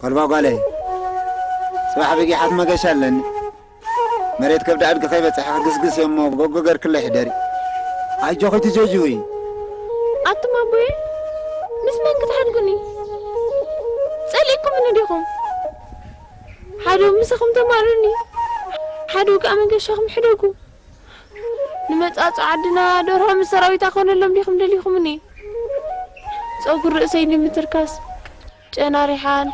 ጓልባ ጓለይ፣ ጽባሕ በጊሓት መገሻ ኣለኒ። መሬት ከብዲ ኣድጊ ከይበጽሐ ክግስግስ እየ እሞ ጎጎ ገርክለይ ሕደሪ። ኣጆኺ ትጀጅዊ። ኣቱም ኣቦየ፣ ምስ መን ክትሓድጉኒ? ጸሊእኩምኒ ዲኹም? ሓደው ምሳኹም ተማርኒ፣ ሓደው ከኣ መገሻኹም ሕደጉ። ንመጻጽ ዓድና ደርሆ ምስ ሰራዊታ ኮነሎም ዲኹም ደሊኹምኒ? ጸጉሪ ርእሰይ ንምትርካስ ጨና ሪሓን፣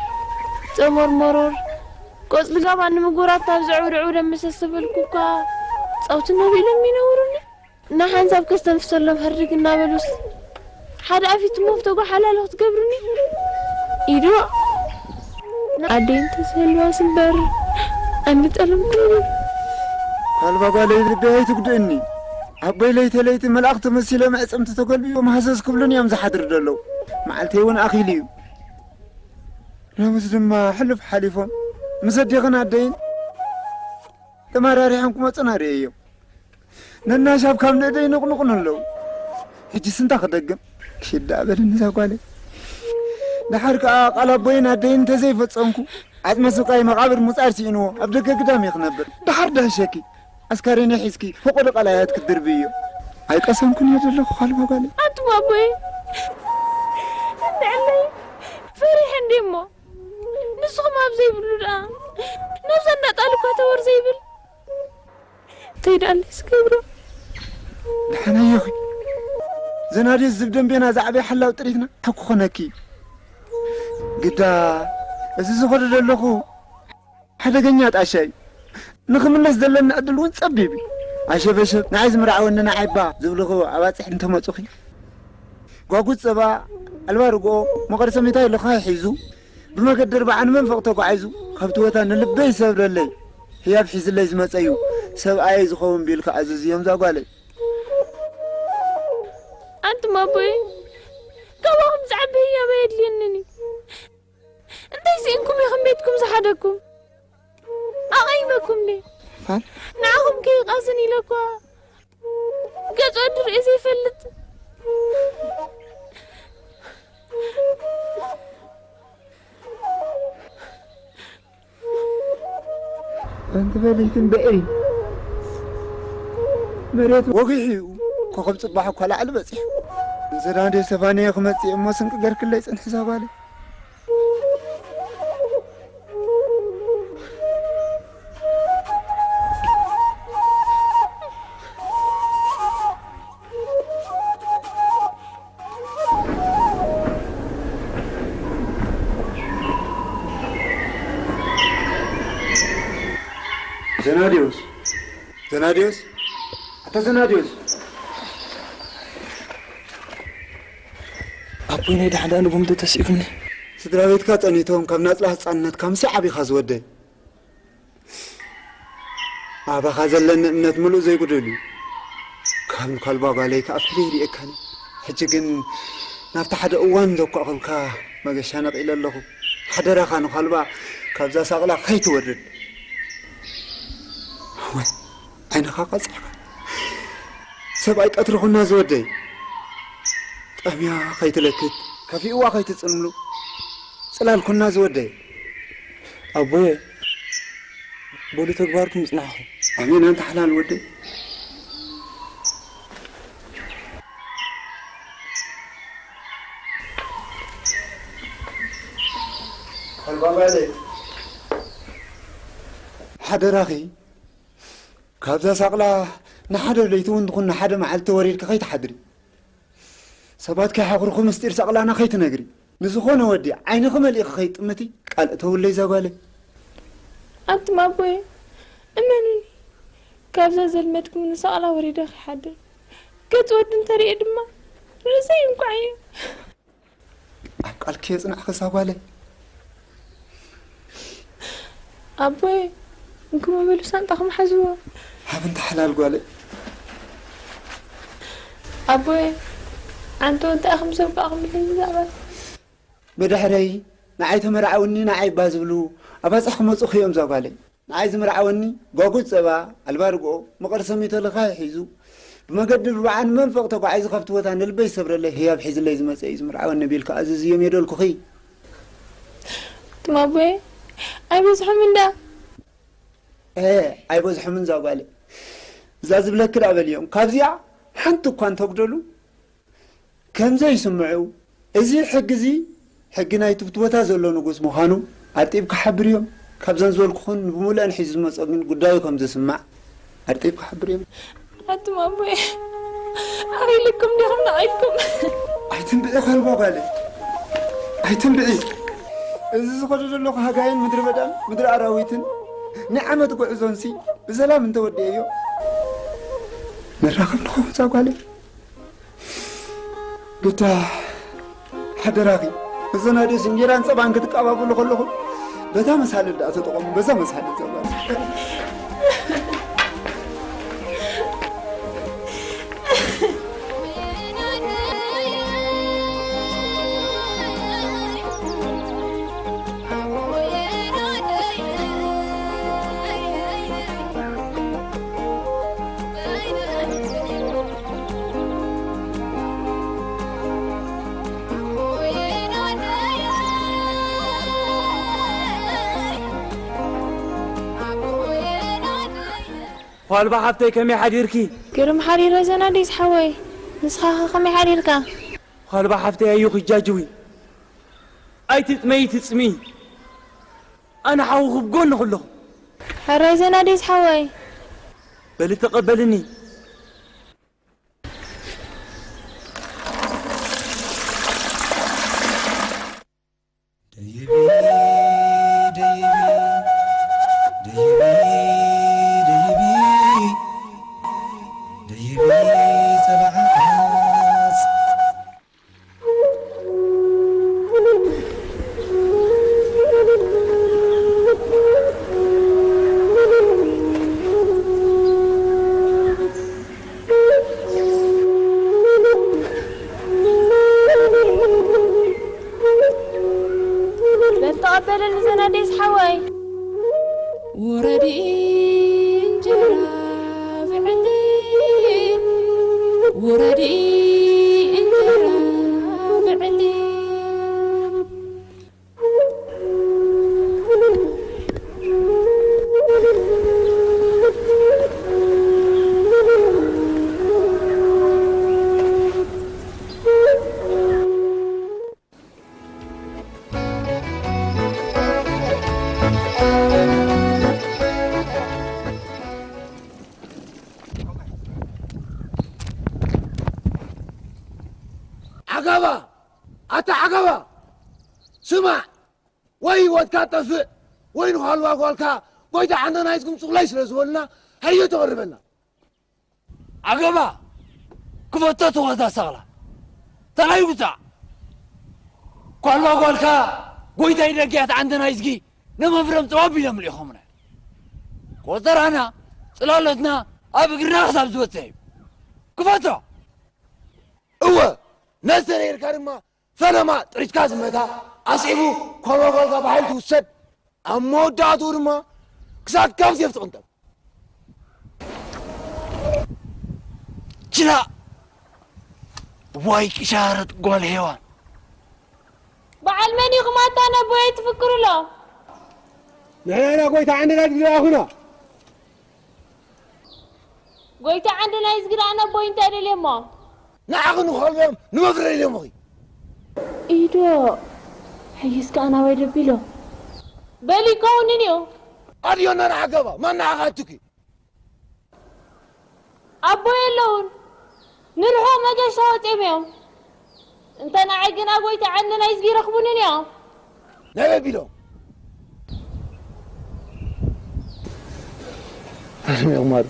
ጸሞር መሮር፣ ቆጽሊ ጋባ ንምጉራት ናብ ዘዕውድዕው ደመሰስ ተበልኩ እኳ ጸውቲ ነቢሎም ይነውሩኒ። ንሓንሳብ ከስተንፍሰሎም ህርግ እናበሉስ ሓደ ኣፊት ሞፍ ተጓሓላሉ ክትገብርኒ? ኢዶ ኣደይ እንተዝህልዋስ እምበር ኣንጠለምኩ። ካልባ ጓለይ ልበይ ኣይትጉድእኒ። ኣቦይ ለይቲ ለይቲ መልኣኽ ተመሲሎም ኣዕጽምቲ ተገልቢቦም ሃሰስ ክብሉን እዮም ዝሓድሩ ዘለዉ። መዓልተይ እውን ኣኺሉ እዩ። ሎምስ ድማ ሕሉፍ ሓሊፎም ምስ ኣዴኽን ኣደይን ተመራሪሖም ክመጹና ርእየዮም። ነናሻብ ካብ ንእደይ ይንቕንቑኒ ኣለዉ። ሕጂስ እንታይ ክደግም? ክሽዳ በልኒ እዛ ጓለይ። ደሓር ከኣ ቃል ኣቦይን ኣደይን እንተዘይፈጸምኩ፣ ዓጽመ ስብኣይ መቓብር ምጻድ ስኢንዎ ኣብ ደገ ግዳም እየ ክነብር። ደሓር ደህሸኪ። ኣስካሬነይ ሒዝኪ ፈቖዶ ቀላያት ክትድርብይዮ። ኣይቀሰንኩን እየ ዘለኹ ካልባ ጓለይ። ኣቱም ኣቦይ፣ እንድዕለይ ፈሪሐ እንዴ እሞ፣ ንስኹም ኣብ ዘይብሉ ደኣ ናብዛ እንዳጣል እኳ ተወር ዘይብል። እንታይ ደኣ ኣለይ ዝገብሮ? ደሓን ኣየኺ። ዘናድዮስ ዝብ ደንቤና ዝዓበየ ሓላው ጥሪትና ሓኩ ኾነኪ። ግዳ እዚ ዝኾነ ዘለኹ ሓደገኛ ጣሻ እዩ። ንኽምለስ ዘለኒ ዕድል እውን ጸቢብ እዩ። ኣሸበሸብ፣ ንዓይ ዝምርዓወኒ ንዓይ እባ ዝብልኹ ኣባጽሕ እንተመጹኺ። ጓጉት ጸባ፣ ኣልባ ርግኦ፣ መቐር ሰሚታይ ልኻይ ሒዙ፣ ብመገዲ ኣርብዓ ንመንፈቕ ተጓዒዙ፣ ካብቲ ቦታ ንልበይ ዝሰብረለይ ህያብ ሒዝለይ ዝመጸ እዩ። ሰብኣየይ ዝኸውን ቢልካ ኣዘዝዮም እዛ ጓለይ። ኣንቱም ኣቦይ፣ ካባኹም ዝዓቢ ህያብ ኣየድልየንን እዩ። እንታይ ስኢንኩም ኢኹም ቤትኩም ዝሓደግኩም? ኣቐይመኩም ድየ? ፋን? ንዓኹም ከይቃስን ኢለ እኳ ገጽ ወዲ ርእየ ዘይፈልጥ። ሓንቲ በሊትን ብዕሪ መሬት ወጊሑ እዩ። ኮኸብ ጽባሕ እኳ ላዕሊ በጺሑ። ንዘናድዮ ሰፋንዮ ክመጽእ እሞ ስንቂ ገርክለይ ጽንሒ እዛ ጓለይ። ዘናድዮስ፣ ዘናድዮስ፣ ኣታ ዘናድዮስ። ኣቦይ ናይ ዳሕዳን ጉምዶ ተሲእኩምኒ። ስድራ ቤትካ ጸኒቶም ካብ ናጽላ ህጻንነትካ ምሳይ ዓቢኻ ዝወደይ። ኣባኻ ዘለኒ እምነት ምሉእ ዘይጉድል እዩ። ካብ ንኳልባ ጓለይ ከኣ ፍልይ ርእየካኒ። ሕጂ ግን ናብቲ ሓደ እዋን ዘኳእኹልካ መገሻ ነቒለ ኣለኹ። ሓደራኻ ንኳልባ ካብዛ ሳቕላ ከይትወርድ። ወይ ዓይንኻ ቀጺዕካ። ሰብኣይ ቀትሪ ኩና ዝወደይ። ጠምያ ከይትለክት፣ ከፊእዋ ከይትጽልምሉ። ጽላል ኩና ዝወደይ። ኣቦየ፣ በሉ ተግባርኩም ይጽናሕኹም። ኣሜን፣ ኣንታ ሓላል ወደይ። ሓደራኺ፣ ካብዛ ሳቕላ ንሓደ ለይቲ እውን ትኹን ንሓደ መዓልቲ ወሪድኪ ከይትሓድሪ። ሰባት ከይሓኽሩኺ ምስጢር ሳቕላና ከይትነግሪ። ንዝኾነ ወዲ ዓይንኺ መሊእኺ ከይትጥምቲ ቃል እተውለይ እዛ ጓለይ። ኣንቱም ኣቦየ፣ እመኑኒ፣ ካብዛ ዘልመድኩምኒ ሳቕላ ወሪደ ከይሓድር። ገጽ ወዲ እንተርእየ ድማ ርእሰይ ይንኳዕ እዩ። ኣብ ቃልኪ የጽንዕኺ እዛ ጓለይ። ኣቦየ፣ እንክሞ በሉ ሳንጣኹም ሓዝዎ። ሃብንቲ ሓላል ጓለይ። ኣቦየ፣ ዓንቶ እንታይ ኢኹም ዘውቃዕኹምለይ ብዛዕባ? ብድሕረይ ንዓይ ተመርዓውኒ ንዓይ እባ ዝብሉ ኣባጽሕ ክመጹኺ እዮም እዛ ጓለይ። ንዓይ ዝምርዓወኒ ጓጉድ ጸባ፣ ኣልባ ርግኦ፣ መቐር ሰሚቶ ልኻይ ሒዙ፣ ብመገዲ ርብዓ ንመንፈቕ ተጓዒዙ ካብቲ ቦታ ንልበይ ዝሰብረለይ ህያብ ሒዝለይ ዝመጸ እዩ ዝምርዓወኒ ቢልካ ኣዘዝዮም የደልኩኺ። ትማቦየ ኣይበዝሖም እንዳ። እ ኣይበዝሖምን እዛ ጓለይ። እዛ ዝብለኪ ደኣ በልዮም። ካብዚኣ ሓንቲ እኳ እንተጉደሉ ከም ዘይስምዑ፣ እዚ ሕጊ እዚ ሕጊ ናይቲ ብቲ ቦታ ዘሎ ንጉስ ምዃኑ ኣርጢብካ ሓብርዮም። ካብዘን ዝበልኩኽን ብሙሉአን ሒዙ ዝመጾ ግን ጉዳዩ ከም ዝስማዕ ኣርጢብካ ሓብርዮም። ኣቱም ኣቦይ፣ ኣኺልኩም ዲኹም ነቒልኩም? ኣይትንብዒ ከልባ ጓለይ፣ ኣይትንብዒ። እዚ ዝኸዶ ዘለኹ ሃጋይን ምድሪ በዳን ምድሪ ኣራዊትን ናይ ዓመት ጉዕዞንሲ ብሰላም እንተወዲአዮ ንራኸብ ንኸውን እዛ ጓለይ። ግዳ ሓደራኺ፣ እዘን ኣዴስ እንጀራን ጸባን ክትቀባበሉ ከለኹም በዛ መሳልል ደኣ ተጠቐሙ፣ በዛ መሳልል እዛ ጓል። ኳልባ ሓፍተይ ከመይ ሓዲርኪ? ግርም ሓዲረ ዘናዲስ ሓወይ፣ ንስኻ ኸ ከመይ ሓዲርካ? ኳልባ ሓፍተይ ኣዩ ክጃጅዊ ኣይትጥመይ ትጽሚ። ኣነ ሓውኺ ብጎንኺ ኣለኹ። ሕራይ ዘናዲስ ሓወይ። በሊ ተቐበልኒ። ደይቢ ደይቢ ደይቢ ደይቢ ደይቢ ጸባዕኻስ በል ተቐበለኒ ዘናዴስ ሓወይ። ውረዲ እንጀራ ብዕሊ፣ ውረዲ እንጀራ ብዕሊ። ዓጋባ! ኣታ ዓጋባ! ስማዕ! ወይ ህይወትካ ጠፍእ፣ ወይ ንዃልባ ጓልካ ጎይታ ዓንደናይዝ ክምፅኡለይ ስለ ዝበሉና፣ ሃየ ተቐርበልና። ዓገባ! ክፈቶ ተዋዛ ሳቕላ። ተናይ ውፃዕ! ኳልባ ጓልካ ጎይታይ ደጊያት ዓንደናይዝጊ ነመፍረም ፀዋብ ኢሎም ልኢኾምና። ቆፀራና፣ ፅላሎትና ኣብ እግርና ክሳብ ዝበፅሕ እዩ። ክፈቶ! እወ፣ ነዚ ተረይርካ ድማ ፈለማ ጥሪትካ ዝመታ ኣስዒቡ ኳልባ ጓልካ ብሓይሊ ትውሰድ። ኣብ መወዳእትኡ ድማ ክሳድካ ብሴፍ ትቕንጠብ። ችላ! ዋይ ቅሻረት ጓል ሄዋን! በዓል መን ኢኹም ኣታ ነቦይ ትፍክሩ ኣሎ? ንሕና ኢና ጎይታ ዓንድና ድግራ ኣኹና። ጎይታ ዓንዲ ናይ ዝግዳ ነቦይ እንታይ ደልየሞ? ንዓኺ ንኸልቦም ንመፍረ ኢሎምኺ። ኢዶ፣ ሕይስ ከኣ ናባይ ደቢሎ። በሊ ይከውንን እዩ። ኣድዮ እናና ዓገባ፣ ማን ንዓኻ ኣቱኪ? ኣቦይ የለውን። ንርሑቕ መገሻ ወጺኦም እዮም። እንተ ንዓይ ግና ጎይታ ዓንዲ ናይ ዝጊ ረኽቡንን እዮም። ናይ በቢሎም። ኣሽም ቁማር።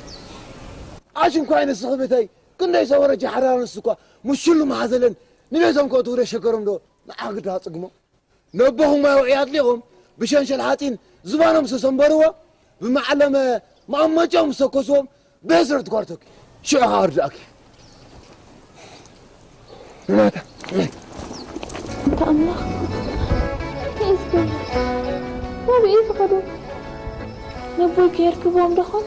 ኣሽም ኳይ ንስኺ ቤተይ፣ ክንደይ ሰው ወረጃ ሓራር ንሱ እኳ፣ ምሽሉ መሓዘለን፣ ንቤቶም ከእትዉ ዶ ሸገሮም ዶ፣ ንዓ ግዳ ኣጽግሞ። ነቦኹም ማይ ውዕይ ኣጥሊቖም፣ ብሸንሸል ሓጺን ዝባኖም ዝተሰንበርዎ፣ ብመዓለመ መቐመጫኦም ዝተኮስዎም፣ ብህስረት ጓርቶኪ። ሽዑ ኸኣ ርድኣኪ። ሬናታ። ኣንታ ኣምላኽ፣ እንታይ እዩ ዝገብር? ናበይ እዩ ዝኸዱ? ነቦይ ከየርክቦም ዶ ኾን?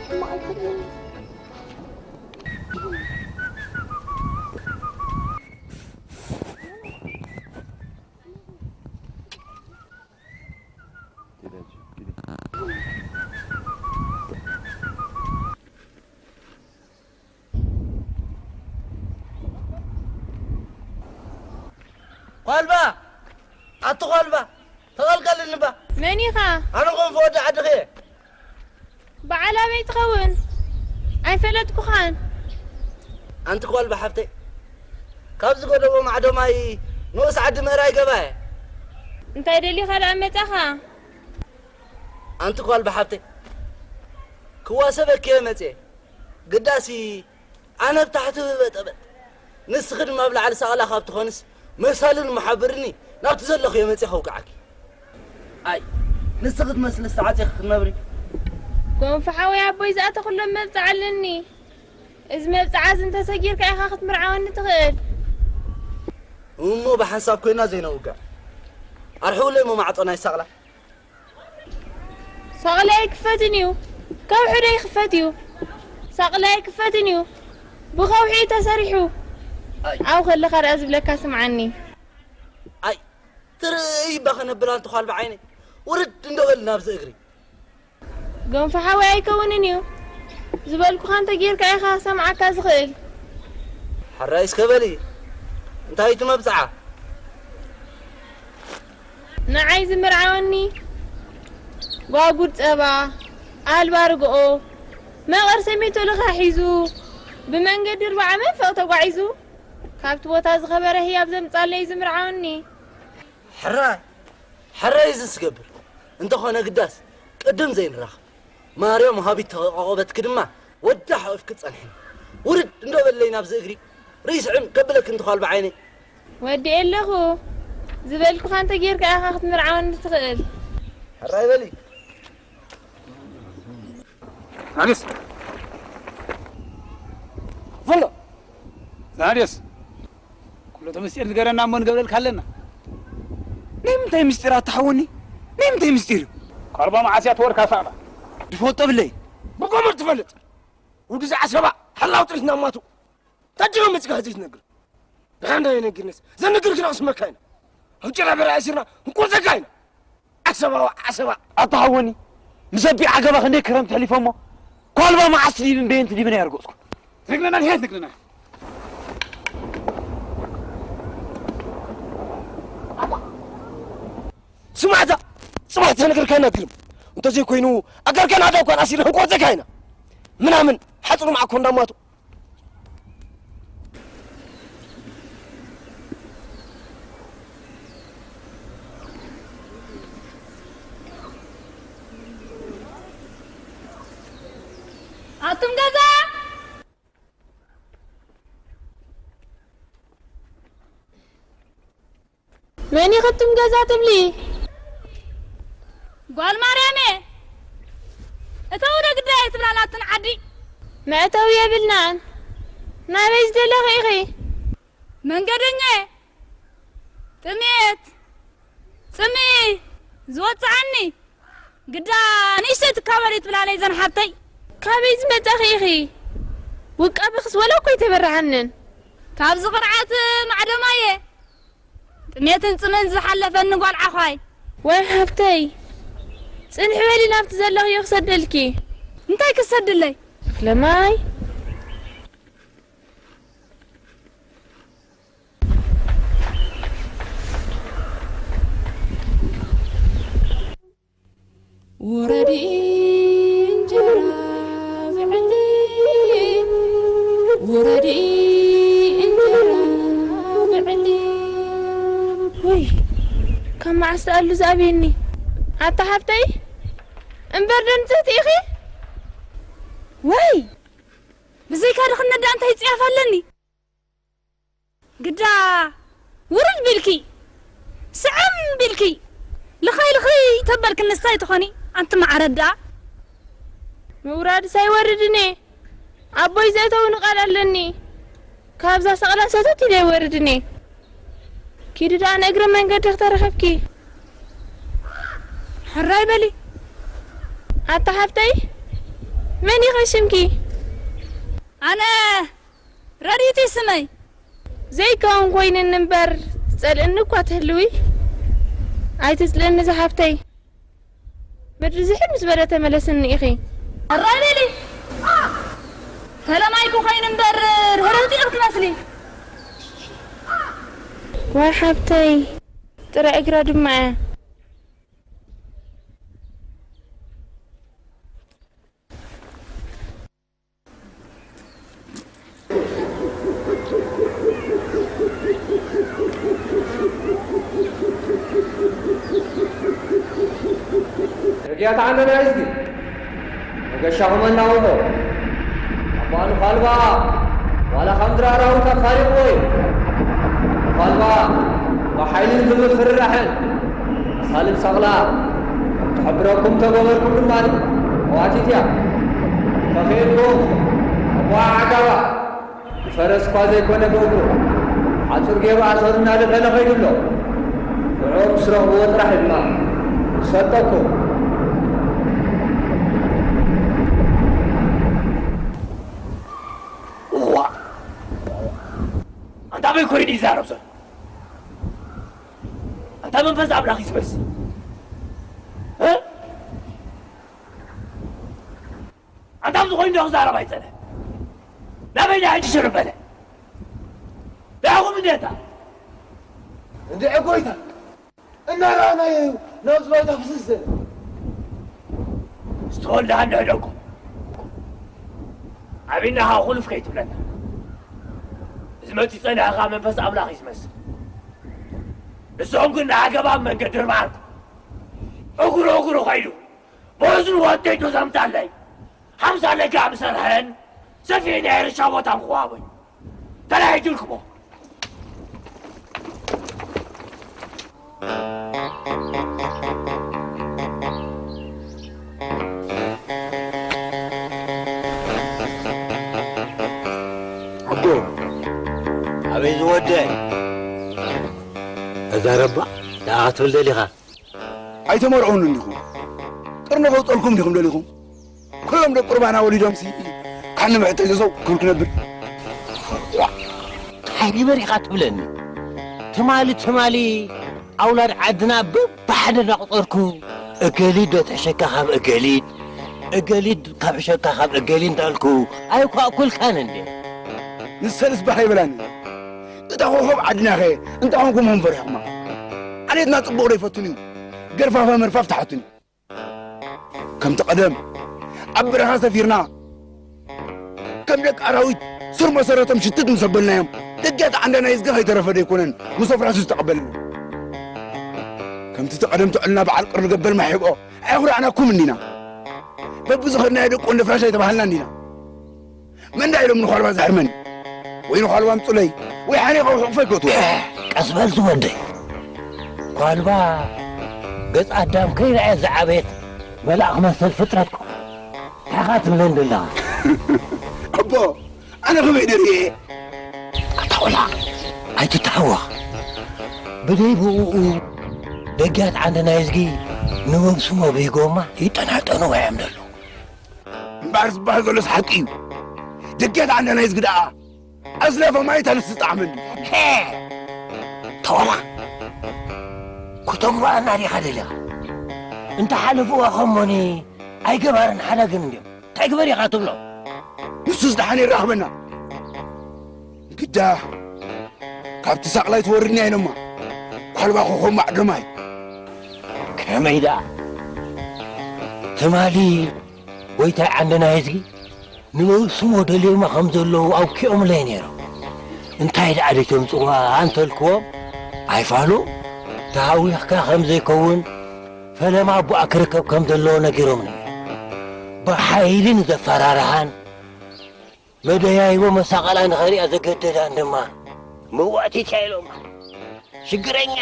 ሕማቕ ኣይኮነን። ኳልባ! ኣቲ ኳልባ! ተቐልቀልኒ እባ! መን ኢኻ? ኣነ ኮንፎ ወዲ ዓድኺ እየ። በዓል ኣበይ ትኸውን? ኣይፈለጥኩኻን። ኣንቲ ኳልባ ሓፍተይ፣ ካብዚ ጎደቦ ማዕዶ ማይ ንኡስ ዓዲ ምእራይ ገባ እየ። እንታይ ደሊኻ ደኣ መጻኻ? ኣንቲ ኳልባ ሓፍተይ፣ ክዋሰበኪ እየ መጽየ። ግዳሲ ኣነ ኣብ ታሕቲ ብበጠበጥ፣ ንስኺ ድማ ኣብ ላዕሊ ሳቕላ ካብ ትኾንስ መሳልል መሓብርኒ ናብቲ ዘለኽዮ መጺእ ከውቅዓኪ። ኣይ፣ ንስኺ ትመስሊ ዝተዓጽየኺ ክትነብሪ። ጎንፎ ሓወይ ኣቦይ ዝኣተኹሎም መብጽዓ ኣለኒ። እዚ መብጽዓ እዚ እንተሰጊርካ ኢኻ ክትምርዓወኒ ትኽእል። እሞ ብሓንሳብ ኮይና ዘይነውግዕ። ኣርሕውለይ እሞ ማዕጾ ናይ ሳቕላ። ሳቕላይ ክፈትን እዩ። ከውሒ ዶ ይኽፈት እዩ? ሳቕላይ ክፈትን እዩ። ብኸውሒ እዩ ተሰሪሑ። ኣይ። ኣብኡ ከለኻ ደኣ ዝብለካ ስምዓኒ። ኣይ፣ ትርእይ እባ ከነብል ኣንቲ ኳልባ ዓይነይ። ውርድ እንዶ በል ናብዚ እግሪ። ጎንፎ ሓወይ ኣይከውንን እዩ። ዝበልኩኻ እንተ ጌርካ ኢኻ ክሰምዓካ ዝኽእል። ሕራይ እስከ በሊ። እንታይ እቲ መብጽዓ? ንዓይ ዝምርዓወኒ ጓጉድ ጸባ፣ ኣልባ ርግኦ፣ መቐር ሰሚንቶ ልኻ ሒዙ፣ ብመንገዲ ኣርብዓ መንፈቕ ተጓዒዙ፣ ካብቲ ቦታ ዝኸበረ ህያብ ዘምጻለይ ዝምርዓወኒ። ሕራይ፣ ሕራይ እዚ ዝገብር እንተኾነ ግዳስ ቅድም ዘይንራኸብ። ማርያም ወሃቢት ተዓቆበትኪ ድማ ወዳ ሓቂፍኪ ጸንሕኒ። ውርድ እንዶ በለይ ናብዚ እግሪ። ርእሲ ዕም ከብለኪ እንተ ኳልባ ዓይነይ። ወዲኤ ኣለኹ። ዝበልኩኻ እንተ ጌርካ ኢኻ ክትምርዓወኒ ትኽእል። ሕራይ በሊ። ናዴስ። ፈሎ። ናዴስ። ኩሎ እቲ ምስጢር ንገረና እሞ ንገብረልካ ኣለና። ናይ ምንታይ ምስጢር ኣትሓወኒ? ናይ ምንታይ ምስጢር እዩ? ካልባ መዓስ እያ ትወርካ ሳቕላ? ድፎጦ ብለይ። ብጎመር ትፈልጥ። ውዲ ዝዓሰባ ሓላው ጥሪት ናማቱ። ታጅሮ መጽጋ ዘይትነግር። ንሓንዳ የነግርነስ። ዘንግር ግን ኣስመካ ኢና። ኣብ ጭራ በራ ኣሲርና እንቆርጸካ ኢና። ዓሰባ፣ ዓሰባ። ኣታ ሓወኒ፣ ምስ ኣቢ ዓገባ ክንደይ ክረምቲ ሕሊፎሞ፣ ኳልባ መዓስ ድዩ እምበየንቲ ዲብና ያርጎጽኩ። ትግርና ንሄት ትግርና። ስማዕታ፣ ጽባሕ ተነገርካና ግርም። እንተዘይኮይኑ፣ ኣገርካን ኣዳውካን ኣሲርና ክንቆርጸካ ኢና። ምናምን፣ ሓጽሩ ማዕኮ እንዳማቱ። ኣቱም ገዛ! መን ኢኺ ኣቱም ገዛ ትብሊ? ጓል ማርያም እየ። እተው ዶ ግዳይ ትብላ ናብትን ዓዲ? መእተዊ የብልናን። ናበይ ዝደለኺ ኢኺ? መንገደኛ እየ። ጥሜት፣ ጽምኢ ዝወጽዓኒ ግዳ ንእሽተይ ትካበሪ ትብላለይ ዘን ሓብተይ። ካበይ ዝመጻኺ ኢኺ? ውቃበኽስ ወላ እኮ ኣይተበርሃንን። ካብዚ ቅርዓት ማዕደማ እየ። ጥሜትን ጽምን ዝሓለፈኒ ጓል ዓዃይ። ወይ ሓብተይ፣ ጽንሒ በሊ ናብቲ ዘለኽዮ ክሰደልኪ። እንታይ ክሰድለይ? እኽለ ማይ። ውረዲ እንጀራ ብዕሊ፣ ውረዲ እንጀራ ብዕሊ። ወይ፣ ካብ መዓስ ደኣሉ ዝኣብየኒ? ኣታ ሓብተይ፣ እምበር ዶ ንጽህቲ ኢኺ? ወይ! ብዘይካ ድኽነት ደኣ እንታይ ጽያፍ ኣለኒ? ግዳ ውርድ ቢልኪ፣ ስዕም ቢልኪ፣ ልኸይ ልኸይ ተበልኪ ንስታይ ትኾኒ፣ ኣንቲ ማዕረ ደኣ። ምውራድስ ኣይወርድን እየ። ኣቦይ ዘእተውኒ ቃል ኣለኒ። ካብዛ ሰቕላ ሰተት ኢለ ኣይወርድን እየ። ኪዲ ደኣ ንእግረ መንገዲ ክተረኸብኪ። ሕራይ በሊ። ኣታ ሓብተይ፣ መን ኢኺ ሽምኪ? ኣነ ረዲቲ ስመይ። ዘይከውን ኮይንን እምበር፣ ትጸልእኒ እኳ ትህልዊ፣ ኣይትጽልእኒ ዝሓብተይ። ምድሪ ዝሕል ምስ በለ ተመለስኒ ኢኺ። ኣራይ በሊ። ፈለማይኩ ኮይኑ እምበር፣ ርህርህቲ ኢኺ ትመስሊ። ዋይ ሓብተይ፣ ጥረ እግራ ድማ እያ። ርግያት ዓንደና ህዝቢ፣ መገሻኹም ኣናውሑ። ኣባ ንዃልባ፣ ዋላ ከም ድራር ኣውታ ፋሪቕዎ እዩ። ንዃልባ፣ ብሓይልን ብምፍርራሕን፣ ኣሳልም ሰቕላ፣ ከም ትሕብረኩም ተገበርኩም ድማ መዋቲት እያ። ተኽኢልኩም፣ ኣቡኣ ዓጋባ፣ ብፈረስ እኳ ዘይኮነ ብእግሩ፣ ሓጹር ገይሩ ኣሰሩ እናደፈነ ኸይዱ ኣሎ። ንዕኡ ምስ ረኽብዎ ጥራሕ እዩ ድማ ዝፈልጠኩም። እዋ ኣንታ ኣበይ ኮይኑ ይዛረብ ዘሎ? ኣንታ መንፈስ ኣምላኽ እዩ ዝመስል። እ? ኣንታ ኣብዚ ኮይኑ ዶ ክዛረብ ኣይጸንሐ? ናበይ ናይ ሕጂ ሽርበለ? ንዕኹም እንዴታ? እንድዒ ጎይታ እናረኣናዮ እዩ ናብዚ ባይታ ፍስስ ዘለ። ዝተወልደ እንድሕደኩም ኣብና ኸዓ ኩልፍ ከይትብለና። እዚ መፂ ፀኒሕኻ መንፈስ ኣምላኽ እዩ ዝመስል። ንስኹም ግን ንኣገባብ መንገዲ ርብዓርኩም እግሩ እግሩ ኸይዱ ብእዝኑ ወደይቱ ዘምፃለይ ሓምሳ ለጋ ምሰርሐን ሰፊሕ ናይ ሕርሻ ቦታ ምኽዋቦይ ተላሂጅልኩሞ። ኣቦ ኣበይ ዝወደይ ተዛረባ ደኣ ክትብል ደሊኻ? ኣይተመርዑን እንዲኹም ቅርኒ ከውፀልኩም እንዲኹም ደሊኹም ኩሎም ደቂ ቁርባና ወሊዶምሲ ኣነ ምሕተይ ዘሰው ክብል ክነብር እንታይ ግበር ኢኻ ትብለኒ? ትማሊ ትማሊ ኣውላድ ዓድና በብሓደ እናቑፀርኩ እገሊት ዶ ተሸካ ካብ እገሊት እገሊት ካብ ሸካ ካብ እገሊት እንዳልኩ ኣይኳእኩልካን እንዴ? ንሰልስ ባህ ይብላኒ እታ ኮኾብ ዓድናኸ እንታይ ኮንኩምኹም ፈሪሕኩማ? ዓሌትና ፅቡቕ ዶ ይፈቱን እዩ? ገርፋፈ መርፋፍ ተሓቱኒ ከምቲ ቀደም ኣብ በረኻ ሰፊርና ከም ደቂ ኣራዊት ስር መሰረቶም ሽትት ምስ ኣበልናዮም ደጊያት ዓንዳና ይዝገ ከይተረፈ ደይኮነን ምስ ኣፍራሱ ዝተቐበልና ከምቲ እቲ ቀደም ትዕልና በዓል ቅርኒ ገበል ማሒቆ ኣየኹራዕናኩም እንዲና በብዝኸድናዮ ደቂ ወንደ ፍራሽ ኣይተባሃልና እንዲና መንዳ ኢሎም ንዃልባ ዝሕርመኒ ወይ ንዃልባ ምፁለይ ወይ ሓኒቐ ሕቑፈ ይፈትዎ ቀስ በል ዝወደይ ኳልባ ገጽ ኣዳም ከይረኣየ ዝዓበየት መልኣኽ መሰል ፍጥረት ኮ ታኻ ትብለን ዘለኻ ኣቦ ኣነ ከመይ ደርየ ኣታ ቆልዓ ኣይትተሃወኽ ብደይ ብኡኡ ደጊያት ዓንዲ ናይ እዝጊ ንወብስሞ ብሂጎማ ይጠናጠኑ እዮም ዘለዉ እምበኣር ዝበሃል ዘሎስ ሓቂ እዩ። ደገት ዓንዳ ናይ ዝግዳኣ ኣዝለፈ ማይ ታንስ ዝጣዕመኒ። ተወላ ኩተግባኣና ዲኻ ደሊኻ እንተ ሓለፍዋ ኸሞኒ ኣይገባርን ሓዳግን እንዲዮም እንታይ ግበር ኢኻ ትብሎ ንሱስ ደሓን ይራኽበና ግዳ ካብቲ ሳቕላይ ትወርድኒ ኣይነማ ኳልባ ኾኾብ ማዕዶማይ ከመይ ደኣ ትማሊ ጎይታይ ዓንደና ህዝቢ ንመብስሞ ደልዮማ ከም ዘለዉ ኣውኪኦምለይ ነይሮም እንታይ ደኣ ደይተምፅዋ ኣንተልክዎም ኣይፋሉ ተሃዊኽካ ከም ዘይከውን ፈለማ ኣቦኣ ክርከብ ከም ዘለዎ ነጊሮምኒ ብሓይሊ ንዘፈራርሃን መደያይቦ መሳቐላ ንኸሪኣ ዘገደዳን ድማ መዋእቲት እያ ኢሎማ ሽግረኛ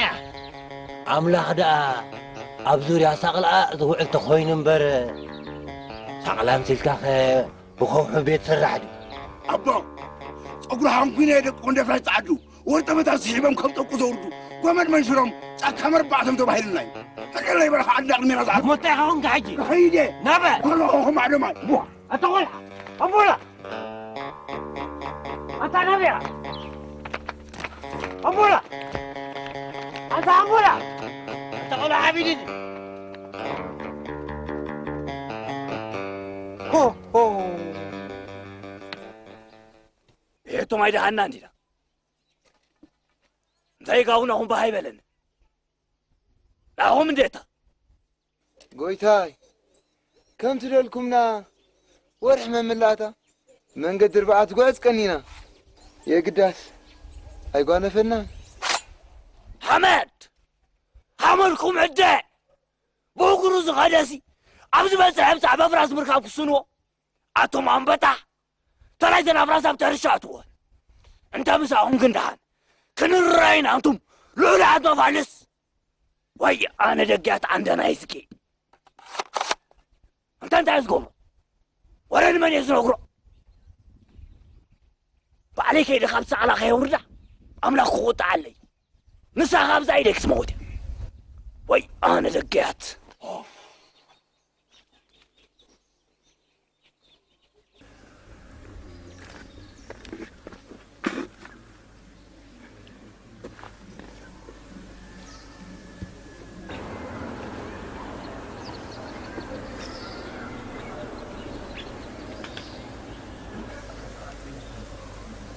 ኣምላኽ ደኣ ኣብ ዙርያ ሳቕላኣ ዝውዕል ተኾይኑ እምበር ሳቕላ ኣምሲልካኸ ብኸውሒ ቤት ስራሕ ድዩ ኣቦ ፀጉሪ ሓንኩይነ ደቂ ወንደፍራሽ ፀዓዱ ወርጠበታት ስሒቦም ከም ጠቁ ዘውርዱ ጎመድ መንሽሮም ጫካ መርባዕቶም ተባሂሉና እዩ ሕቅለይ በረኻ ዓድና ቅድሜና ዝዓብ ሞታ ኢኻ ኾንካ ሕጂ ኸይደ ናበ ኮሎ ኾኹም ዓለማይ ኣታ ቆልዓ ኣቦላ ኣታ ናበያ ኣቦላ ኣታ ኣቦላ ኣታ ቆልዓ ሓቢድኒ ሕቶ ማይ ደሃና እንዲና ከይጋውናኹም ባህ ኣይበለኒ። ናኹም እንዴታ? ጎይታይ፣ ከም ትደልኩምና ወርሒ መምላእታ፣ መንገዲ ርብዓ ትጓዝ ቀኒና። የግዳስ ኣይጓነፈናን። ሓመድ! ሓመድኩም ዕደ! ብእግሩ ዝኸደሲ፣ ኣብ ዝበጽሐ ብዛዕባ ፍራስ ምርካብ ክስንዎ። ኣቶም ኣንበጣ፣ ተላይተን ኣብ ራስ ኣብቲ ሕርሻ ኣትወን። እንተ ምሳኹም ግን ደሓን፣ ክንራይን ኣንቱም ልዑላት መፋልስ። ወይ ኣነ ደጊያት ዓንደና ይስቂ። እንተ እንታይ ዝገብሮ? ወረ ንመን እየ ዝነግሮ? ባዕለይ ከይደ ካብ ሳዕላ ከየውርዳ፣ ኣምላኽ ክቑጣዓለይ። ንሳ ካብዛ ኢደይ ክትመውት እያ። ወይ ኣነ ደጊያት።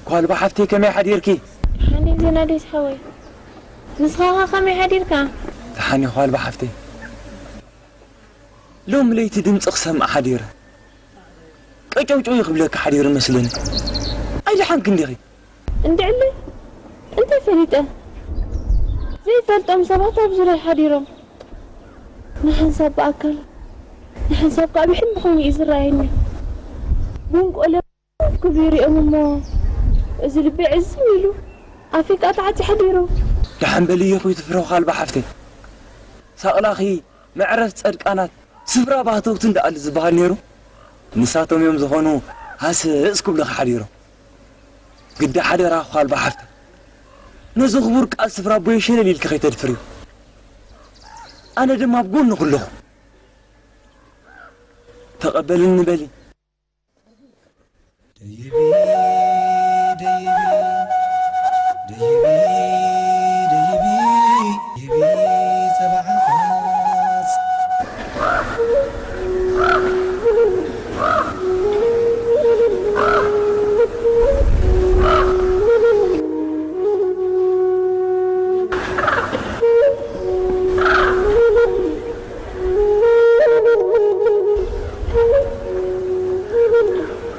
ኳልባ ሓፍተይ፣ ከመይ ሓዲርኪ? ሓንዴ ዜና ደስ ሓወይ፣ ንስኻ ኸ ከመይ ሓዲርካ? ደሓን እየ ኳልባ ሓፍተይ። ሎም ለይቲ ድምፂ ክሰምዕ ሓዲረ። ቀጨውጨው ክብለካ ሓዲሩ መስለኒ። ኣይደሓንክን ዲኺ? እንድዕሊ እንታይ ፈሊጠ? ዘይፈልጦም ሰባት ኣብ ዙርያ ሓዲሮም። ንሓንሳብ ብኣካል፣ ንሓንሳብ ከዓ ብሕልሚ ኮይኑ እዩ ዝረኣየኒ። መንቆለ ክብሉ ይሪኦም እሞ፣ እዚ ልበይ ዕዝም ኢሉ፣ ኣፈይ ከዓ ተዓፂ ሓዲሩ። ደሓን በሊ ይኹ ይትፍረው ካልባ ሓፍተይ። ሳቕላኺ መዕረፍ ጸድቃናት ስፍራ ባህተውትን ደኣሉ ዝበሃል ነይሩ። ንሳቶም እዮም ዝኾኑ ሃሰስ ክብሉኺ ሓዲሮም። ግዳ ሓደራ ኳልባ ሓፍተይ፣ ነዚ ክቡር ቃል ስፍራ ኣቦየ ሸለል ኢልኪ ከይተድፍርዮ። ኣነ ድማ ኣብ ጎንኺ ኣለኹ። ተቐበልኒ በሊ። ደይቢ፣ ደይቢ፣ ደይቢ፣ ደይቢ፣ ደይቢ፣ ጸባሕ ፋጽ።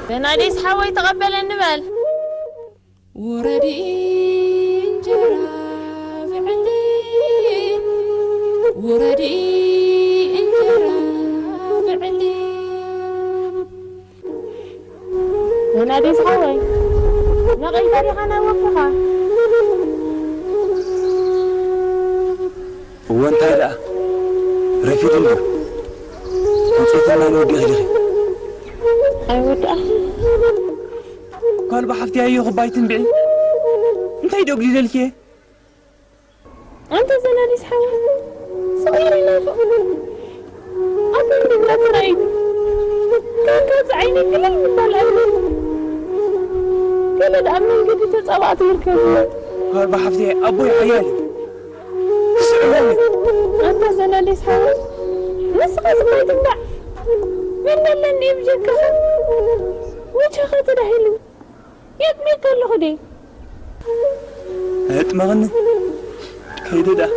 ዘናዲስ ሓወይ ተቐበለኒ በል። ውረዲ እንጀራ ብዕሊ፣ ውረዲ እንጀራ ብዕሊ። ዘናዲስ ሓወይ፣ ነቒልካ ዲኻ ናብ ወፍርኻ? እወ፣ እንታይ ደኣ? ረፊዱ እንድዩ። ዕንጨይቲ ማይ ወዲእኺ ዲኺ? ኣይወድኣኽን። ጓል ብሓፍቲ ኣዮ ክባይ ትንብዒ። እንታይ ዶ ኣጉዲለልኪ እየ? ኣንታ ዘናዲስ ሓወይ፣ ስቕ ኢለ ይናፍቕ። ኣብ መንገድና ተራእዩ፣ ካብ ካብዚ ዓይነይ ግልል ምባል ኣለኒ። ገለ ደኣ ኣብ መንገዲ ተጻባእቲ ይርከብዎ። ጓል ብሓፍቲ ኣቦይ ሓያል እዩ። ክስዕበኒ። ኣንታ ዘናዲስ ሓወይ፣ ንስኻ ዝማይ ትንባዕ። መን ኣለኒ ብጀካኻ? ወጅህኻ ተዳሂሉ። የጥሜካ ኣለኹ ድየ? ኣየጥመቐኒ። ከይደ ደኣ።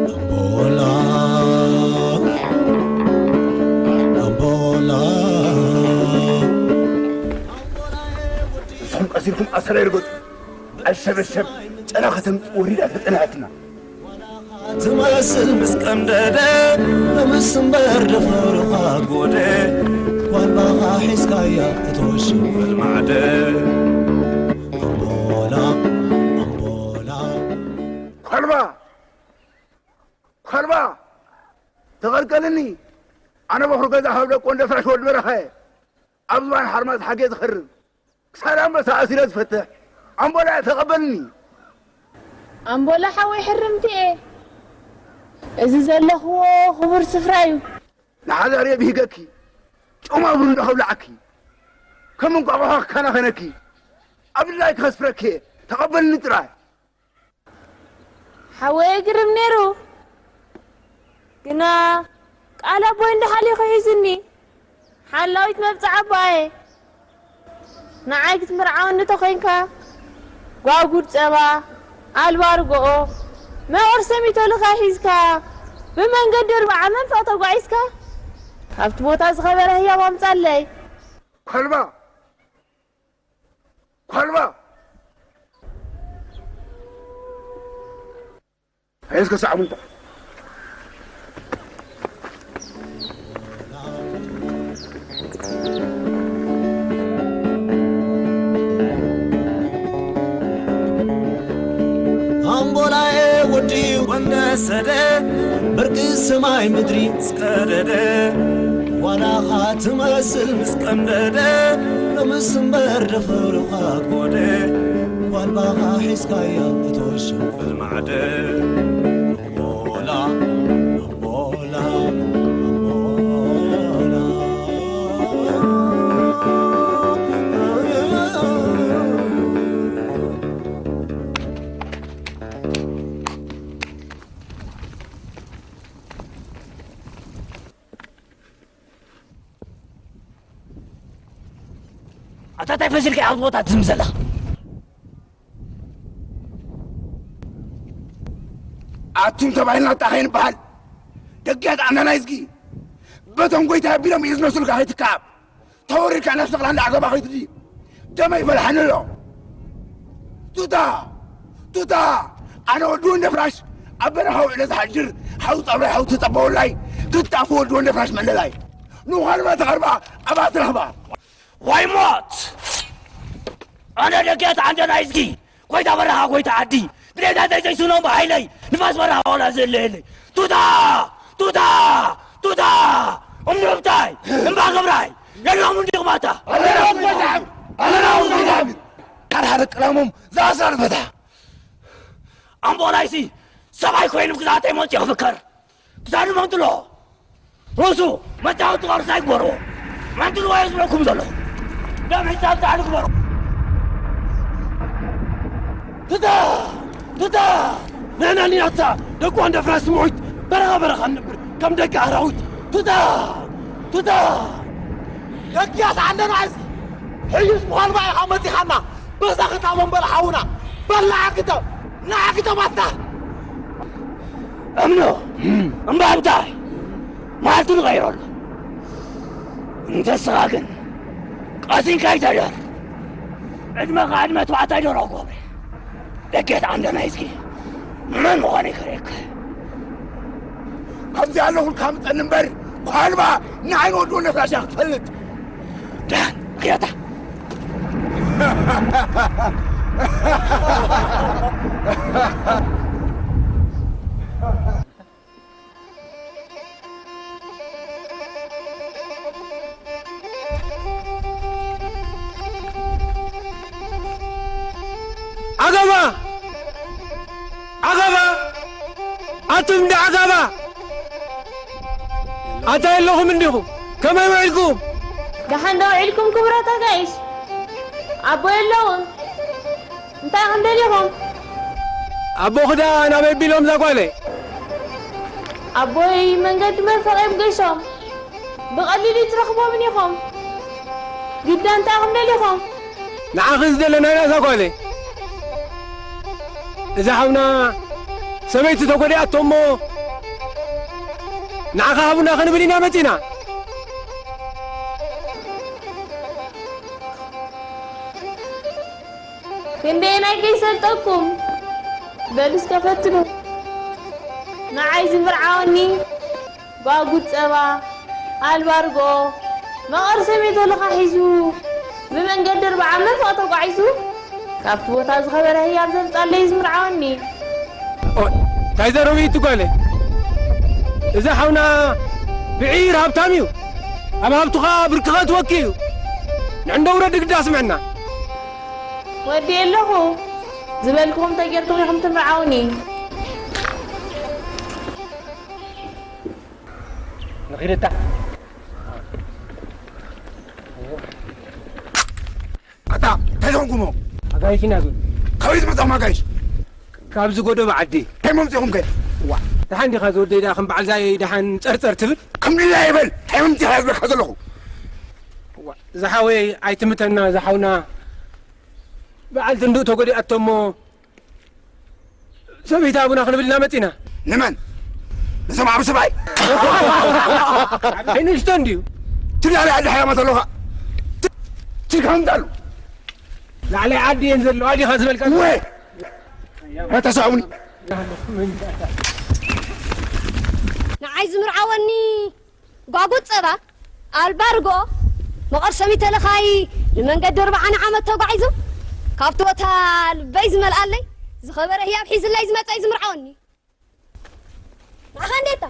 ኣምቦላ፣ ኣምቦላ። ንስኹም ቀሲርኩም ኣሰር ኣይርገጹ። ኣሸበሸብ ጨና ከተምጽእ ወሪዳ ተጸንሐትና። ትመስል ምስ ቀምደደ፣ ምስ እምበር ደፈሩኻ ጎደ፣ ጓልባኻ ሒዝካያ ክትወሽም ፈልማዕደ። ኣምቦላ፣ ኣምቦላ። ኳልባ! ኳልባ! ተቐልቀልኒ! ኣነ በኹሪ ገዛ ካብ ደቂ ወንደ ፍራሽ ወዲ በረኻ እየ። ኣብ ዝባን ሓርማዝ ሓጌ ዝኸርብ። ክሳድ ኣንበሳ ኣሲረ ዝፈትሕ ኣምቦላ እየ፣ ተቐበልኒ። ኣምቦላ ሓወይ ሕርምቲ እየ። እዚ ዘለኽዎ ክቡር ስፍራ እዩ። ንሓዳር እየ ብሂገኪ። ጨው ማብሩ እንዶ ከብላዓኪ፣ ከም እንቋቑሖ ክከናኸነኪ፣ ኣብ ድላይኪ ከስፍረኪ እየ። ተቐበልኒ ጥራይ። ሓወይ ግርም ነይሩ፣ ግና ቃል ኣቦይ እንዶ ሓሊኹ ሒዙኒ። ሓላዊት መብጽዓ ኣቦኣየ። ንዓይ ክትምርዓወኒ ተኾይንካ፣ ጓጉድ ጸባ፣ ኣልባ ርግኦ፣ መቐር ሰሚቶልኻ ሒዝካ፣ ብመንገዲ ኣርብዓ መንፈቕ ተጓዒዝካ፣ ካብቲ ቦታ ዝኸበረ ህያብ ኣምጻለይ። ኮልባ! ኮልባ! ኣየስ ከሳዕ ሙንታ። ኣምቦላኤ ወዲ ወንደሰደ፣ ብርቂ ሰማይ ምድሪ ዝቀደደ፣ ዋላኻ ትመስል ምስ ቀንደደ፣ ሎምስ እምበር ደፈሩኻ ጎደ፣ ዋልባኻ ሒዝካያ እቶ ሽንፍል ማዕደ። ኣምቦላ፣ ኣምቦላ፣ ኣምቦላ። ኣታ እንታይ ፈሲልካ ኢኻ ኣብዚ ቦታ ትዝም ዘለኻ? ኣቱም ተባሂልና ጣ ከይንበሃል፣ ደጊያት ኣናናይዝጊ በቶም ጎይታ ኣቢሎም እዩ ዝመስሉካ ከይትከኣብ። ተወሪድካ ናብ ሰቕላንዳ ዓገባ ከይትድይብ ደመይ ይፈልሓኒ ኣሎ። ቱታ! ቱታ! ኣነ ወዲ ወንደ ፍራሽ ኣብ በረኻ ውዕለ ዝሓድር ሓው ጸብራይ ሓው ተጸበወላይ ክትጣፉ ወዲ ወንደ ፍራሽ መለላይ ንዃልባ ተቐርባ ኣባ ትረኽባ። ዋይ ሞት! ኣነ ደገት ዓንደና ይዝጊ፣ ጎይታ በረኻ፣ ጎይታ ዓዲ፣ ድሌታተይ ዘይስኖም ብሓይለይ፣ ንፋስ በረኻ ዋላ ዘለየለይ። ቱታ! ቱታ! ቱታ! እምኑብታይ! እምባ ክብራይ! የሎም እንዲኹም ኣታ! ኣለና እውን ጎይታ ዓቢ! ኣለና እውን ጎይታ ዓቢ! ሓድሓደ ቅላሞም ዝኣስራ ንፈትሓ። ኣምቦላይሲ ሰብኣይ ኮይኑ ግዛተይ መፂኡ ክፍከር። ክሳዱ መንጥሎ ርእሱ መጫወቲ ቅርሲ ኣይግበርዎ። መንጥልዎ እየ ዝብለኩም ዘለኹ። ደም ሒዝና ኣብ ጻዕሪ ግበሮ። ትታ! ትታ! ንሕና ኒናታ ደቂ ወንደ ፍራስ ስምዑት በረኻ በረኻ ንነብር ከም ደቂ ኣራዊት። ትታ! ትታ! ደጊያት ዓንደና እዚ ሕዩስ ምዃን ባኢኻ መጺኻና። በዛ ክታቦም በል ሓውና። በል ንዓ ክተብ! ንዓ ክተብ ኣታ! እምኖ! እምባብታይ! መዓልቱ ንቐይረሉ። እንተ ስኻ ግን ቀሲንካ ኣይተደር። ዕድመኻ ዕድመ ተባዕታይ ደሮ ጎብረ። ደጌት ዓንደና ይዝጊ መን ምዃነይ ከርእየካ። ከምዚ ኣለኹልካ ምጸኒ እምበር፣ ኳልባ ንዓይ ንወዲ ወነፍራሻ ክትፈልጥ። ደሓን፣ ክያታ። ዓጋባ! ዓጋባ! ኣቱም እንዳ ዓጋባ! ኣታ የለኹም እንዲኹም? ከመይ ውዒልኩም? ደሓን ዶ ውዒልኩም ክቡራት ኣጋይሽ? ኣቦ የለውን። እንታይ ኢኹም ደሊኹም? ኣቦኺ ደኣ ናበይ ቢሎም እዛ ጓለይ? ኣቦይ መንገዲ መርፈቕ እዮም ገይሾም። ብቐሊሉ ትረኽቦምን ኢኹም። ግዳ እንታይ ኢኹም ደሊኹም? ንዓኺ ዝደለናያ እዛ ጓለይ። እዛ ሓውና ሰበይቲ ተጎዲኣቶ እሞ ንዓኻ ሃቡና ክንብል ኢና መጺና። ክንደየናይ ከይሰልጠኩም? በሉ እስከ ፈትኑ። ንዓይ ዝምርዓወኒ ጓጉድ ጸባ፣ ኣልባ ርግኦ፣ መቐር ሰሜቶ ልኻሕ ሒዙ፣ ብመንገዲ ኣርብዓ መንፈቕ ተጓዒዙ፣ ካብቲ ቦታ ዝኸበረ ህያብ ዘምጻለይ ዝምርዓወኒ። ኦይ፣ እንታይ ዘረብእቲ ጓለ? እዚ ሓውና ብዒር ሃብታም እዩ። ኣብ ሃብቱ ኸኣ ብርኪ ኸእትወኪ እዩ። ንዕንዶ ውረድ ግዳ ስምዕና። ወዲኤ ኣለኹ። ዝበልክኹም ተጌርኩም ኢኹም ትምርዓውኒ። ንኺደታ። መኪና ዞን። ካበይ ዝመጻኹም ኣጋይሽ? ካብዚ ጎደቦ ዓዲ። እንታይ መምጺኹም ከ? ዋ፣ ደሓን ዲኻ ዝወደይ? ደኣ ከም በዓል ዛይ ደሓን ጸርጸር ትብል? ከም ድላየ ይበል። እንታይ መምጺኻ ዝብለካ ዘለኹ? ዋ፣ ዝሓወይ ኣይትምተና፣ ዝሓውና። በዓል ትንዱእ ተጎዲኣቶ እሞ ሰበይቲ ኣቡና ክንብል ኢና መጺና። ንመን? ነዞም ዓቢ ሰብኣይ? ዓቢ ንእሽቶ እንድዩ። ትላለ ዓዲ ሓያማ ተለኻ። ት-፣ ትልካ ምምጻሉ። ላዕላይ ዓዲ እየን ዘለዋ ዲኻ ዝበልካ? ወ-፣ መተስዕቡኒ። ንዓይ ዝምርዓወኒ ጓጉድ ጸባ፣ ኣልባ ርግኦ፣ መቐር ሰሚተ ለኻይ ንመንገዲ ኣርብዓን ዓመት ተጓዒዙ፣ ካብቲ ቦታ ልበይ ዝመልኣለይ፣ ዝኸበረ ህያብ ሒዝለይ ዝመጸ እዩ ዝምርዓወኒ። ንዓኻ እንዴታ?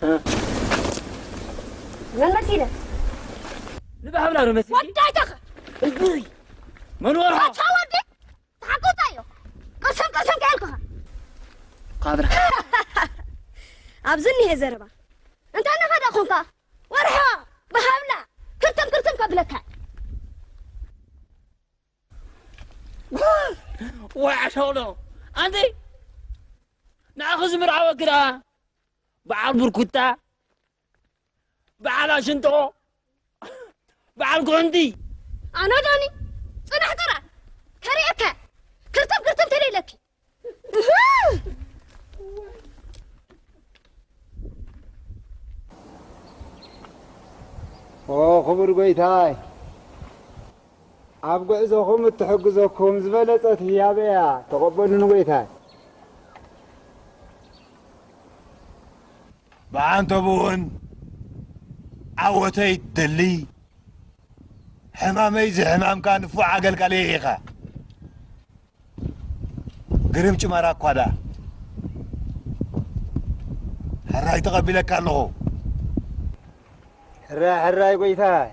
እ። መን መሲለ? ንባህብላ ዶ መሲልኪ? ወዳይታኸ? እይ! መን ወርሖ? ኣታ ወዲ! ተሓቁጣዮ። ቀሰም ቀሰም ከልኩኻ። ካብራ። ኣብዚ እኒሄ ዘረባ። እንታይ ነኸዳ ኾንካ? ወርሖ፣ ብሃብላ፣ ክርትም ክርትም ከብለካ። ዋይ ዓሻውሎ። ኣንቲ፣ ንዓኺ ዝምርዓወኪ ደኣ በዓል ብርኩታ፣ በዓል ኣሽንጦ፣ በዓል ጉዕንቲ። ኣነ ዶኒ፣ ጽናሕ ጥራ፣ ከርእየካ፣ ክርትም ክርትም ተደይለኪ። ኦ፣ ክቡር ጎይታይ፣ ኣብ ጉዕዞኹም እትሕግዘኩም ዝበለጸት ህያብ እያ። ተቐበሉ ንጎይታይ። ብዓንተብኡ እውን ዓወተይ ትደሊ፣ ሕማመይ ዝሕማምካ ንፉዕ ኣገልጋሊ ኢኻ። ግርም ጭመራ እኳ ደኣ። ሕራይ ተቐቢለካ ኣለኹ። ሕራይ፣ ሕራይ ጎይታይ።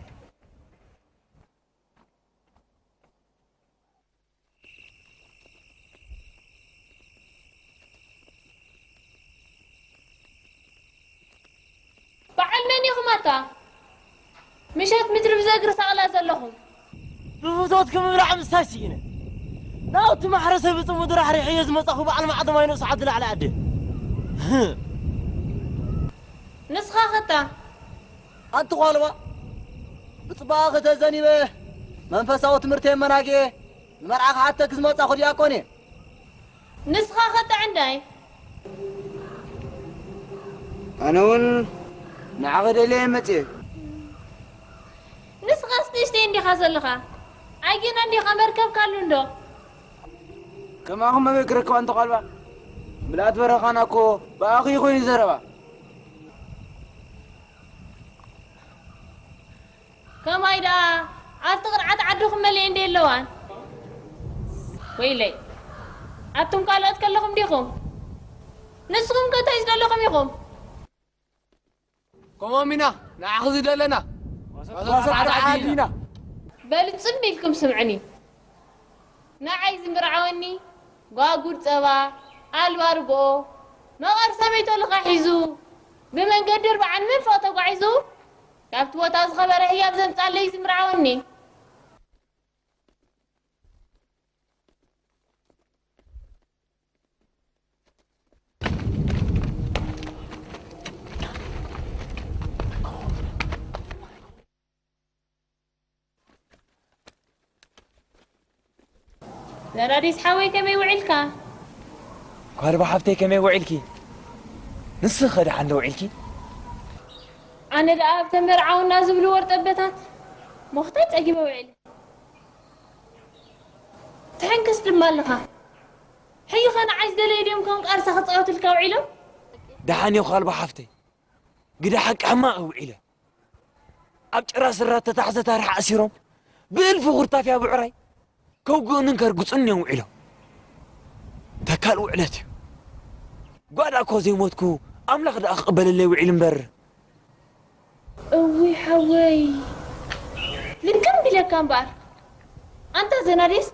በዓል መን ኢኹም ኣታ? ምሸት ምድሪ ብዘግሪ ሳቕላ ዘለኹም። ብፍቶትኪ ምብላዕ ምስታይ ስኢነ። ናብቲ ማሕረሰ ብጽሙድ ራሕሪሐዮ ዝመጻኹ በዓል ማዕዶ ማይ ንእሱ ዓዲ ላዕሊ ዓዲ። ንስኻ ኸታ? ኣንቲ ጓልባ፣ ብጽባቐኺ ተዘኒበ፣ መንፈሳዊ ትምህርቲ የመናግየ፣ ንመርዓ ክሓተኪ ዝመጻኹ ዲያቆን እየ። ንስኻ ኸታ ዕንዳይ? ኣነ እውን ንዓኺ ደልየ መጽየ። ንስኻስ ንእሽተይ እንዲኻ ዘለኻ? ኣየና እንዲኻ መርከብካ ኣሉ እንዶ? ከማኹም ኣበይ ክረክባ ኣንቲ ጓልባ? ምልኣት በረኻና እኮ ብኣኺ ኮይኑ ዘረባ። ከማይ ደኣ ኣብቲ ቅርዓት ዓድኹም መሊኤን ዶ የለዋን? ወይለይ፣ ኣቱም ካልኦት ከለኹም ዲኹም? ንስኹም ከ እንታይ ዝደለኹም ኢኹም? ከምኦም ኢና ንዓኺ ዝደለና። ጓሶት ዓዲ ኢና። በሉ ጽም ኢልኩም ስምዑኒ። ንዓይ ዝምርዓወኒ ጓጉድ ጸባ፣ ኣልባ ርግኦ፣ መቐር ሰመይቶ ልኻ ሒዙ፣ ብመንገዲ ኣርብዓን መንፈቕ ተጓዒዙ፣ ካብቲ ቦታ ዝኸበረ ህያብ ዘምጻለይ ዝምርዓወኒ። ዘናዲስ ሓወይ ከመይ ውዒልካ? ጓልባ ሓፍተይ ከመይ ውዒልኪ? ንስኺ ከ ደሓን ዶ ውዒልኪ? ኣነ ደኣ ኣብተን መርዓውና ዝብሉ ወርጠበታት ሞኽታይ ጸጊበ ውዒለ። ትሕንክስ ድማ ኣለኻ። ሕይኸ ንዓይ ዝደለዩ ድዮም ከም ቃርሳ ክጻወትልካ ውዒሎም? ደሓን እዮ ጓልባ ሓፍተይ። ግደ ሓቂ ሕማቕ ውዒለ። ኣብ ጭራ ስራ ተታሕዘ ታርሕ ኣሲሮም ብእልፊ ኩርታፍያ ብዕራይ ከውግኡንን ከርግጹንን እዮም ውዒሎም። ተካል ውዕለት እዩ። ጓዳ እኮ ዘይሞትኩ ኣምላኽ ደኣ ክቕበለለይ ውዒሉ እምበር። እውይ ሓወይ፣ ልክም ቢለካ እምበኣር። ኣንታ ዘናዴስ፣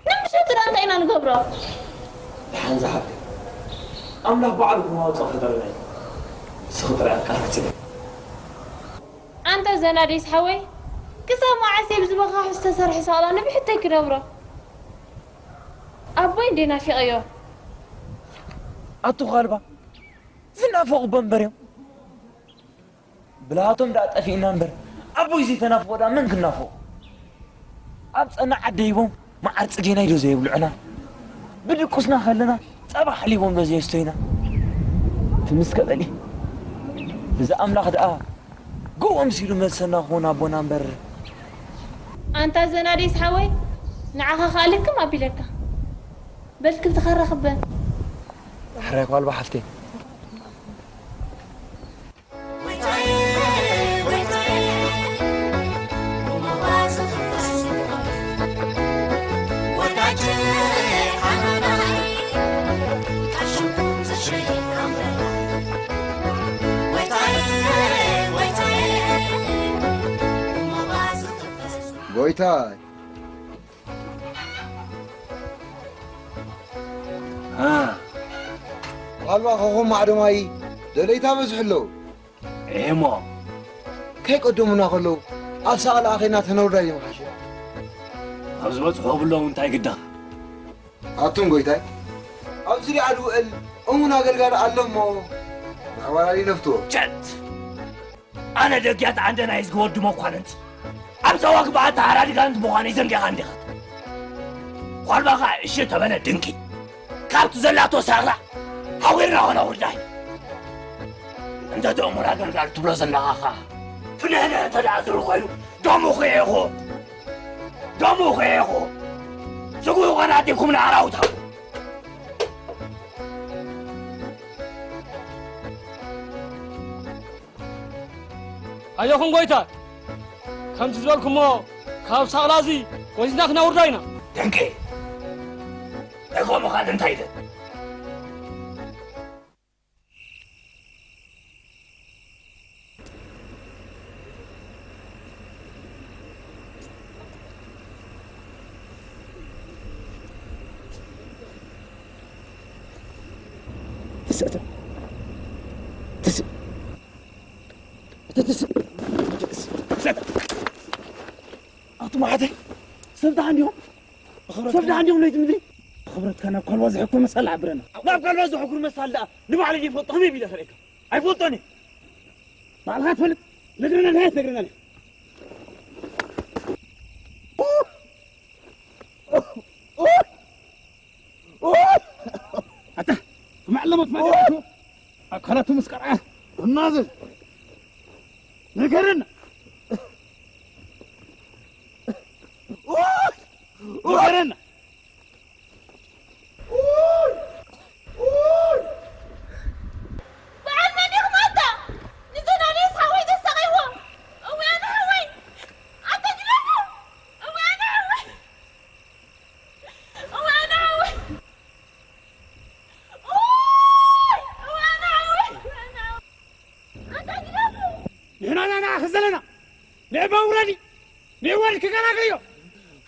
ንምሸቱ ደኣ እንታይ ኢና ንገብሮ? ደሓን ዝሓፍተይ፣ ኣምላኽ ባዕሉ ክማውፅኦ ፈጠረና እዩ። ንስኺ ጥራይ ኣቃልብፅለይ። ኣንታ ዘናዴስ ሓወይ፣ ክሳብ መዓስ እየ ብዝበኻኹ ዝተሰርሐ ሳቕላ ንብሕተይ ክነብሮ? ኣቦይ እንዴ ናፊቐዮ። ኣቶ ኻልባ ዝናፈቑ በንበር እዮም። ብልሃቶም ደኣ ጠፊእና እምበር ኣቦይ ዘይተናፍቖ ደኣ መን ክናፍቖ? ኣብ ጸና ዓደይቦም መዓር ጽጌናይ ዶ ዘየብልዑና? ብድቁስና ከለና ጸባ ሓሊቦም ዶ ዘየስቶይና? ትምስከ በሊ። እዚ ኣምላኽ ደኣ ጎቦ ምሲሉ መልሰና ክኾን ኣቦና እምበር። ኣንታ ዘናዴስ ሓወይ ንዓኻ ከኣ ልክም ኣቢለካ። በል ክብትኻ ራኽበ። ሕራይ ኳልባ ሓፍተይ። ጎይታይ እ፣ ዋልባ ኸኹም ማዕዶማይ ደለይታ በዝሑ ኣለዉ። እሞ ከይቀደሙና ከለዉ ኣብ ሳቕላ ኣኸይና ተነውርዳ ይምሓሸ። ኣብ ዝበጽሖ ብሎም እንታይ ግዳ? ኣቱም ጎይታይ፣ ኣብ ዙርያ ልውዕል እሙን ኣገልጋሊ ኣሎ እሞ ብኣባላሊ ነፍትዎ። ቸት! ኣነ ደግያት ዓንደ ናይ ዝግወዱ መኳንንት ኣብ ጸዋግባ ኣተሃራዲ ጋንት ምዃነይ ዘንጊኻ እንዲኻ። ኳልባኻ እሺ ተበለ ድንቂ። ካብቲ ዘላቶ ሳቕላ ሓዊርና ኾነ ውርዳይ። እንተ ተእሙር ኣገልጋሊ ትብሎ ዘለኻ ኸኣ ፍንሕንሕ እንተ ደኣ ዝብል ኮይኑ ደሙ ኹዒኹ። ደሙ ኹዒኹ። ስጉ ኾነ ኣዴኩም ንኣራውታ። ኣጆኹም ጎይታ፣ ከምቲ ዝበልኩሞ ካብ ሳቕላ እዚ ወሲድና ክነውርዳ ኢና። ደንቂ፣ ደጎምኻ እንታይ ኢለ? ኣቱም ኣሓተይ፣ ሰብ ደሓን ዲኹም? ሰብ ደሓን ዲኹም? ለይቲ ምድሪ ብኽብረትካ ናብ ኳልባ ዝሕኩር መሳል ዓብረና። ናብ ኳልባ ዘሕኩር መሳል ደኣ ንባዕለይ ዘይፈልጦ ከመይ ቢለ ከርእየካ? ኣይፈልጦን እየ። ባዕልኻ ትፈልጥ። ነግረና፣ ንሃያ ትነግረና ነህ። ኣታ፣ ክመዕለሞት ማለት ኣካላቱ ምስ ቀርዐ እናዘ ንገረና። ንገረና። በዓል መን ኢኹም ኣታ? ንዘናንየስ ሓወይ ተሳቒዎ። እወ ኣነ ሓወይ። ኣታ ግደፉ። እወ ኣነ ሓወይ። እወ ኣነ ሓወይ። ኦይ! እወ ኣነ ሓወይ። ኣታ ግደፉ። ንሕና ኢና ንኣኺ ዘለና። ንዕባ ውረዲ። ንእወል ክገላግልዮ።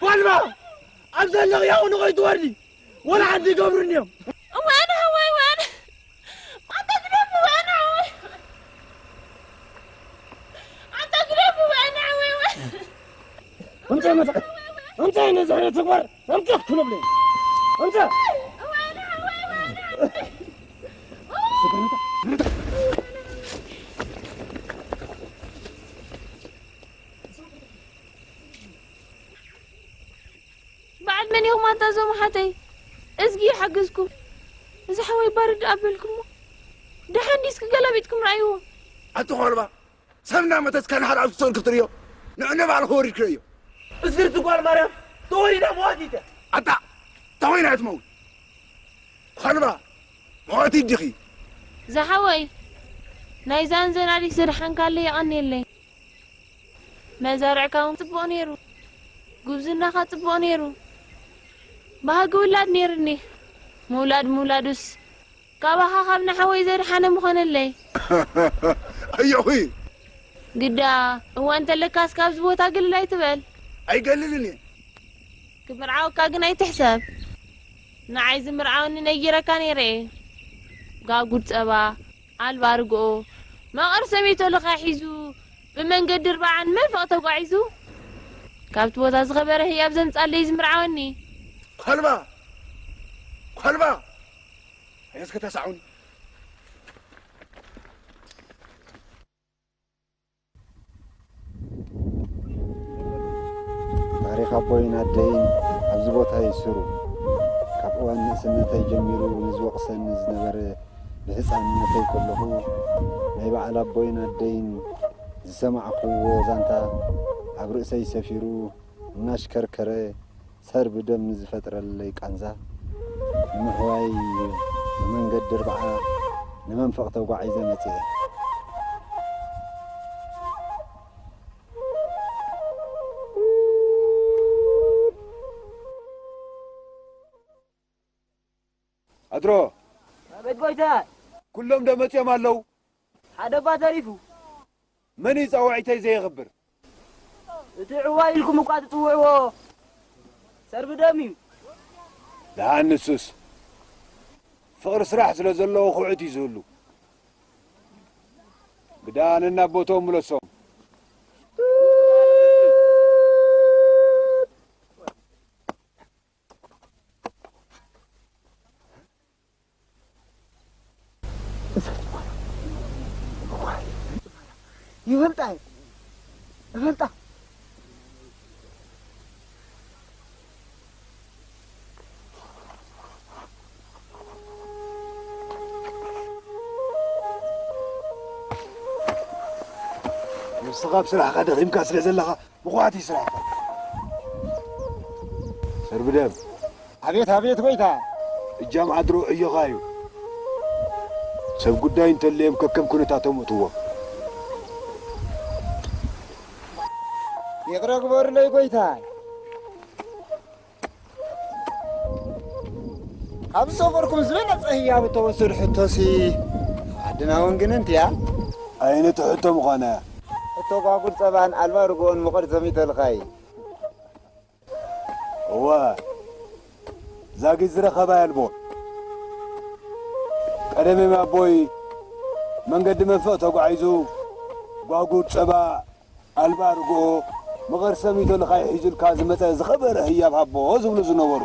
ፋልማ፣ ኣብ ዘለኽዮ ንኸይትወርዲ። ወላ ሓንቲ ይገብሩኒ እዮም። እወ ኣነ ሓወይ፣ እወ ኣነ። ኣታ ግደፉ፣ እወ ኣነ ሓወይ። ኣታ ግደፉ፣ እወ ኣነ ሓወይ፣ እወ። ኣምፀ መጣ። ኣምፀ ነዚ ዓይነት ተግባር ኣምፀ ክትነብለይ። ኣምፀ። እወ ኣነ ሓወይ፣ እወ ኣነ ሓወይ። በዓል መን ኢኹም ኣታ እዞም ኣሓተይ? እዝጊ ይሓግዝኩም። እዚ ሓወይ ባርድ ኣበልኩሞ። ደሓን ዲስ ክገላቢጥኩም ረኣይዎ። ኣቲ ኾልባ፣ ሰብ እናመተትካ ንሓደ ኣብ ክሰል ክትርእዮ፣ ንዑ ንባዕልኻ ወሪድክዮ። እዝርቲ ጓል ማርያም ተወሊዳ መዋቲት እያ። ኣታ፣ ተኾይና እያ ትመውት። ኾልባ፣ መዋቲት ዲኺ? ዝሓወይ፣ ናይዛን ዘናዲስ ዘድሓንካለይ የቐንየለይ። መዘርዕካ እውን ጽቡቕ ነይሩ፣ ጉብዝናኻ ጽቡቕ ነይሩ። ባህጊ ውላድ ነይርኒ። ምውላድ ምውላዱስ፣ ካባኻ ካብ ንሓወይ ዘድሓነ ምኾነለይ። ኣየኹ። ግዳ፣ እዋን እንተለካስ ካብዚ ቦታ ግልል ኣይትበል። ኣይገልልን እየ። ክምርዓወካ ግን ኣይትሕሰብ። ንዓይ ዝምርዓወኒ ነጊረካ ነይረ እየ። ጋጉድ ጸባ፣ ኣልባ ርግኦ፣ መቐር ሰሚቶ ልኻ ሒዙ፣ ብመንገዲ ኣርብዓን መንፈቕ ተጓዒዙ፣ ካብቲ ቦታ ዝኸበረ ህያብ ዘምጻለይ ዝምርዓወኒ። ኾልባ፣ ኳልባ! ኣየስ ከተሳዑን። ታሪኽ ኣቦይን ኣደይን ኣብዚ ቦታ ይስሩ። ካብ እዋን ንእስነተይ ጀሚሩ ንዝወቕሰኒ ዝነበረ ብህፃንነተይ ከለኹ ናይ በዓል ኣቦይን ኣደይን ዝሰማዕኽዎ ዛንታ ኣብ ርእሰይ ሰፊሩ እናሽከርከረ ሰር ብደም ንዝፈጥረለይ ቃንዛ ንምሕዋይ ብመንገዲ ኣርብዓ ንመንፈቕ ተጓዒዘ መጺኤ። ኣድሮ። ኣቤት ጎይታ። ኩሎም ዶ መጺኦም ኣለዉ? ሓደ እባ ተሪፉ። መን እዩ ጻውዒተይ ዘየኽብር? እቲ ዕዋይ ኢልኩም እኳ ትጽውዕዎ ሰርቢ ደም እዩ። ደሓን ንሱስ ፍቕሪ ስራሕ ስለ ዘለዎ ኩዕት እዩ ዝህሉ። ግዳ ነናብ ቦትኦም ምለሶም። ይፈልጣ እየ። እፈልጣ። ንስኻ ኣብ ስራሕኻ ደኺምካ ስለ ዘለኻ፣ ምኹዓት እዩ ስራሕካ። ሰርብደም። ኣቤት፣ ኣቤት፣ ጎይታ። እጃም ዓድሮ ዕዮኻ እዩ። ሰብ ጉዳይ እንተልዮም ከከም ኩነታቶም እትዎም። ይቕረ ግበሩለይ፣ ጎይታ። ካብ ዝሰፈርኩም ዝበለጸ ህያብ እተወሰዱ ሕቶሲ፣ ዓድና እውን ግን እንትያ። ኣይነቲ ሕቶ ምዃነ? ሕቶ ጓጉድ ጸባን ኣልባ ርግኦን ምቕር ዘሚተልኻይ። እወ፣ ዛጊት ዝረኸባ የልቦ። ቀደም ኣቦይ መንገዲ መንፈቕ ተጓዒዙ፣ ጓጉድ ጸባ ኣልባ ርግኦ፣ መቐር ሰሚቶ ልኻይ ሒዙልካ ዝመጸ ዝኸበረ ህያብ ሃቦ ዝብሉ ዝነበሩ።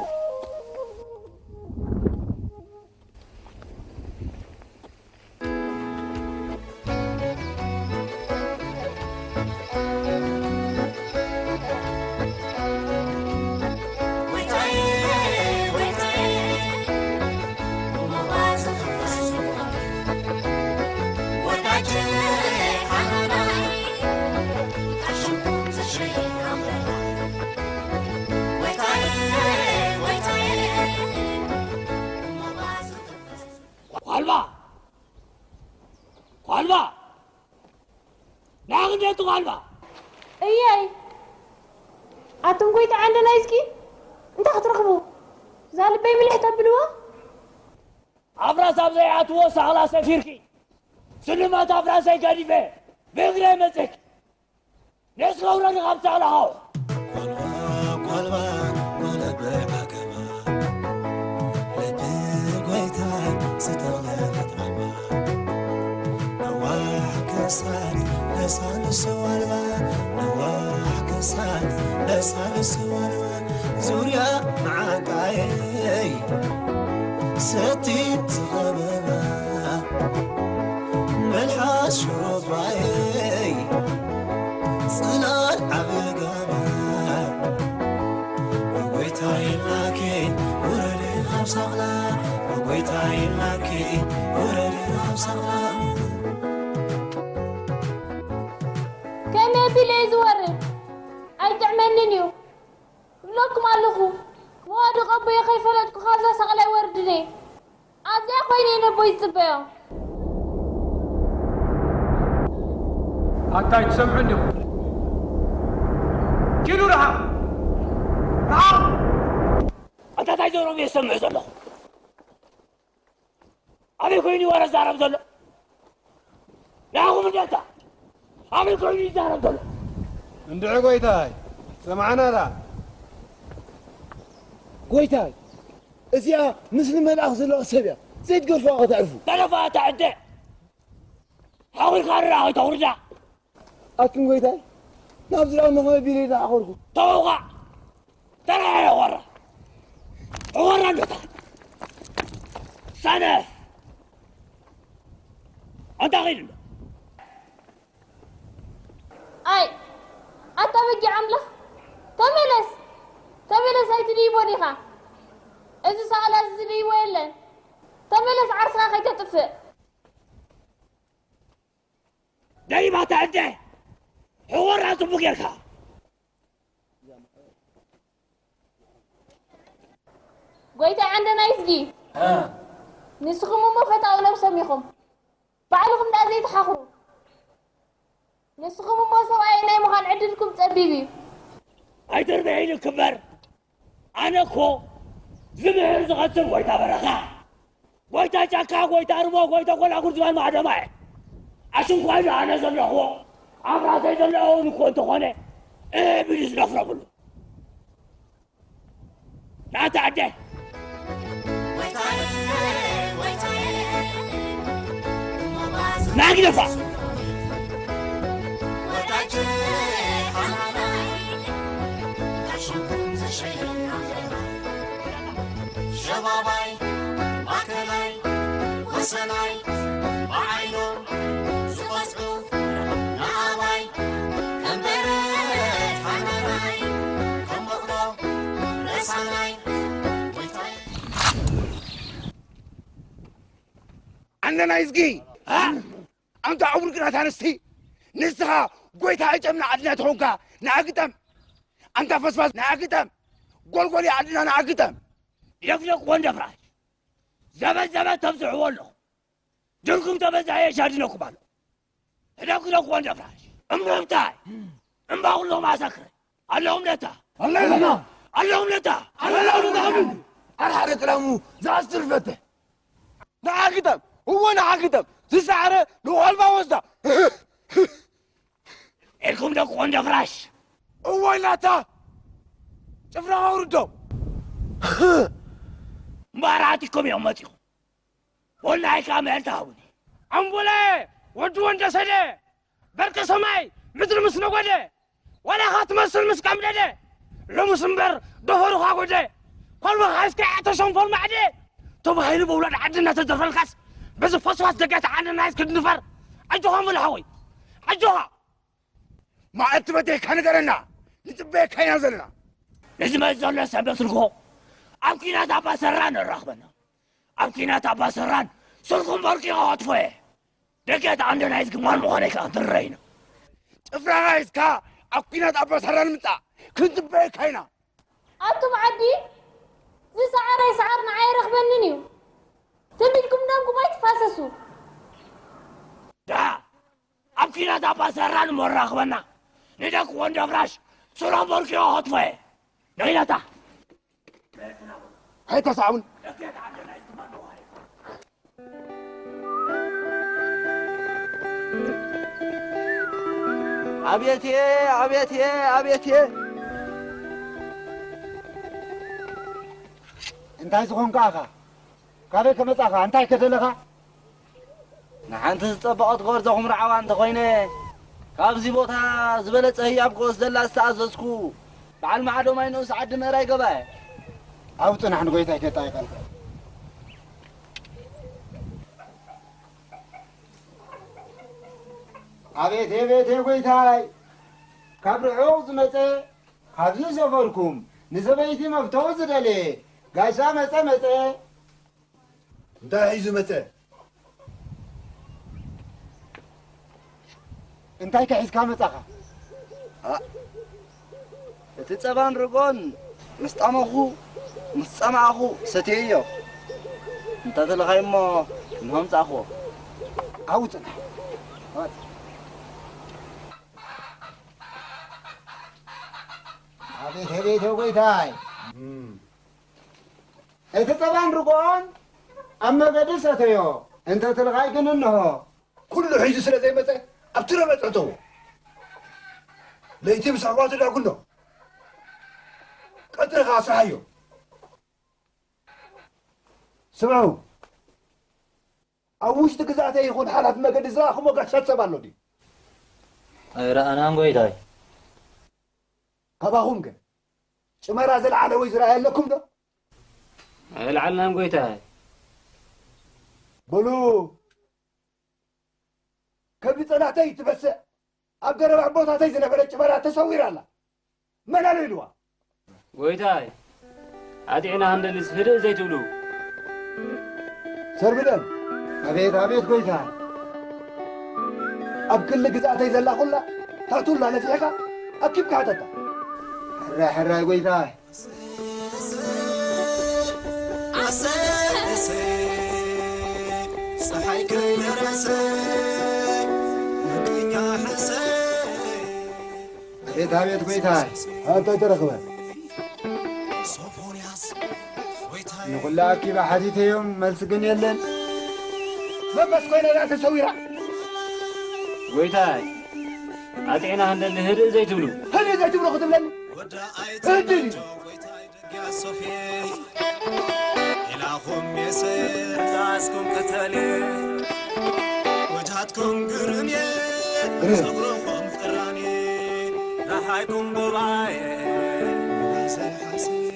ኳልባ! ኳልባ! ንዓኺ እንዴት ኳልባ? እየይ! ኣቱም ጎይታ ዓንደና ይዝጊ፣ እንታይ ክትረኽቡ? እዛ ልበይ ምልሕ ተብልዎ? ኣፍራስ ኣብ ዘይኣትዎ ሳኽላ ሰፊርኪ፣ ስልማት ኣፍራሰይ ገዲፈ፣ ብእግረይ መጺእኪ። ንስኻ ውረድ ካብ ሳኽላ ሃው። ኳልባ፣ ኳልባ፣ ጓል ኣባይ ዓገባ፣ ልቢ ጎይታ ዝተቕለለት ዓባ። ነዋሕ ክሳድ ለሳልስ ዋልባ፣ ነዋሕ ክሳድ ለሳልስ ዋልባ፣ ዙርያ መዓንጣየይ ሰቲ ዝኸበባ፣ መልሓስ ሽሮባየይ ጽላል ዓቢ ጋባ። ጎይታ ኢልናኪ ውረዲ ካብ ሳኽላ፣ ጎይታ ኢልናኪ ውረዲ ካብ ሳኽላ። ከመይ ኣቢለ እየ ዝወርድ? ኣይጥዕመንን እዩ። እብለኩም ኣለኹ፣ መዋድቕ ኣቦየ ከይፈለጥኩ ካብዛ ሳቕላይ ወርድለይ። ኣብዚኣ ኮይነ እየ ነቦይ ዝጽበዮ። ኣታ ኣይትሰምዑን ዲኹም? ኪዱ ርሓቕ! ርሓቕ! ኣታ እንታይ ዘረቡ እየ ዝሰምዕ ዘለኹ? ኣበይ ኮይኑ እዩ ወረ ዝዛረብ ዘሎ? ንዓኹም እንዴታ! ኣበይ ኮይኑ ይዛረብ ዘሎ? እንድዒ ጎይታይ፣ ሰምዓና ደኣ። ጎይታይ፣ እዚኣ ምስሊ መልኣኽ ዘለዋ ሰብ እያ። ዘይትገድፍዋ ከተዕርፉ። ተረፋ እታ ዕደ! ሓዊርካ ርኣ፣ ኣይተኹርዳ! ኣቱም ጎይታይ፣ ናብዚ ደኣ መኸመ ቢለ ደኣ ኣኸርኩ። ተውኻ! ተራያ ኾራ! ኾራ እንዶታ! ሳነ! ኣንታ ኸይድ ኣሎ። ኣይ፣ ኣታ በጊዕ ኣምላኽ፣ ተመለስ፣ ተመለስ፣ ኣይትድይቦ ዲኻ? እዚ ሳቕላ እዚ ዝድይቦ የለን። ተመለስ፣ ዓርስኻ ከይተጥፍእ። ደይባ ተዕደ፣ ሕወራ ጽቡቕ ጌርካ። ጎይታ ዓንደና ይዝጊ። እ። ንስኹም እሞ ፈታው ነብሶም ኢኹም። ባዕልኹም ደኣ ዘይትሓኽሩ። ንስኹም እሞ ሰብኣይ ናይ ምዃን ዕድልኩም ጸቢብ እዩ። ኣይትርብሒ ኢሉ ክበር። ኣነ እኮ ዝምሕር ዝቐትል ጎይታ በረኻ፣ ጎይታ ጫካ፣ ጎይታ ርሞ፣ ጎይታ ኮላጉር ዝበሃል ማዕዶማ እየ። ኣሽንኳይ ዶ ኣነ ዘለኹዎ፣ ኣብ ራሰይ ዘሎ እውን እኮ እንተኾነ፣ እህ ቢሉ ዝደፍረብሉ። ናታ ኣደ። ናግደፋ። ሸባባይ፣ ማእከላይ፣ ወሰናይ፣ ብዓይኖም ዝቐጽዑ ንኣባይ፣ ከም በረድ ሓመናይ፣ ከም በቕሎ ረሳናይ፣ ጎይታይ። ኣንደና ይዝጊ። እ? ኣንታ ዕውር ግራት ኣንስቲ፣ ንስኻ ጎይታ ዕጨም ንዓድና ተኾንካ፣ ንኣግጠም። ኣንታ ፈስፋስ ንኣግጠም። ጎልጎል ዓድና ንኣግጠም። ደፍደፍ ወንደ ፍራሽ። ዘበት ዘበት ተብዝሕዎ ኣለኹም። ድርኩም ተበዛሒ የሻድነኩም ኣሎ። ህደግደግ ወንደ ፍራሽ። እምብርምታይ። እምባቑሎ ማሳክር። ኣለኹም ነታ። ኣለና። ኣለኹም ነታ። ኣለና። ኣረ ሓደ ክላሙ ዝኣስር ፈትሕ። ንዓግጠም፣ እወ ንዓግጠም፣ ዝሰዓረ ንኾልባ ወስዳ። ኢልኩም ደቂ ቆንጆ ፍራሽ። እወ ናታ፣ ጭፍራ ኣውርዶም። እምበኣር ኣቲኩም እዮም መጺኹም። ወላሂ ከኣ ምዕልቲ ሃቡኒ። ኣምቡለ፣ ወዲ ወንደሰደ፣ በርቂ ሰማይ፣ ምድሪ ምስ ነጎደ፣ ዋላኻ ትመስል ምስ ቀምደደ፣ ሎምስ እምበር ደፈሩኻ ጎደ። ኮልባኻ እስከ ኣዕተ ሸንኮል ማዕደ ተባሂሉ ብውላድ ዓዲ እናተደርፈልካስ፣ በዚ ፈስፋስ ደገት ዓንድና እስኪ ንፈር። ኣጆኻ እምበል ሓወይ፣ ኣጆኻ። መዓልቲ በቴካ ንገረና፣ ንጽበየካ ኢና ዘለና። ንዝመጽእ ዘሎ ሰንበት ስልኮ ኣብ ኲናት ኣባ ሰራን ንራኽበና። ኣብ ኲናት ኣባ ሰራን ስልኩም በርቂቑ ከጥፎ እየ። ደገት ዓንድና እስኪ ማን ምዃነይ ከኣ ክንርኢ ኢና። ጭፍራኻ ሒዝካ ኣብ ኲናት ኣባ ሰራን ምጻእ፣ ክንጽበየካ ኢና። ኣቱም ዓዲ፣ ዝሰዓረ ይስዓር ንዓይ ኣይረኽበንን እዩ። ትም ኢልኩም ደምኩም ኣይትፋሰሱ። ዳ፣ ኣብ ኲናት ኣባ ሰራን እሞ ራኽበና። ንደቂ ወንዶ ፍራሽ ስሮም በርኪዮ ኸትፎ እየ። ንኺዳታ። ኣይተሳዕቡን። ኣብየትየ፣ ኣብየትየ፣ ኣብየትየ። እንታይ ዝኾንካ ኢኻ? ካበይ ከመጻኻ? እንታይ ከደለኻ? ንሓንቲ ዝጸበቐት ጎርዞ ኹምርዓዋ እንተኾይነ፣ ካብዚ ቦታ ዝበለጸ ህያብ ክወስደላ ዝተኣዘዝኩ፣ በዓል ማዕዶ ማይ ንኡስ ዓዲ ምእራይ ገባየ። ኣብኡ ጽናሕ ንጎይታይ ከጣይቐልካ። ኣቤት፣ ኣቤት፣ ጎይታይ! ካብ ርሑቕ ዝመጸ፣ ካብዚ ሰፈርኩም ንሰበይቲ መፍተው ዝደለየ ጋሻ መጸ፣ መጸ። እንታይ ሒዙ መጸ? እንታይ ከ ሒዝካ መጻኻ? ኣ፣ እቲ ጸባን ርጎን ምስ ጣመኹ፣ ምስ ጸማእኹ ሰትየዮ። እንተ ተለኻይ እሞ እንሆ ምጻእኽዎ። ኣብኡ ጽናሕ። ኣቤት፣ ኣቤት፣ ጎይታይ። እም። እቲ ጸባን ርጎን ኣብ መገዲ ሰተዮ፣ እንተ ትልኻይ ግን እንሆ። ኩሉ ሒዙ ስለ ዘይመጸ፣ ኣብቲ ረመጽ ዕጠዎ። ለይቲ ምስ ኣሕዋቱ ዳጉኖ። ቀትሪ ኸኣ ስርሓዮ። ስምዑ፣ ኣብ ውሽጢ ግዛተይ ይኹን ሓላፊ መገዲ ዝረኣኹሞ ጋሻ ሰብ ኣሎ ድዩ? ኣይረኣናን ጎይታይ። ካባኹም ከ? ጭመራ ዝለዓለ ወይ ዝረኣየ ኣለኩም ዶ? ኣይለዓልናን ጎይታይ። በሉ፣ ከብዲ ጸላእተይ ትበስዕ፣ ኣብ ገረብ ኣቦታተይ ዝነበረ ጭበራ ተሰዊራ ኣላ። መን ኣሎ ኢልዋ? ጎይታይ፣ ኣጢዕና ክንደልስ ህድእ ዘይትብሉ? ሰርብደን። ኣቤት፣ ኣቤት ጎይታ። ኣብ ክሊ ግዛእተይ ዘላ ኩላ፣ ታቱላ ነፊሕካ ኣኪብካ ሃተታ። ሕራይ፣ ሕራይ ጎይታ። ጸሓይ ከይደረሰ ምቀኛ ሕሰይ። ቤት ኣቤት ጎይታ። እንታይ ተረኽበ? ሶፎንያስ፣ ጎይታዬ። ንኹላ ኣኪባ ሓቲተዮም፣ መልሲ ግን የለን። መበስ ኮይና እያ ተሰዊራ። ጎይታይ፣ ኣጢዕና ክንደሊ ህድእ ዘይትብሉ? ህድእ ዘይትብሉ ክትብለኒ? ህድእ እዩ። ደጊያ ሶፍየ ኢላኹም የሰር ራእስኩም ቅተልየ ወጃትኩም ግርምየ ግርም። ጸጉርኹም ጽራንየ ራሓይኩም ጎባየ ዘይሓስየ።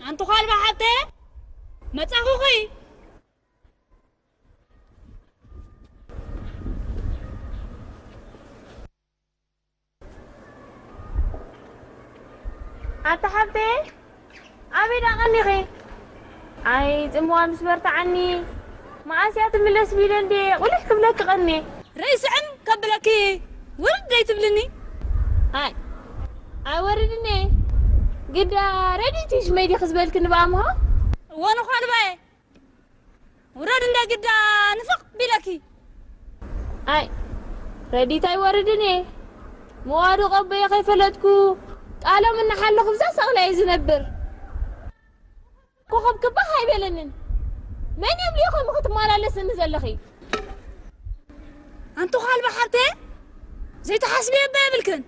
ኣንቲ ኳልባ ሓብተ መጻኹኺ። ኣታ ሓብተየ፣ ኣበይ ደኣ ቀኒኺ? ኣይ፣ ጽምዋ ምስ በርትዓኒ፣ መኣስ እያ ትምለስ ቢለ እንድየ ቁሊሕ ክብለኪ ቀንየ። ርእሲ ዕም ከብለኪ ውርድ ደይትብልኒ? ኣይ፣ ኣይወርድን እየ። ግዳ ረዲት እዩ ሽመይ ዲኺ ዝበልክኒ ብኣምሆ? እወ፣ ንዃልባየ። ውረድ እንደ ግዳ ንፍቕ ቢለኪ። ኣይ፣ ረዲት ኣይወርድን እየ። መዋድቕ ኣቦየ ከይፈለጥኩ፣ ቃሎም እናሓለኹ ብዛ ሰቕላ እየ ዝነብር። ኮኸብ ክባህ ኣይበለንን። መን እዮም ልኢኹም ክትመላለስኒ ዘለኺ? ኣንቲ ዃልባ ሓብተየ፣ ዘይትሓስብዮ እባ የብልክን።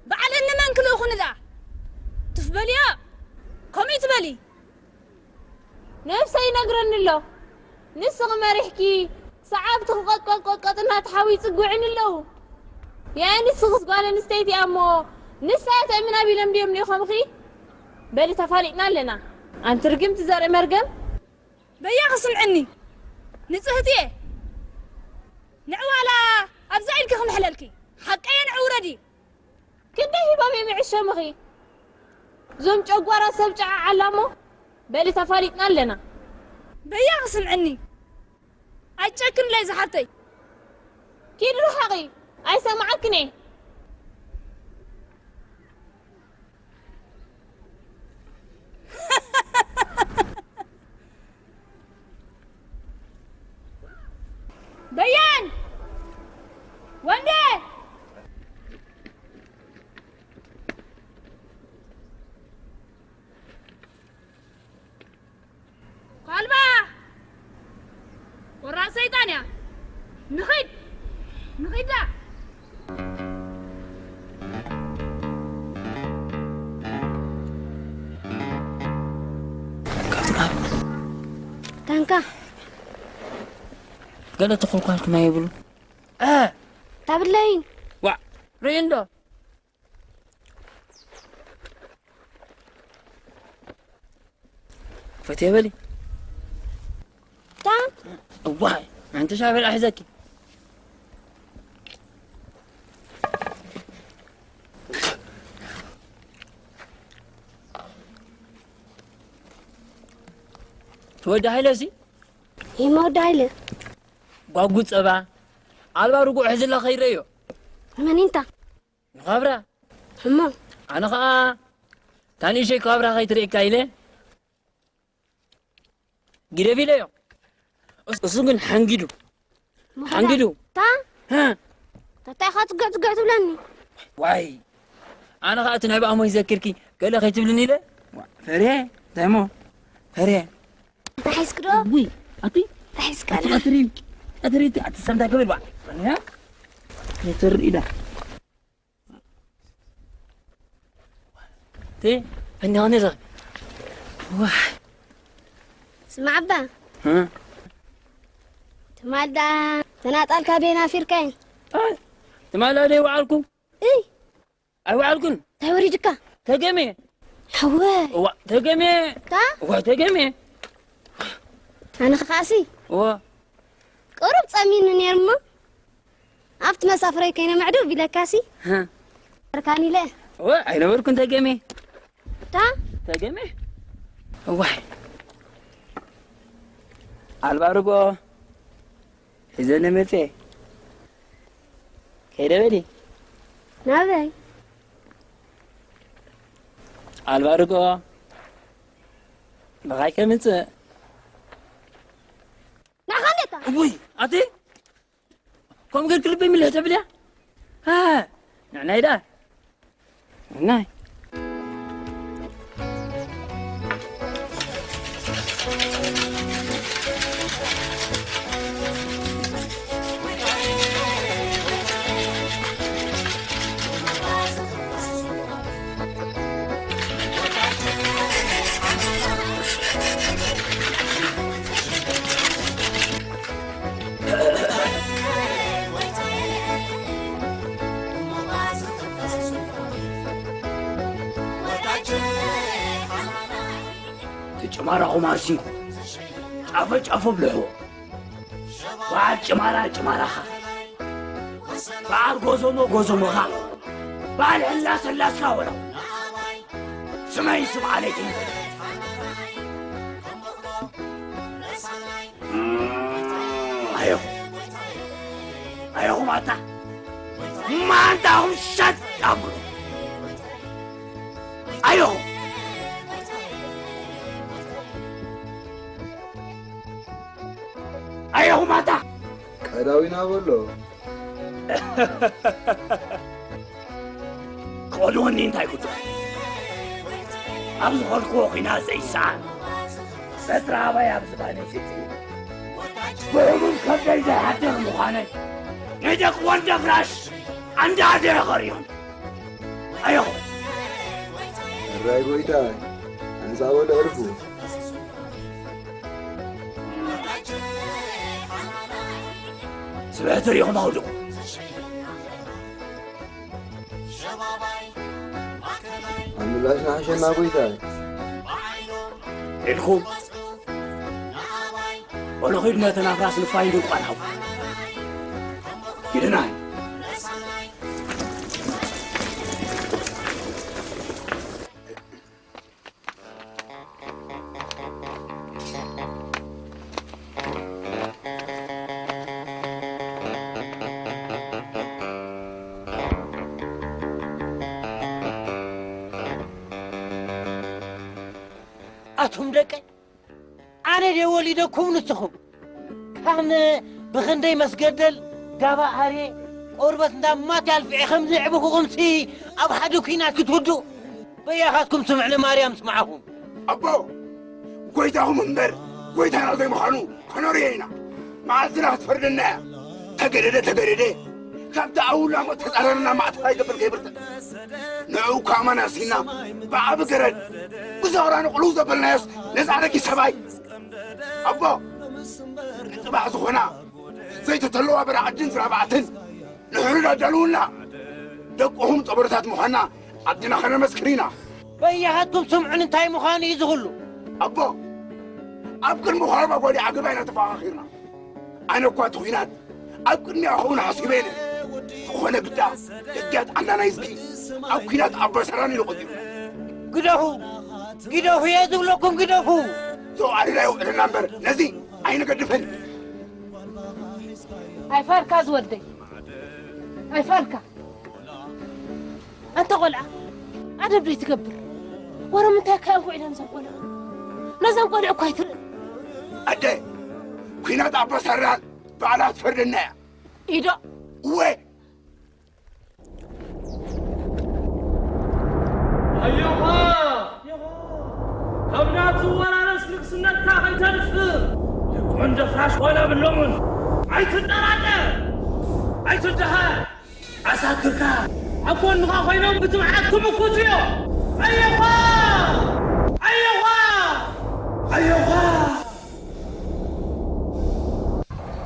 በዓል እንመን ክልእኹኒ ደኣ? ትፍ በልዮ፣ ከምኡ ትበሊ። ነብሰይ ይነግረኒ ኣሎ። ንስኺ መሪሕኪ፣ ሰዓብቲ ክቐጥቀጥ ቆጥቀጥ እናተሓዊ ይጽግዑኒ ኣለዉ። ያኢ ንስኽስ ጓል ኣንስተይቲ እያ እሞ፣ ንሳ እያ ተእምና ቢሎም ድዮም ልኢኾምኺ? በሊ ተፋሊጥና ኣለና። ኣንቲ ርግምቲ ዘርኢ መርገም። በያኺ ስምዕኒ፣ ንጽህቲ እየ። ንዕዋላ ኣብዛ ኢልኪ ክምሕለልኪ። ሓቀየ ንዑ ውረዲ። ክንደይ ሂቦም እዮም ይዕሸሙኺ? እዞም ጨጓራ ሰብ ጨዓዓ ኣላ እሞ፣ በሊ ተፋሊጥና ኣለና። በያኺ ስምዕኒ፣ ኣይጨክንለይ ዝሓብተይ። ኪዲ ርሓቒ፣ ኣይሰምዓክን እየ። በያን! ወንዴ! ኳልባ! ቆራጽ ሰይጣን እያ። ንኺድ! ንኺዳ! ታንካ። ገለ ተኾልኳልኩ ናይ ይብሉ። እ! ታብለይ። ዋዕ! ርኢ እንዶ። ፈትየ በሊ። ታ? እዋይ፣ ኣንቲ ሻበል ኣሕዘኪ። ትወዲ ሃይለ ሲ? ይመወዲ ሃይለ። ጓጉ ጸባ፣ ኣልባ ርጉዕ ሕዝላ ኸይረዮ። መኒንታ? ንኻብራ። እሞ? ኣነ ኸኣ፣ ታንእሸይ ካብራ ኸይትርእካ ኢለ፣ ግደፍ ኢለዮ። እስ-፣ እሱ ግን ሓንጊዱ። ምኽዳ-፣ ሓንጊዱ። ታ? ሃ? ታታይ ኸኣ ጽግዕ ጽግዕ ትብለኒ። ዋይ። ኣነ ኸኣ እቲ ናይ ብኣሞይ ዘኪርኪ፣ ገለ ኸይትብልኒ ኢለ። ዋ፣ ፈርየ፣ እንታይ እሞ? ፈርየ። ተታሒዝክ ዶ? ውይ፣ ኣቲ? ተታሒዝክ ኣቲ ኣላ። ቀትሪ፣ ቀትሪ፣ ኣቲ ሰምታ ክብል ባ። ያ? ነተር ኢዳ። ቲ፣ ፈኒኻ ነዛ። ዋይ። ስማዕ ኣባ። እ? ትማል ደኣ ተናጣልካ ቤና ፊርካይ። ኣይ፣ ትማል ደኣ ደይ ወዓልኩ። እይ። ኣይወዓልኩን። እንታይ ወሪድካ? ተገሜ። ሓወ። እዋ፣ ተገሜ። ታ? እዋ፣ ተገሜ። ኣነ ኸዓሲ እዎ። ቁሩብ ጸሚኒ ነይሩ እሞ፣ ኣብቲ መሳፍረይ ከይነ መዕደው ቢለካሲ፣ ሀ። ርካኒ ኢለ። እዎ፣ ኣይነበርኩን ተገሜ። ታ? ተገሜ? እዋይ። ኣልባ ርግኦ ሒዘ ነመጽኤ። ከይደ በሊ። ናበይ? ኣልባ ርግኦ ብኻይ ከምጽእ። ንዓኻ እንዴታ? እውይ፣ ኣቲ? ከም ገርክ ልበይ ምልህ ተብልያ? ሃ፣ ንዕናይ ደኣ። ንዕናይ። እቲ ጭማራኹም ኣርሲንኩ ጫፈ ጫፎ ብልሕዎ። በዓል ጭማራ ጭማራኻ፣ በዓል ጎዞሞ ጎዞሞኻ፣ በዓል ሕላስ ሕላስካ በሎ። ስመይ ስም ዓሌት እዩ። ኣየኹ፣ ኣየኹ ማታ፣ ማንታኹም ሸጥ ኣብሉ። ኣየኹ፣ ኣየኹ ማታ። ቀዳዊና በሎ። ክቐድወኒ እንታይ ጉዳይ? ኣብ ዝኸድክዎ ኲናት ዘይሰኣን በትሪ ኣባይ ኣብ ዝባነይ ስዒቡ ብሕሙም ከብደይ ዘይሓድር ምዃነይ ናይ ደቂ ወልደ ፍራሽ ኣንዳ ኣደረ ኸሪኹም። ኣየኹ። ሕራይ ጎይታይ፣ ኣንጻ በሎ ዕርፉ። ስብሕቲ ርኢኹም ኣውድቑ። ኣብ ምላሽ ንሓሸና ጎይታይ። ኢልኩም በሉ ኺድ ነተን ኣፍራስ ንፋይ ድንኳን ሃቡ። ኪድናይ። ኣቱም ደቀይ፣ ኣነ ድየ ወሊደኩም ንስኹም? ካን ብኽንደይ መስገደል ጋባ ኣርየ ቆርበት እንዳ ማት ኣልፊዐ ከም ዘዕበኹኹምሲ ኣብ ሓደ ኲናት ክትውድኡ? በያኻትኩም ስምዕ ንማርያም ስምዓኹም። ኣቦ፣ ጎይታኹም እምበር ጎይታና ዘይምዃኑ ከነርእዮ ኢና። መዓልትና ክትፈርደና እያ። ተገደደ ተገደደ፣ ካብቲ ኣውላ ሞት ተጻረረና ማእተኻ ይገብር ከይብርተ። ንዕኡ እኳ ኣማን ኣርሲና ብዓቢ ገረድ ብዞኽራ ንቕልው ዘበልናዮስ ነጻ ደቂ ሰብኣይ። ኣቦ፣ ንጽባሕ ዝኾና ዘይተተለዋ በራዕድን ዝራባዕትን ንሕሩድ ኣዳልውና። ደቅኹም ጸበረታት ምዃንና ዓድና ከነመስክር ኢና። በያኻትኩም ስምዑን እንታይ ምዃኑ እዩ ዝኽሉ? ኣቦ፣ ኣብ ቅድሚ ኳርባ ጓዲ ዓገባ ኢና ተፈኻኺርና። ኣነ እኳ እቲ ኲናት ኣብ ቅድሚኣ ክኸውን ሓሲበ ነይረ። ዝኾነ ግዳ፣ ደጊያት ዓንዳና ህዝቢ ኣብ ኲናት ኣባሰራን ኢሉ ቆጺሩ። ግደፉ! ግደፉ! እየ ዝብለኩም ግደፉ! ሰው ኣደዳ የውዕለና እምበር ነዚ ኣይንገድፍን። ኣይፋልካ ዝወደይ፣ ኣይፋልካ። ኣንታ ቆልዓ፣ ኣደብ ዶ ትገብር? ወረ ምንታይ ከ ኣንኩዕ ኢለን ዘን ቆልዑ? ነዘን ቆልዑ እኳ ኣይትርኢ። ኣደ፣ ኲናት ኣባሰራን ባዕላ ትፈርደና እያ። ኢዶ። እወ። ኣዮኻ! ካብ ናቱ ወራረስ ንግስነትካ ከይተርፍ ደቂ ወንደ ፍራሽ ዋላ ብሎምን። ኣይትጠራጠር! ኣይትደሃር! ዓሳክርካ ኣብ ጎንኻ ኮይኖም ብትብዓት ክምክቱ እዮም። ኣዮኻ! ኣዮኻ! ኣዮኻ!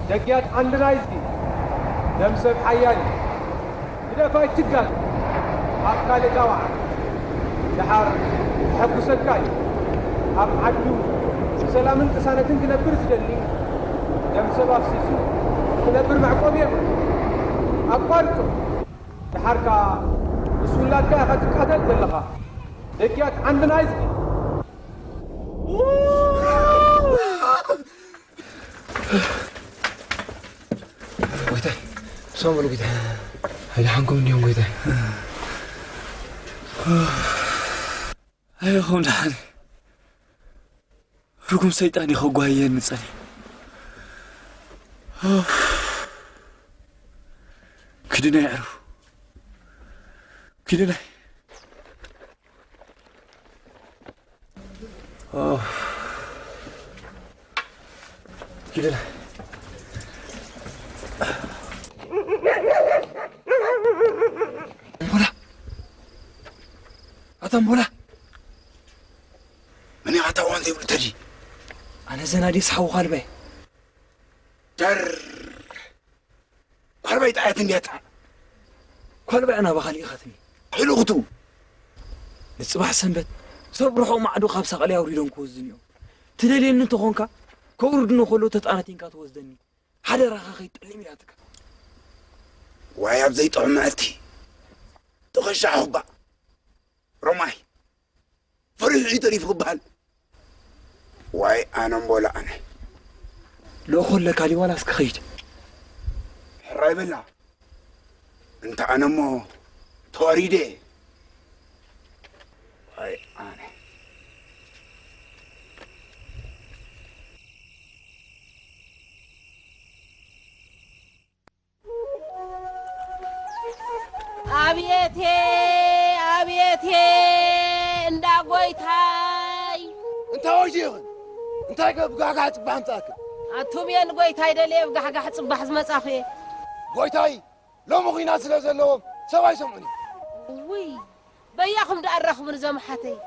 ደጊያት ዓንድና ይዝጊ። ደም ሰብ ሓያል እዩ። ግደፋ ኣይትጋግ። ኣብ ካልእ ጋዋዓ። ደሓር ክሕጉሰካ እዩ። ኣብ ዓዱ ሰላምን ቅሳነትን ክነብር ዝደሊ፣ ደም ሰብ ኣፍሲሱ ክነብር መዕቆቢ የብሉን። ኣቋርጾ። ደሓር ከኣ ምስ ውላድካ ኢኻ ትቃተል ዘለኻ። ደጊያት ዓንድና ይዝጊ። ጎይታይ፣ ሰላም በሉ ጎይታይ። ኣይደሓንኩም እንዲዮም ጎይታይ። ኣይኹም ደሓን። ርጉም ሰይጣን እዩ ከጓየየኒ ጸኒሑ። ኪዱናይ ኣዕርፉ። ኪዱናይ። ኪዱናይ። ኣታ እምቦላ! ኣታ እምቦላ! መን ኢኻ እታ ዋን ዘይብሉ ተዲ? ኣነ ዘናዲ ሓውኻ ልበይ። ደር! ኳልባይ ጣያት እንድያ ጣ። ኳልባይ ኣና ባኻሊ ኢኻትኒ። ሒሉኽቱ። ንጽባሕ ሰንበት ሰብ ርሑቕ ማዕዶ ካብ ሳቕለይ ኣውሪዶም ክወስዱኒ እዮም። ትደልየኒ እንተኾንካ፣ ከውርዱኒ ከሎ ተጣናቲንካ ትወስደኒ። ሓደራኻ ከይትጠልም ኢላትካ። ዋይ ኣብ ዘይጥዑም መዓልቲ። ጥቕሻ ኹባ። ሮማይ። ፈሪሑ እዩ ተሪፉ ክበሃል። ዋይ ኣነ እምቦላ ኣነ። ልእኾ ኣለካ ዲዋላ እስኪ ኸይድ። ሕራይ በላ። እንተ ኣነ እሞ ተዋሪደ። ዋይ ኣነ። ኣብየቴ ኣብየቴ እንዳ ጎይታይ። እንታይ ወይሲ ይኽን? እንታይ ከ ብጋሕጋሕ ጽባሕ ኣምጻእክን? ኣቱም እየ ንጎይታይ ደልየ ብጋሕጋሕ ጽባሕ ዝመጻኹ እየ። ጎይታይ ሎሚ ኹናት ስለ ዘለዎም ሰብ ኣይሰምዑን እዮም። ውይ፣ በያኹም ደኣ ኣራኽቡኒ ዘምሓተይ።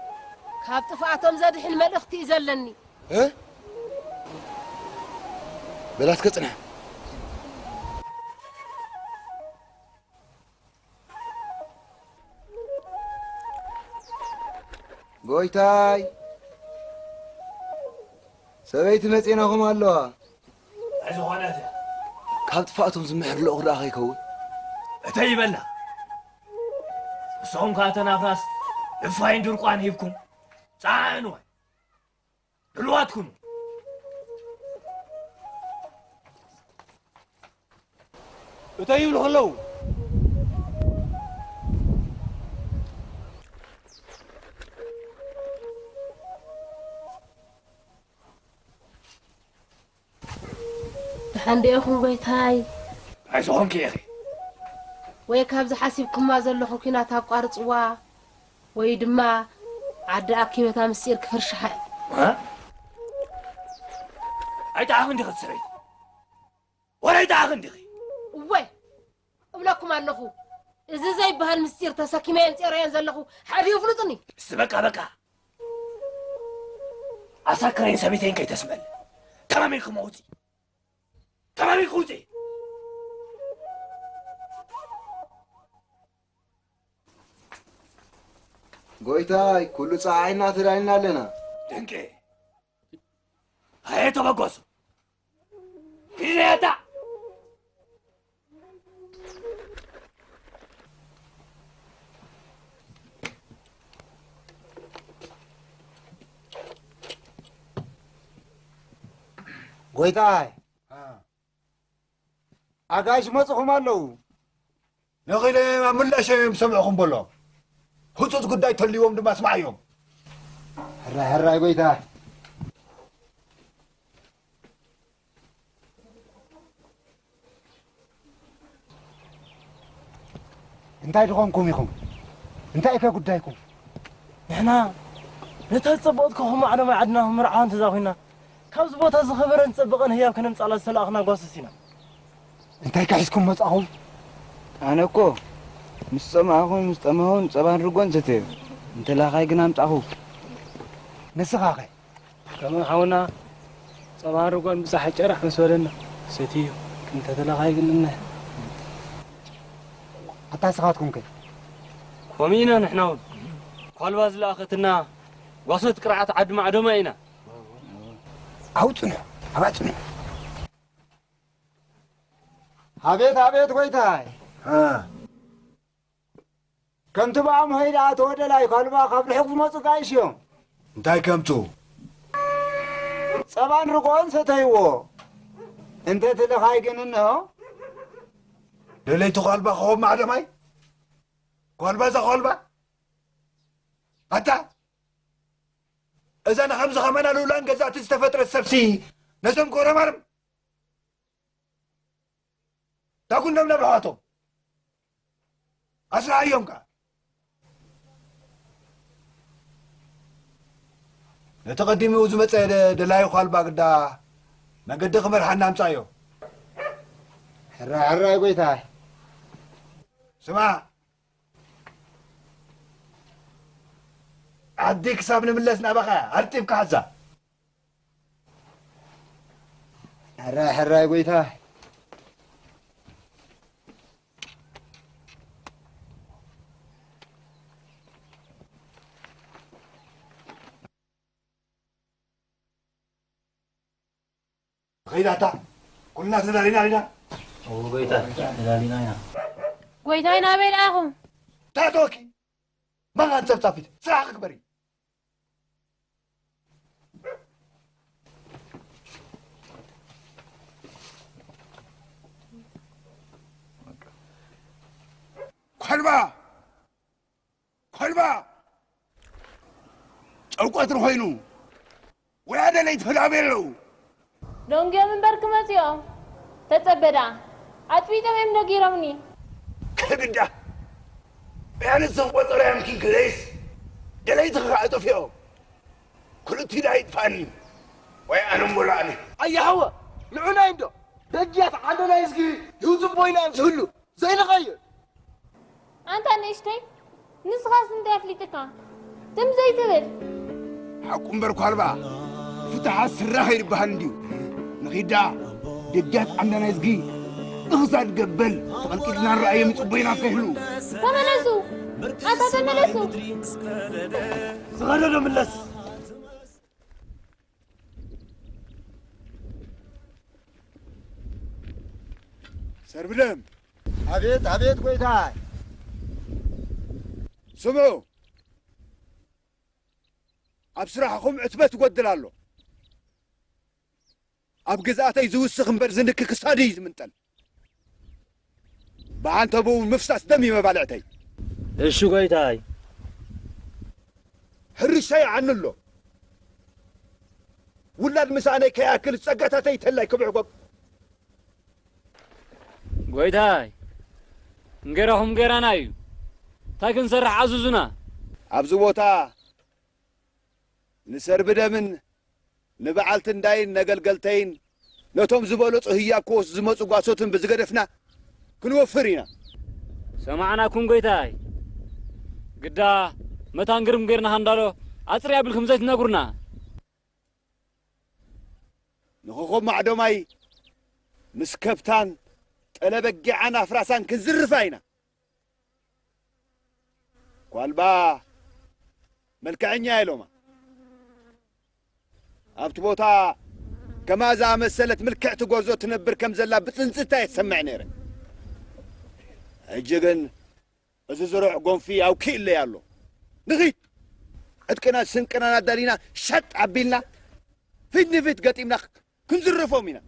ካብ ጥፍኣቶም ዘድሕን መልእኽቲ እዩ ዘለኒ። እ? በላትከ ጽንሐ። ጎይታይ፣ ሰበይቲ መጺናኹም ኣለዋ። እንታይ ዝኾነት እያ? ካብ ጥፍኣቶም ዝምሕር ልኡኽ ደኣ ከይከውን። እተይ ይበላ። ንስኹም ከኣ እተን ኣፍራስ ንፋይን ድርቋን ሂብኩም ጻዕንወን። ድሉዋት ኩኑ። እተይ ይብሉ ከለዉ። ደሓን ዶ ኢኹም ጎይታይ? እንታይ ዝኾንኪ ኢኺ? ወይ ካብዚ ሓሲብኩማ ዘለኹም ኲናት ኣቋርጽዋ፣ ወይ ድማ ዓዲ ኣኪበታ ምስጢር ክፍርሽሓ እዩ። እ? ኣይጠዓኽን ዲኺ እቲ ሰበይቲ? ወላ ኣይጠዓኽን ዲኺ? እወ፣ እብለኩም ኣለኹ። እዚ ዘይበሃል ምስጢር ተሰኪመየን ጼረየን ዘለኹ ሓዲኡ ፍሉጥኒ። እስቲ በቃ፣ በቃ። ኣሳክረይን ሰበይተይን ከይተስመል። ተማሚልኩም ውጺ። ተማሚልኩም ውጺ። ጎይታይ፣ ኩሉ ጸዓዒና ተዳሊና ኣለና። ድንቂ። ኣየ ተበገሱ። ሂድ ነታ። ጎይታይ፣ አ። ኣጋይሽ መጽኹም ኣለዉ። ነኺደ ኣብ ምላሽ እዮም ሰምዕኹም በሎ። ህጹጽ ጉዳይ ተልይዎም ድማ ስምዓዮም። ሕራይ፣ ሕራይ ጎይታ። እንታይ ድኾንኩም ኢኹም? እንታይ ከ ጉዳይኩም? ንሕና ነታ ዝጸበቕት ኮኾብ ማዕዶ ማይ ዓድና ክምርዓዋ እንተዛ ኮይና፣ ካብዚ ቦታ ዝኸበረን ዝጸበቐን ህያብ ከነምጽኣላ ዝተላእኽና ጓሶት ኢና። እንታይ ከ ሒዝኩም መጻኹም? ኣነ እኮ ምስ ጸማእኹን ምስ ጠማኹን ጸባን ርጎን ሰተዮ። እንተ ላኻይ ግን ኣምጻኹ። ንስኻ ኸ? ከመ ሓውና ጸባን ርጎን ብጻሕ ጨራሕ ምስ በለና ሰትዮ። እንተ ተላኻይ ግን ንነ። ኣታ ስኻትኩም ከ? ከምኡ ኢና ንሕና እውን። ኳልባ ዝለኣኸትና ጓሶት ቅርዓት ዓዲ ማዕዶማ ኢና። ኣብኡ ጽንሑ፣ ኣብኣ ጽንሑ። ኣቤት፣ ኣቤት፣ ጎይታይ። እ። ከምቲ ብኣምሆይ ዝኣተወ ደላይ ኳልባ ካብ ርሑቕ ዝመጹ ጋይሽ እዮም። እንታይ ከምጽኡ? ጸባን ርግኦን ሰተይዎ። እንተ እቲ ልኻይ ግን እንሆ። ደለይቲ ኳልባ ክኾን ማዕደማይ? ኳልባ እዛ ኳልባ? ኣታ? እዛ ንኸምዚ ኸማና ልኡላን ገዛእቲ ዝተፈጥረት ሰብሲ ነዞም ጎረማርም ዳጉኖም ነብርሃቶም ኣስርዓዮም ከኣ። ነቲ ቀዲሙ ዝመጸ ደ-፣ ደላዩ ኳልባ ግዳ መንገዲ ክመርሓና ኣምጻዮ። ሕራይ፣ ሕራይ ጎይታይ። ስማዕ፣ ዓዲ ክሳብ ንምለስ ናባኻ ኣርጢብካ ሓዛ። ሕራይ፣ ሕራይ ጎይታ። ኸይዳታ፣ ኩልና ተዳሊና ኢና። እዎ ጎይታ፣ ተዳሊና ኢና። ጎይታይ፣ ናበይ ደኣ ኢኹም? ታቶኪ፣ መኻን ጸፍጻፊት፣ ስራሕ ክግበሪ። ኮልባ! ኮልባ! ጨው ቀትሪ ኮይኑ፣ ወያ ደለይቲ ክላበ ኣለዉ። ደንጉዮም እምበር ክመጹ እዮም። ተጸበ ደኣ። ኣጽቢጦም እዮም ነጊሮምኒ። ከግዳ። ወያ ንስኽ ቆጸራ እዮም ኪንክለይስ። ደለይቲ ኸኣ ኣጥፊኦም። ክልቲኡ ደኣ ይጥፋኒ። ወይ ኣነ እሞ ላእኒ። ኣየ ሓወ፣ ንዑናይ እንዶ። ደጊያት ዓንደና ይዝጊ ይውጽቦ ኢና ዝህሉ። ዘይንቐይር። ኣንታ ንእሽተይ፣ ንስኻስ እንታይ ኣፍሊጥካ? ትም ዘይትብል። ሓቁ እምበር ኳልባ፣ ፍትሓ ስራሕ ይርበሃል እንድዩ። ንኺዳ፣ ደጃት ዓንዳና ይዝጊ፣ እኽሳድ ገበል፣ ተቐልቂልና ንረኣዮም ይጽበዩና ከይህሉ። ተመለሱ! ኣታ ተመለሱ! ዝኸደዶ ምለስ! ሰርብደም። ኣቤት፣ ኣቤት፣ ጎይታይ። ስምዑ፣ ኣብ ስራሕኹም ዕትበት ይጎድል ኣሎ። ኣብ ግዝኣተይ ዝውስኽ እምበር ዝንኪ ክሳዱ እዩ ዝምንጠል። ብዓንተብኡ ምፍሳስ ደም እዩ መባልዕተይ። እሺ ጎይታይ። ሕርሻይ ይዓኒ ኣሎ። ውላድ ምሳኣነይ ከይኣክል ጸጋታተይ ተላይ ክብዕጎግ። ጎይታይ፣ እንጌራኹም ጌራና እዩ። እንታይ ክንሰርሕ ኣዝዙና። ኣብዚ ቦታ ንሰርቢ ደምን ንበዓልቲ እንዳይን ነገልገልተይን ነቶም ዝበለጹ ህያብ ክወስዱ ዝመጹ ጓሶትን ብዝገደፍና ክንወፍር ኢና። ሰማዕናኩም ጎይታይ። ግዳ መታን ግርም ጌርና ሃንዳሎ ኣጽሪ ኣቢልኩም ዘይትነግሩና። ንኸኾም ማዕዶማይ ምስ ከብታን ጠለበጊዓን ኣፍራሳን ክንዝርፋ ኢና። ኳልባ መልክዐኛ ኢሎማ። ኣብቲ ቦታ ከማ ዝኣመሰለት ምልክዕቲ ጎርዞ ትነብር ከም ዘላ ብጽንጽታ እየ ዝሰምዕ ነይረ። ሕጂ ግን እዚ ዝሩዕ ጎንፊ ኣውኪእለይ ኣሎ። ንኺድ! ዕጥቅና ስንቅናን ኣዳሊና ሸጥ ኣቢልና ፊት ንፊት ገጢምና ክንዝርፎም ኢና።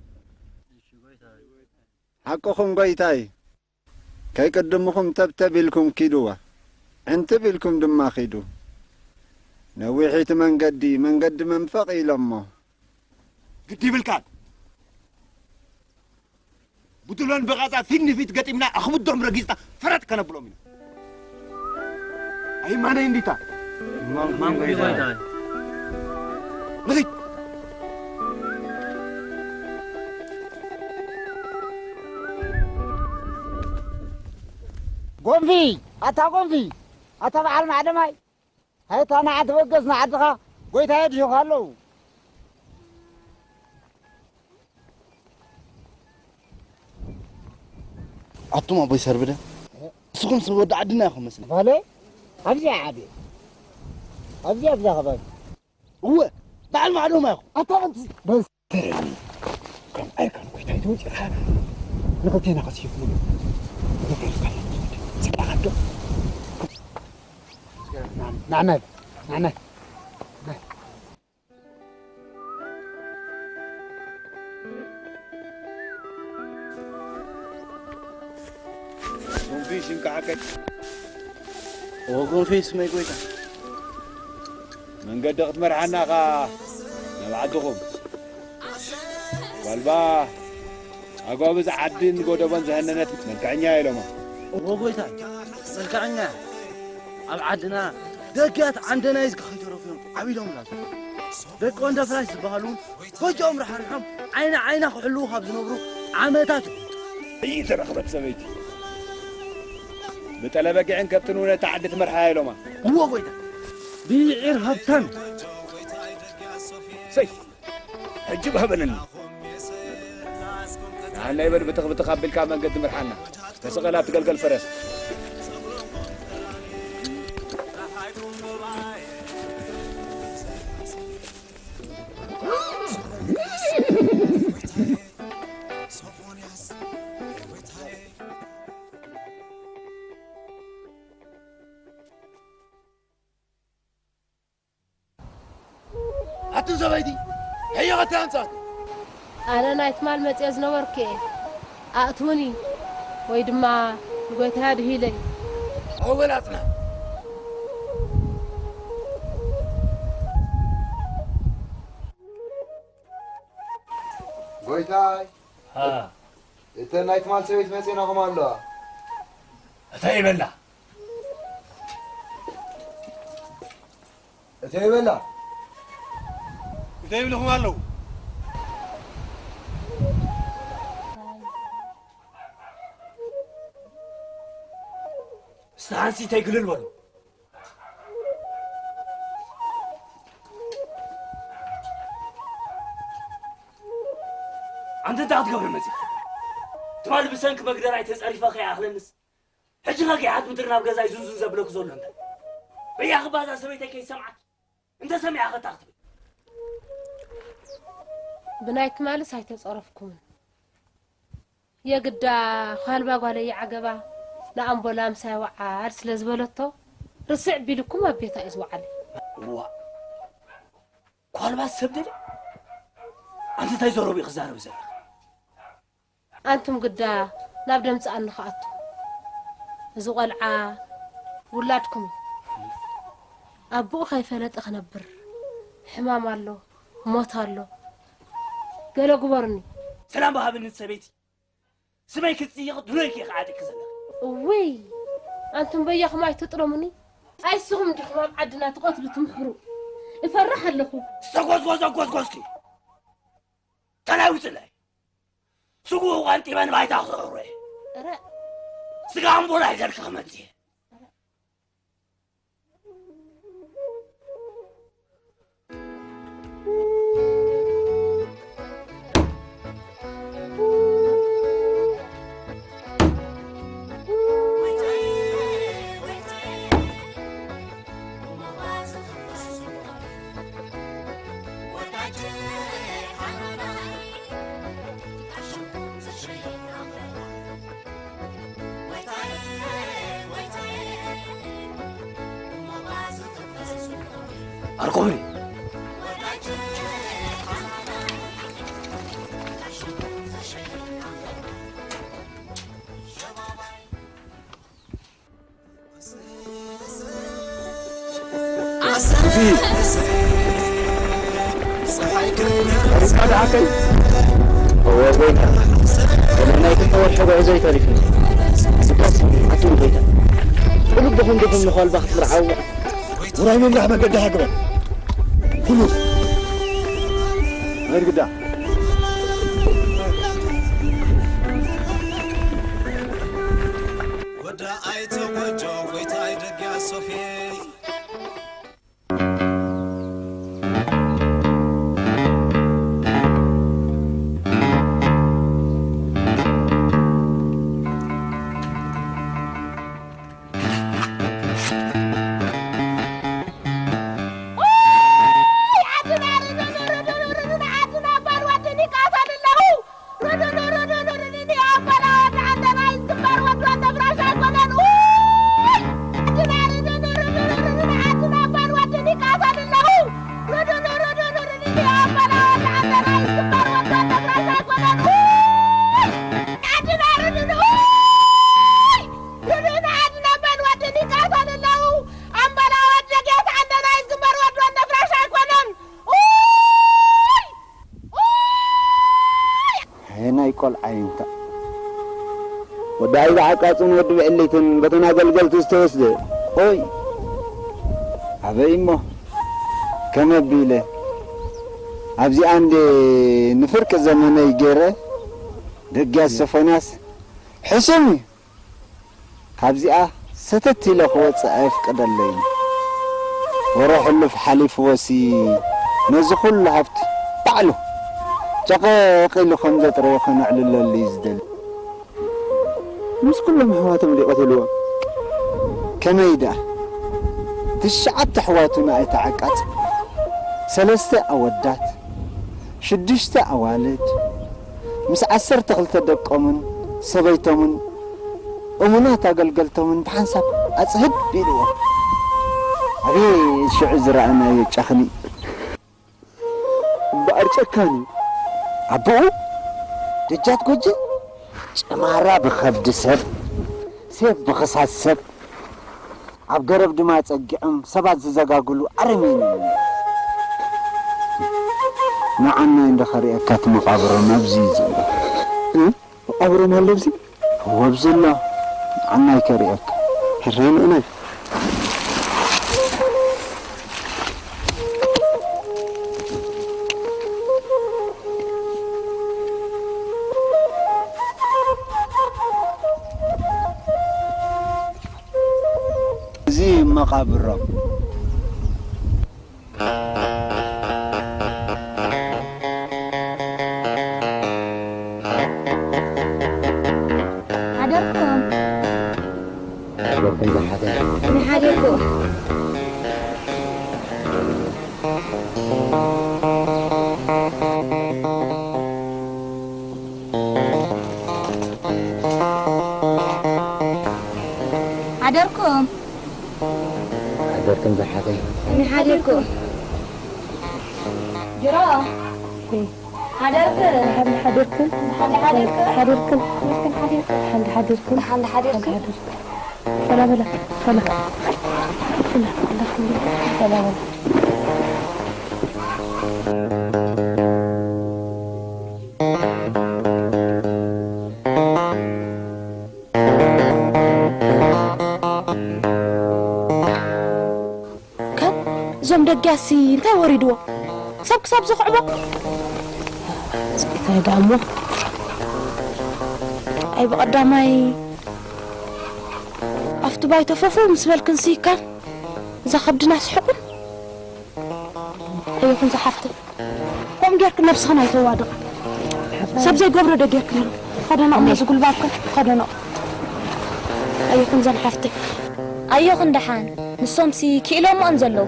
ሓቅኹም ጎይታይ። ከይቅድምኹም ተብተብ ኢልኩም ኪድዋ፣ ዕንትብ ኢልኩም ድማ ኪዱ። ነዊሕ እቲ መንገዲ፣ መንገዲ መንፈቕ ኢሎሞ። ግዲ ይብልካን። ብድሎን ብቓጻ ፊት ንፊት ገጢምና ኣኽብዶም ረጊጽና ፈረጥ ከነብሎም ኢና። ኣይማነይ እንዲታ። ማንኩም ጎይታይ። ንኺድ። ጎንፊ! ኣታ ጎንፊ! ኣታ በዓል ማዕደማይ! ሃይታ ንዓ ተበገስ ንዓድኻ፣ ጎይታይ ኣድሂኻ ኣለዉ። ኣቱም ኣቦይ ሰርብደ፣ ንስኹም ሰብ ወዲ ዓድና ኢኹም መስለኒ። ባለ፣ ኣብዚ ዓዲ። ኣብዚ ኣብዛ ከባቢ። እወ፣ በዓል ማዕዶማ ኢኹም። ኣታ በስ፣ በስ። በረኒ። ከም ኣይካን ኮይታይ ተወፂኻ ንኽልቴና ከሲፍሉ። ንኽልቴና ከሲፍሉ። ሰላም ዶ? ናናይ፣ ናናይ፣ ናናይ። ጉንፊ ሽንካዓከይ። ኦ ጉንፊ ስመይ ጎይታ። መንገዲ ክትመርሓና ኸኣ ናብ ዓድኹም። ዋልባ ኣጓብዝ ዓድን ጎደቦን ዝሃነነት መልክዐኛ ኢሎማ። ኦ ጎይታ፣ መልክዐኛ። ኣብ ዓድና ደጋት ዓንደናይ ዝከኸይተረፉ እዮም ዓቢዶምና። ደቂ ወንደ ፍራሽ ዝበሃሉ እውን ጎጆኦም ራሕሪሖም ዓይኒ ዓይና ክሕልዉ ካብ ዝነብሩ ዓመታት እዩ። እይተረኽበት ሰበይቲ። ብጠለበጊዕን ከብትን እውን እታ ዓዲ ትመርሓ ኢሎማ። እዎ ጎይታ፣ ብይዒር ሃብታም። ሰይ፣ ሕጂ ብሃበለኒ። ንዓና ይበል ብትኽ ብትኽ ኣቢልካ መንገዲ ምርሓና። ተሰቐል ኣብቲ ገልገል ፈረስ። ኣቱም ሰበይቲ፣ ሕዮ ኸቲ ኣምጻእኩ። ኣነ ናይ ትማል መጽየ ዝነበርኩ እየ። ኣእትውኒ፣ ወይ ድማ ንጎይታይ ኣድሂለይ። ኣወል ኣጽና። ጎይታይ፣ ሃ። እተን ናይ ትማል ሰበይቲ መጺኤናኹም ኣለዋ። እታ ይበላ። እተይ በላ። እንታይ ይብልኹም ኣለዉ? እስቲ ሓንሲ ተይግልል በሉ። ኣንተ እንታይ ክትገብር መጺኻ? ትማል ብሰንኪ መግደራይ ተጸሪፈ ከይኣኽለንስ፣ ሕጂ ኸ ገይሓት ምድሪ ናብ ገዛይ ዙንዙን ዘብለኩ ዘሎ እንታይ? በያኺ ባዛ ሰበይተይ ከይሰምዓት፣ እንተ ሰሚዓ ኸ እንታይ ክትብል? ብናይ ትማልስ ኣይተጸረፍኩምን። የግዳ ዃልባ ጓለይ ዓገባ ንኣምቦላ ምሳይ ወዓል ስለ ዝበለቶ፣ ርስዕ ቢልኩም ኣብ ቤታ እዩ ዝወዓለ። እዋ፣ ኳልባስ ሰብ ደልዩ? ኣንቲ እንታይ ዘረቡ እዩ ክዛረብ ዘለኻ? ኣንቱም ግዳ ናብ ደምጽ ኣንኽኣቱ። እዚ ቆልዓ ውላድኩም እዩ። ኣቦኡ ከይፈለጠ ክነብር። ሕማም ኣሎ፣ ሞት ኣሎ። ገለ ግበሩኒ። ሰላም በሃብኒ ሰበይቲ። ስመይ ክትጽይቕ ድሮይ ከ ክዓጥቂ ዘለኺ። እውይ፣ ኣንቱም በያኹም ኣይትጥረሙኒ። ኣይስኹም ዲኹም ኣብ ዓድና ትቐትሉ ትምሕሩ? እፈርሕ ኣለኹ። ዝተጎዝጎዘ ጎዝጎዝኪ። ተላይ ውጽለይ። ስጉኡ ቀንጢበ ንባይታ ክስዕሮ እየ። እረ። ስጋ ኣምቦላ ሒዘልኪ ክመጽእ እየ። ኣርኮብኒ። ጸሓይ ክንደርስ ጸሓይ ደሓከይ። እወ ጎይታ፣ ገለ ናይ ክልተ ወርሒ ጉዕዞ እዩ ተሪፉ። ስኳስ ኣቱም ጎይታ፣ ብልብኹም ዲኹም ንዃልባ ክትምርዓዉ? ውራይ ምምራሕ መገዲ ሃግበ። ኩሉ። መርግዳ። ወዳ ኣይተጎጆ ጎይታይ ደግያ ሶፍየይ። ወዲ ኣይበ ዓቃጽን ወዲ ብዕሊትን በተን ኣገልገልቱ ዝተወስደ። ኦይ፣ ኣበይ እሞ? ከመ ኣቢለ? ኣብዚኣ እንዴ ንፍርቂ ዘመነይ ገይረ፣ ደግያስ ሶፎንያስ ሕሱም እዩ። ካብዚኣ ሰተት ኢለ ክወጽእ ኣየፍቅደለይን። ወረ ሕሉፍ ሓሊፍዎሲ ነዚ ኩሉ ሃብቲ ባዕሉ ጨቐቕ ኢሉ ከም ዘጥረዮ ከነዕልለሉ እዩ ዝደሊ። ምስ ኩሎም ኣሕዋቶም ድዩ ቀቲልዎም? ከመይ ደኣ? ትሽዓተ ኣሕዋቱ ንኣይተ ዓቃጽ፣ ሰለስተ ኣወዳት፣ ሽዱሽተ ኣዋልድ፣ ምስ ዓሰርተ ክልተ ደቆምን ሰበይቶምን እሙናት ኣገልገልቶምን ብሓንሳብ ኣጽህብ ኢልዎም። ኣቤት ሽዑ ዝረኣናዮ ጨኽኒ! እምበኣር ጨካን እዩ። ኣቦኡ ደጃት ጎጀ ጨማራ ብኸብዲ ሰብ፣ ሴፍ ብኽሳድ ሰብ፣ ኣብ ገረብ ድማ ጸጊዖም ሰባት ዝዘጋግሉ ኣረሜን እዮም። ንዓናይ እንዶ ከርእየካ እቲ መቓብሮም ኣብዚ እዩ ዘሎ። እ? መቓብሮም ኣሎ ኣብዚ? እወ፣ ኣብዚ ኣሎ። ንዓናይ ከርእየካ። ሕራይ ንእናይ። እዚ መቓብሮም። ሓደርኩም። ሓደርኩም ዝሓፈይ። ንሓደርኩም። ሓደርኩም። ሓደርኩም ዝሓፈይ። ንሓደርኩም። ጅሮ። ሓደርኩም። ሓደርኩም። ሓደርኩም። ሓደርኩም። ሓደርኩም። ሓደርኩም። ሓደርኩም። ሰላ በላ። ሰላ። ሰላ። ሰላ በላ። ከ እዞም ደጊያሲ እንታይ ወሪድዎም? ሰብ ክሳብ ዘኽዕቦ? እንታይ ደኣ እሞ? ኣይ ብቐዳማይ ኣብቲ ባይቶ ፈፈው ምስ በልክን ስይካን እዛ ከብድና ስሕቁን። ኣይኹን ዝሓፍተይ። ከምኡ ጌርክን ነብስኽን ኣይተዋድቓ። ሰብ ዘይገብሮ ዶ ጌርክን? ከደነቕ ነዚ ጉልባብክን፣ ከደነቕ። ኣየኹን ዘን ሓፍተይ። ኣየኹን ደሓን። ንሶምሲ ክኢሎምኦም ዘለዉ።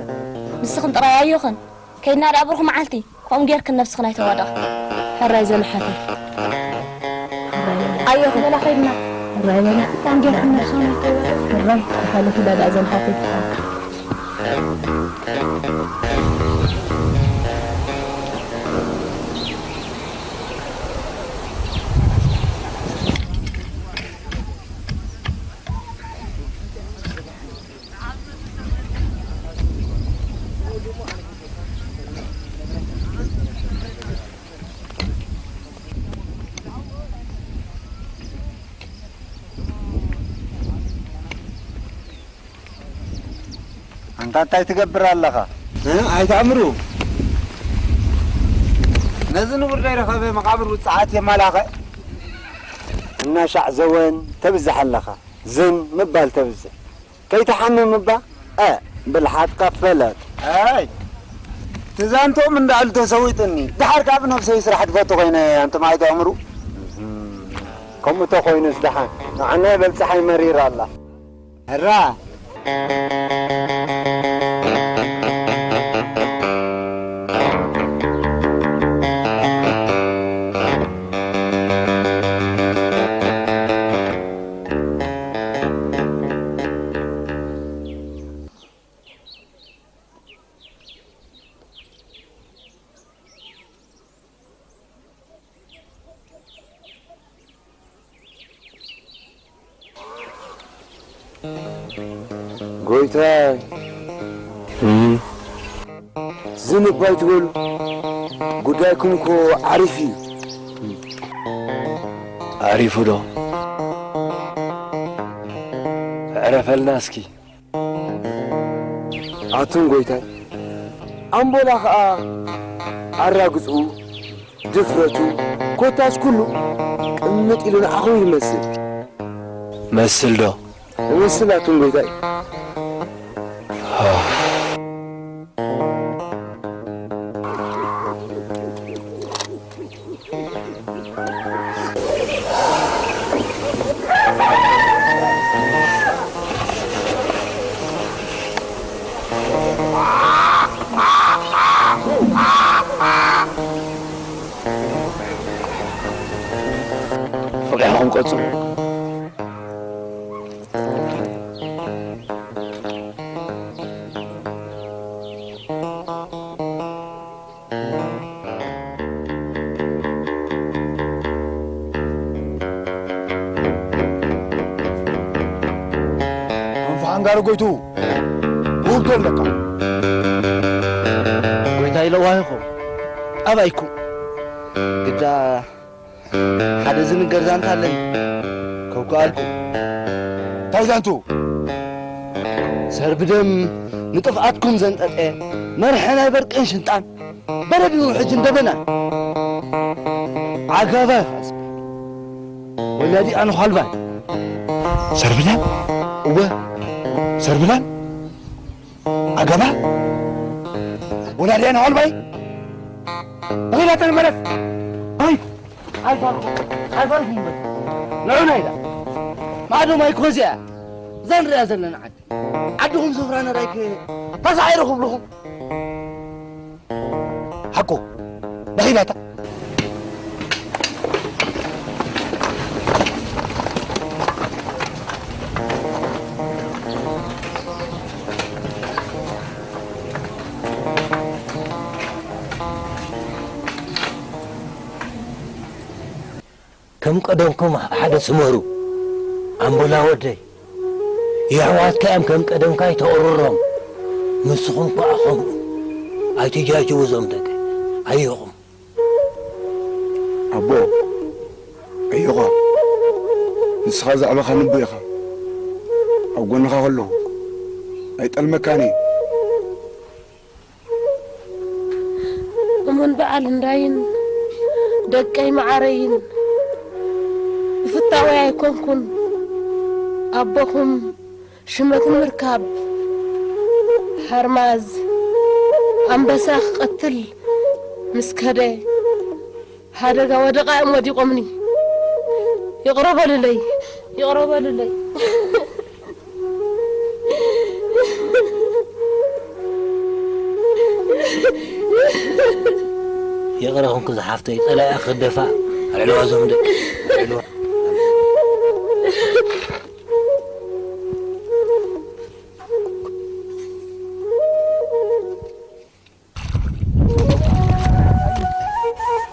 ንስኽን ጥራይ ኣየኹን። ከይድና ደኣ ብሩኽ መዓልቲ። ከምኡ ጌርክን ነብስኽን ኣይተዋድቓ። ሕራይ ዘን ሓተይ። ኣየኹን በላ ከይድና። ሕራይ በላ። ከምኡ ጌርክን ነብስኽን ኣይተዋድቓ። ሕራይ፣ ተሓለፊ ዳኣ ዘን ሓተይ። ኣንታ እንታይ ትገብር ኣለኻ? እ? ኣይተኣምሩ። ነዚ ንቡር ዘይረኸበ መቓብር ውጽዓት የማላኸ። እናሻዕ ዘወን ተብዝሕ ኣለኻ። ዝን ምባል ተብዝሕ። ከይትሓምም እባ። እ፣ ብልሓትካ ፈለጥ። ኣይ፣ ትዛንቶም እንዳዕሉ ተሰዊጥኒ። ድሓር ካብ ነብሰይ ስራሕ ትፈቱ ኮይነ፣ ኣንቱም ኣይተኣምሩ። ከምኡ ተኾይኑስ ደሓን። ንዓና ይበል ጸሓይ መሪራ ኣላ። ሕራ። ጎይታይ፣ ዝን እባ ኣይትበሉ። ጉዳይኩም እኮ ዓሪፍ እዩ። ዓሪፉ ዶ? ዕረፈልና እስኪ። ኣቱም ጎይታይ፣ ኣምቦላ ኸኣ ኣራግጽኡ፣ ድፍረቱ፣ ኮታስ ኩሉ ቅምጥ ኢሉ ንዓኹም ይመስል። መስል ዶ? እመስል ኣቱም ጎይታይ። ፍቕያኹም ቀጽሉ። ኣንፋ ሓንጋሪ ጎይቱ፣ ውርዶ ኣለካ። ጎይታ ኢለዋሂኹ፣ ኣባይኩ ግዳ ሓደ ዝንገር ዛንታ ኣለኒ፣ ከውግኣልኩም። እንታይ ዛንቱ? ሰርብደም ንጥፍኣትኩም ዘንጠጠ፣ መርሐ ናይ በርቅን ሽንጣን፣ በረድ ይውሕጅ እንደበና። ዓጋባ ኢኻ ዝበሃል። ወላዲ ኣንዃልባይ። ሰርብላን? እወ። ሰርብላን? ዓጋባ? ወላዲ ኣንዃልባይ? ብኺዳ ተመለስ። ኣይ! ኣይፋልኩም፣ ኣይፋልኩም በል። ንዑ ናይዳ። ማዕዶ ማይ ኮዝያ። እዛ ንሪኣ ዘለና ዓዲ። ዓድኹም ስፍራ ነራይክ ተሳዒሩ ክብልኹም። ሓቁ፣ ብኺዳታ። ከም ቀደምኩም ሓደ ስመሩ። ኣምቦላ ወደይ፣ የሕዋትካ እዮም ከም ቀደምካ ኣይተቕርሮም። ንስኹም ከኣ ከምኡ ኣይትጃጅዉ እዞም ደቂ። ኣየኹም። ኣቦ፣ ኣዮኻ። ንስኻ ዛዕባኻ ንቦ ኢኻ። ኣብ ጎንኻ ከለኹ ኣይጠልመካን እየ። እሙን በዓል እንዳይን ደቀይ መዓረይን ብፍታወይ ኣይኮንኩን ኣቦኹም ሽመት ንምርካብ ሓርማዝ ኣንበሳ ክቐትል ምስ ከደ ሓደጋ ወደቓ እዮም ወዲቖምኒ። ይቕረ በሉለይ፣ ይቕረ በሉለይ። ይቕረ ኹንኪ ዝሓፍተይ፣ ጸላኢኣ ክደፋእ ኣልዕልዋ እዞም ደቂ፣ ኣልዕልዋ።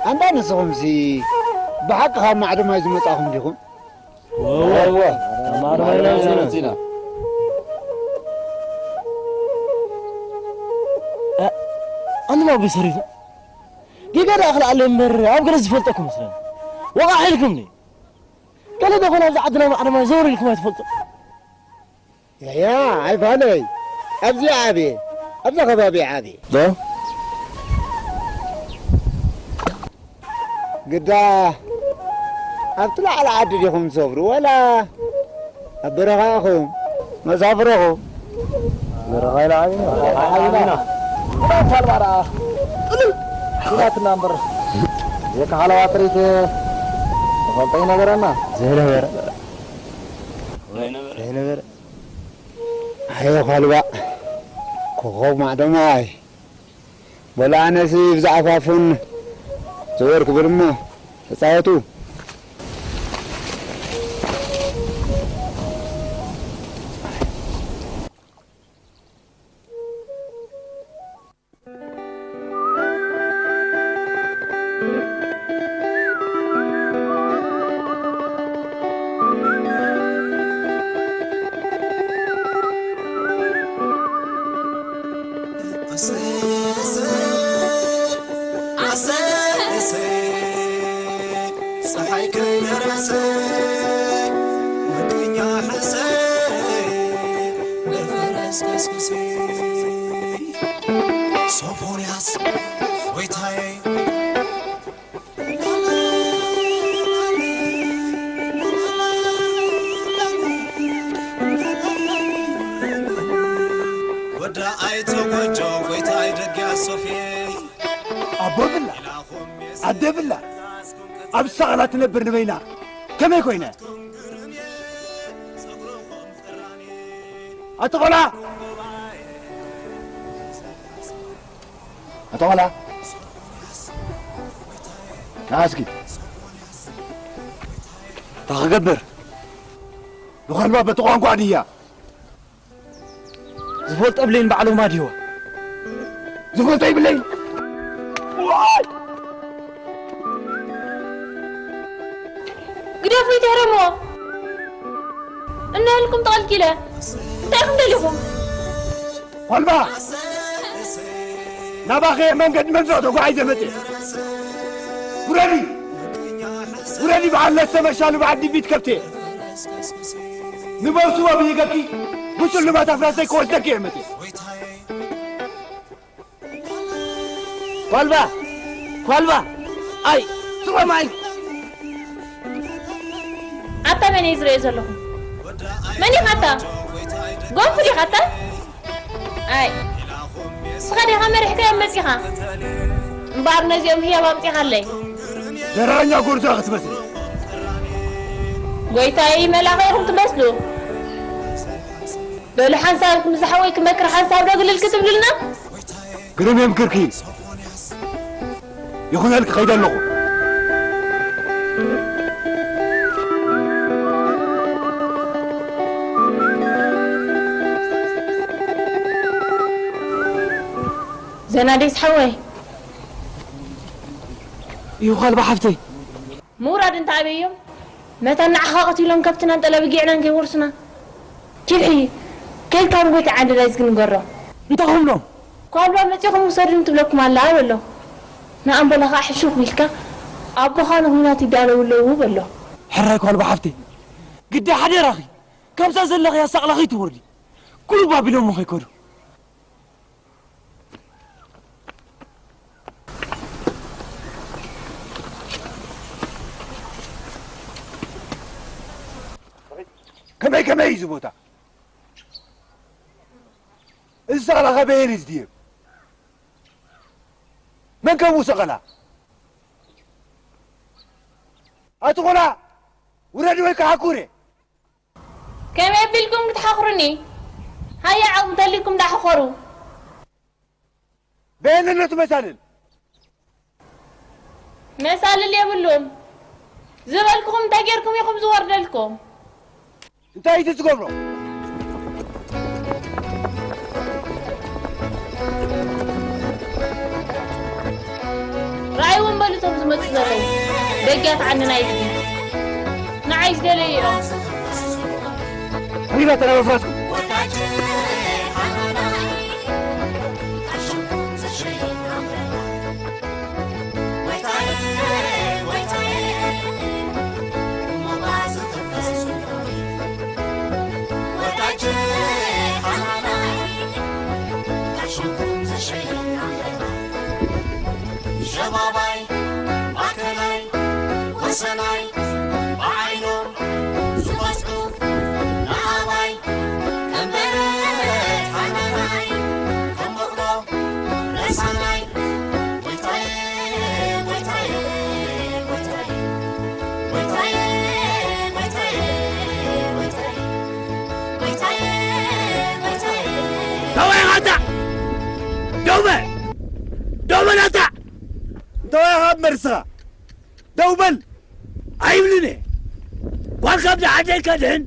ኣንዳ ንስኹምሲ ብሓቂ ካብ ማዕዶ ማይ ዝመጻኹም ዲኹም? እወ፣ እወ፣ ካብ ማዕዶ ማይ ኢና መጺና። እ፣ ኣንቱም ኣቦይ ሰሪቱ ጌጋ ደኣ ክልኣለ እምበር ኣብ ገለ ዝፈልጠኩም መስለኒ። ወቓሕ ኢልኩምኒ። ገለ ዶ ኮን ኣብዚ ዓድና ማዕዶ ማይ ዘወር ኢልኩም ኣይትፈልጡ? ያያ፣ ኣይፋለይ። ኣብዚ ዓብየ፣ ኣብዛ ከባቢ ዓብየ። ዶ? ግዳ ኣብቲ ላዕሊ ዓዲ ዲኹም ትሰፍሩ ወላ ኣብ በረኻ ኢኹም መሳፍረኹም? በረኻ ኢላ ዓብና። ዓብና። ግዳ እታ ኣልባ ደኣ ጥልል ኢላትና እምበር። የካ ሓለዋ ጥሪት ተፈልጦ ይነበረና። ዘይነበረ። ዘይነበረ። ኣየ ኳልባእ፣ ኮኾብ ማዕዶ ማይ። በሉ ኣነሲ ብዛዕባ ፉን ዘወር ክብል እሞ ተጻወቱ። ኣደ ብላ ኣብ ሳቕላ ትነብር ንበይና ከመይ ኮይነ? ኣቶ ቆላ! ኣቶ ቆላ! ንዓ እስኪ። እንታይ ክገብር? ንኾልባ በቲ ቋንቋ ድያ? ዝፈልጦ ብለይን ባዕሎም ኣድህዋ። ዝፈልጦ ይብለይን። ዋይ! ግደፉ ይትህረምዎ። እናልኩም ተቐልቂለ። እንታይ ኢኹም ደሊኹም? ኳልባ! ናባኸ መንገዲ መንፈቕ ተጓዒዘ መጽእ። ውረዲ! ውረዲ በዓል ለሰ መሻሉ በዓል ድቢት ከብቴ። ንመውስቦ ብሂገኪ ብሽልማት ኣፍራሰይ ክወስደኪ እየ መጽእ። ኳልባ! ኳልባ! ኣይ! ስቆም ኣይ! ኣታ መን እየ ዝርእዮ ዘለኹ? መን ኢኻ ኣታ? ጎንፍ ዲኻ ኣታ? ኣይ! ንስኻ ዲኻ መሪሕካዮም መጺኻ? እምበኣር ነዚኦም ህያብ ኣምጺኻለይ። ዘረኛ ጎርዞ ክትመስል። ጎይታይ መላኸ ኢኹም ትመስሉ። በሉ ሓንሳብ ምስ ዝሓወይ ክመክር ሓንሳብ ዶ ግልል ክትብሉልና? ግርም የምክርኪ። ይኹነልኪ፣ ከይደ ኣለኹ። ዘናደይስ ሓወይ። ይኹ ካልባ ሓፍተይ። ምውራድ እንተ ኣበዮም፣ መታን ንዓኻ ቀቲሎም ከብትናን ጠለ ብጊዕናን ከይወርሱና። ኪድ ሕይ፣ ከይድካ ንጎይታ ዓንደላይ ዝግንገሮ። እንታይ ክብሎም? ኳልባ መጺኹም ውሰዱኒ ትብለኩም ኣላ በሎ። ንኣምበለ ኸኣ ሕሹኽ ኢልካ፣ ኣቦኻ ንኹናት ይዳለዉ ኣለዉ በሎ። ሕራይ ኳልባ ሓፍተይ፣ ግዳ ሓደራኺ፣ ካብዛ ዘለኽያ ሳቕላ ከይትወርዲ። ቁሩብ ኣቢሎሞ ከይከዱ። ከመይ ከመይ እዩ እዚ ቦታ? እዚ ሰቐላ ከበየን እዩ ዝድየብ? መን ከምኡ ሰቐላ? ኣቲ ቆልዓ ውረድ ወይ ከዓ ኩሬ። ከመይ ኣቢልኩም ክትሓኽሩኒ? ሃያ ዓቕሚ ተልዩኩም ዳሕኾሩ። በየነነቱ መሳልል? መሳልል የብሉን። ዝበልኩኹም እንታይ ጌርኩም ኢኹም ዝወርደልኩም? እንታይ እዩ ትገብሮ? ርኣይዎም በሉ እቶም ዝመጹ ዘለዉ። ደጊያት ዓንና ይድግም። ንዓይ ዝደለዩ እዮም። ሪባ ተረበ ፍራስኩም። ሸባባይ ማእከላይ ወሰናይ ብዓይኖም ዝቐጽዑ ንኣባይ ከም በረድ ሓመናይ ከም በቕሎ ረሳናይ ጎይታየ ጎይታየ ጎይታየ ጎይታየ ጎይታየ ጎይታየ ጎይታየ ጎይታየ። ተወይ ኣታ! ደው በል! ደው በል ኣታ! እንተወይ ካብ መርስኻ ደው በል! ኣይብልን እየ። ጓል ከብዲ ዓደይ ከድሕን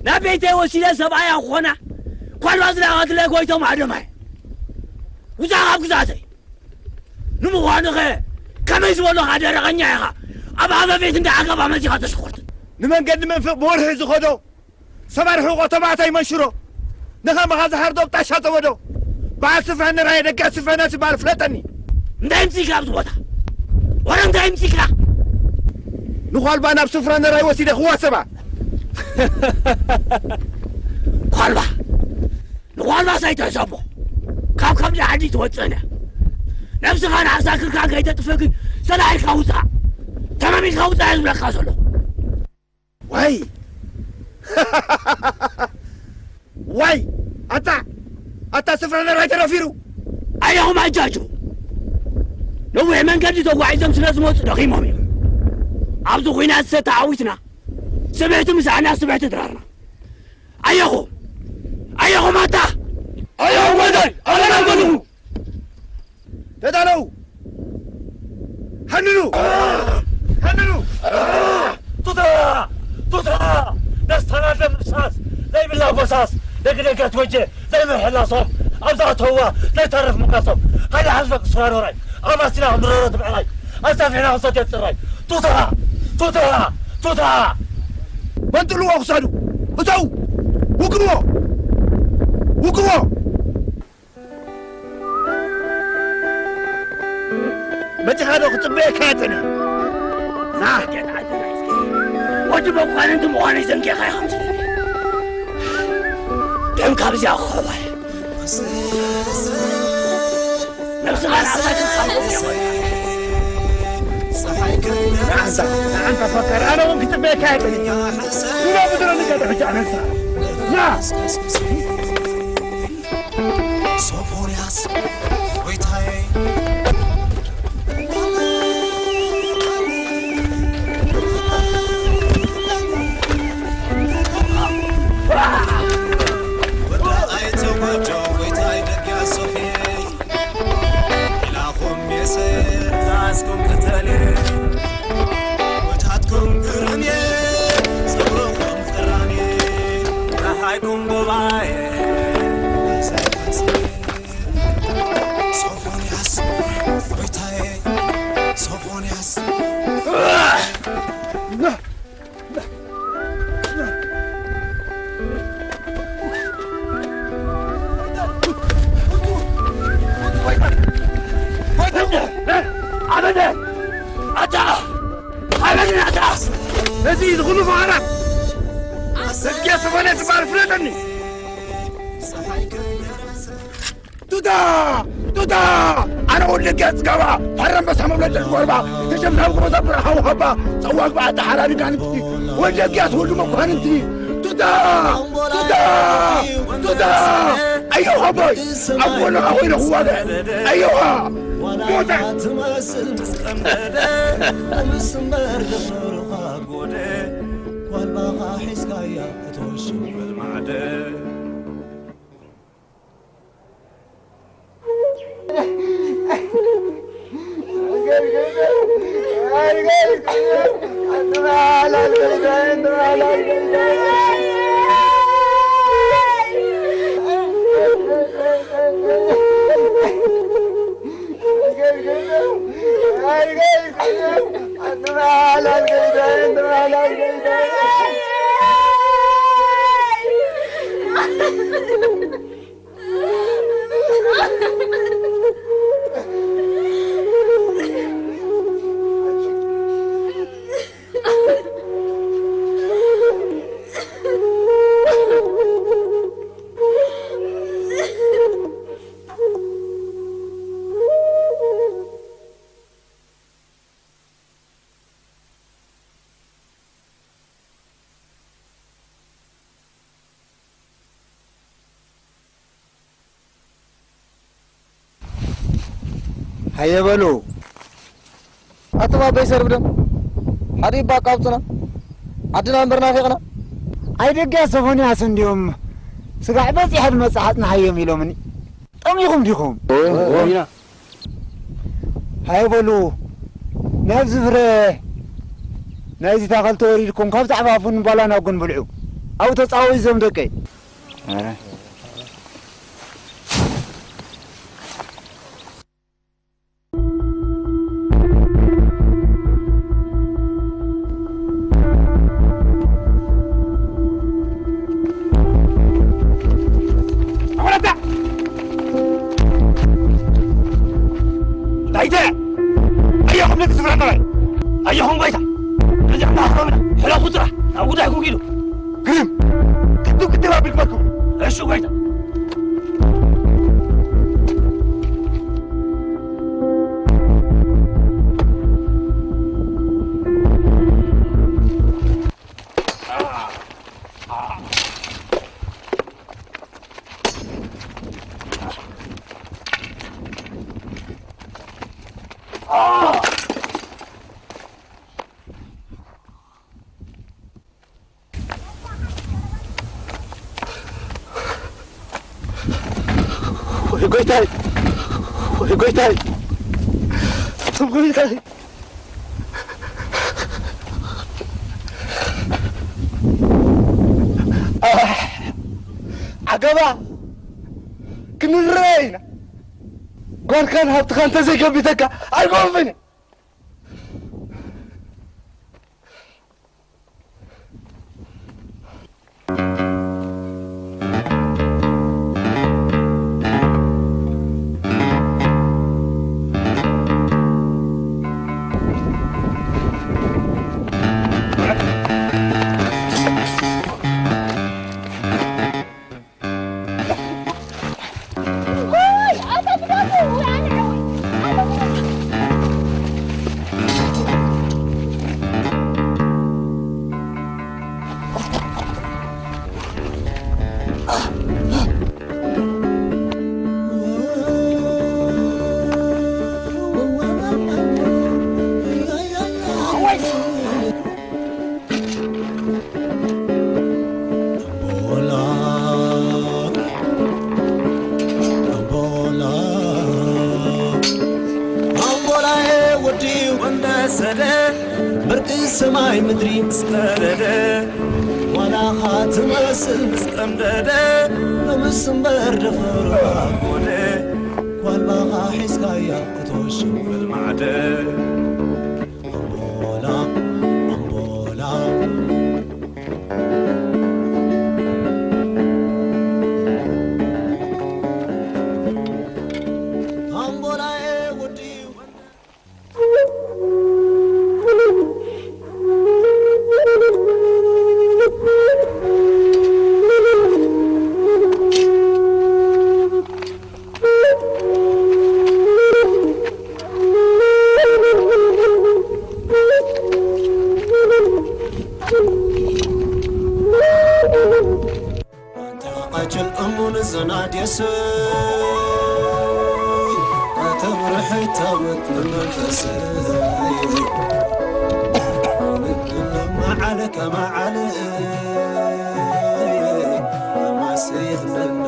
ናብ ቤተይ ወሲደ ሰብኣያ ክኾና ኳልባ ዝለኣኸትለይ ጎይቶም ኣደማይ። ውፃእ ካብ ግዛተይ። ንምዃኑኸ ከመይ ዝበሉኻ ደረቐኛ ኢኻ? ኣብ ኣበቤት እንዳ ዓጋባ መጺኻ ተሸኾርትን። ንመንገዲ መንፍቕ ብወርሒ ዝኸዶ ሰብ ኣርሒቖ ተባዕታይ መንሽሮ ንኸምኻ ዝሃርዶ ብጣሻ ጠወዶ በዓል ስፍራ ንራየ ደቂ ስፍራ ነስ በዓል ፍለጠኒ። እንታይ ምጺእካ ኣብዚ ቦታ? ወረ እንታይ ምጺእካ? ንኳልባ ናብ ስፍራ ንራይ ወሲደ ክዋሰባ። ኳልባ ንኳልባ ሳይትሕሰቦ ካብ ከብዲ ዓዲ ትወፅእን እያ። ነብስኻ ንዓሳ ክልካ ከይተጥፍእ ግን ሰላኢልካ ውፃእ። ተመሚልካ ውፃእ እየ ዝብለካ ዘሎ። ዋይ! ዋይ! ኣታ ኣታ ስፍራ ነራይ ተረፊሩ። ኣየኹም ኣጃጁ ነዊሕ መንገዲ ተጓዒዞም ስለ ዝመጹ ደኺሞም እዮም። ኣብዚ ኹናት ዝተዓዊትና፣ ስብሕቲ ምሳሕና ስብሕቲ ድራርና። ኣየኹ፣ ኣየኹ ማታ! ኣየኹ ጎዛይ! ኣለና ጎንኹ! ተዳለዉ! ሃንኑ! ሃንኑ! ቱታ! ቱታ! ደስታና ደም ምፍሳስ ዘይብላ ፈሳስ ደቂ ደቂ ኣትወጀ ዘይምሕላሶም ኣብዛ ኣተዋ ዘይተርፍ ምቃሶም ሃይለ ሓዝበ ክስራር ወራይ ኣማሲና ምረረት ብዕራይ ኣሳፊሕና ክሰትዮ ጽራይ ቱታ! ቱታ! ቱታ! መንጥልዎ ክሳዱ! እተው! ውግንዎ! ውግንዎ! በቲ ሓደ ክጽበየካ እየ ጸኒሐ። ና! ወዲ መኳንንቲ ምዃነይ ዘንጊዕካ ኢኻ መስለኒ። ደም ካብዚኣ ክኸባ እየ። ነብስኻ ንኣምላኽ ትኻልኦ። ንዓንታ፣ ንዓንታ ፈከር፣ ኣነ እውን ክጽበየካ እየ ጸኒሐ። ና ብድረ ንገደ ሕጂ ኣነሳ። ና! ሶፎንያስ ጎይታዬ፣ ወዲ ኣይተጓጆ ጎይታይ ደግያ ሶፍየ፣ ኢላኹም የስር ዛዝኩም ቅተልየ፣ ወጃትኩም ግርምየ፣ ጸጉርኹም ፈራንየ፣ ጸሓይኩም ጎባየ፣ ሶፎንያስ ጎይታዬ፣ ሶፎንያስ። ኣበደ! ኣታ! ኣበደ ኣታ! እዚ ዝኹሉ መሃራ! ስልኪ ሶፎንያስ ዝበሃል ፍለጠኒ! ቱታ! ቱታ! ኣነ ወዲ ገጽ ገባ! ፈረም በሳ መብለጭ ጎርባ! ተሸምሳብ ጎበዛ ብርሃው ኸባ! ጸዋግ በዓቲ ሓራሪ ጋንግስቲ! ወዲ ገያስ ወዲ መኳንንቲ! ቱታ! ቱታ! ቱታ! ኣዮኻ ቦይ! ኣብ ጎንኻ ኮይነ ክዋግዕ! ኣዮኻ! ሞተ! ትመስል ምስ ቀንበደ፣ ምስ እምበር ደፈርኻ ጎደ፣ ጓልባኻ ሒዝካያ ክትወሽም በልማዕደ። ሃየ በሉ ኣቱም ኣቦይ ሰርብደም፣ ሓደ ይባቃ ኣውፅና፣ ዓድና እምበር ናፊቕና። ኣይ ደጋ ሶፎንያስ እንዲዮም ስጋዕ በፂሐ ድመፅእ ሓፅና ሃዮም ኢሎምኒ። ጠሚኹም ዲኹም? ኢና። ሃየ በሉ ናብዚ ፍረ ናይዚ ታኸል ተወሪድኩም ካብ ዛዕፋፉን ባላና ጎን ብልዑ። ኣብኡ ተፃወዩ እዞም ደቀይ። ኣወላታ! ዳይተ! ኣየኹም ነቲ ስፍራ እነበረ! ኣየኹም ጓይታ! ነዚ ሕና ክረምና! ሕለፉ ጥራሕ! ናብ ጉዳይኩም ኪዱ! ግርም! ቅድም ቅድም ኣቢልኩመኩም! እሺ ጓይታ! ጎይታይ፣ ወይ ጎይታይ፣ ጎይታይ። ኣሕ፣ ዓገባ ክንረኣይ ኢና። ጓልካን ሃብትኻን እንተዘይገቢተካ ኣይኮንፍን። ኣምቦላ፣ ኣምቦላ፣ ኣምቦላዬ ወዲ ወንደሰደ፣ ብርቂ ሰማይ ምድሪ ምስ ቀደደ፣ ዋላኻ ትመስል ምስ ቀምደደ፣ ሎምስ እምበር ደፈሩ ኣኮነ፣ ጓልባኻ ሒዝካያ ክትወሽም ፈልማዕደ። ኣምቦላ፣ ኣምቦላ። ኣምቦላዬ ወዲ ኣንታ ቃጭል እሙን ዘናድየሰይ፣ ኣተብርሕ ታወት ንመንፈሰይ፣ መዓለ ከመዓለ ኣማስየለና።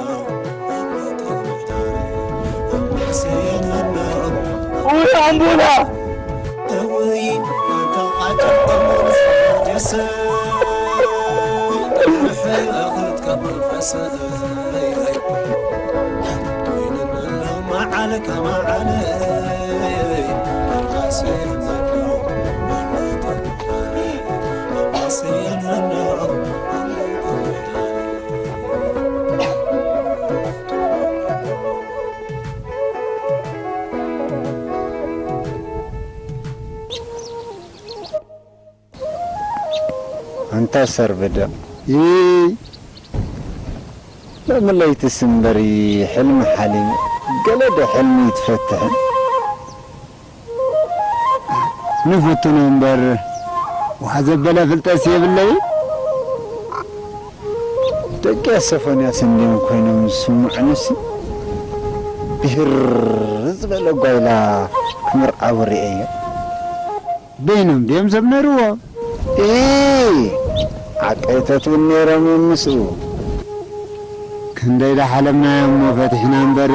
ውይ ኣምቡላ! እውይ ኣንታ ቃጭል እሙን ዘናድየሰይ፣ ኣተብርሕ ክትከብ መንፈሰይ። ኣንታ ሰርብደ፣ ይይ፣ ሎሚ ለይትስ እምበሪ ሕልሚ ሓሊመ፣ ገለ ዶ ሕልሚ ይትፈትሕን? ንፍትኖ እምበር፣ ዋሕ ዘበለ ፍልጠትስ የብለይን። ደቂ ሶፎንያስ እንድዮም ኮይኖም ዝስምዑንሲ፣ ብህር ዝበለ ጓይላ ክምርዓዉ ርእየዮ። በይኖም ድዮም ሰብ ነርዎ? እይ፣ ዓቀይቶት እውን ነይሮም እዮም ምስኡ። ክንደይ ደሓለምናዮ እሞ ፈቲሕና እምበር፣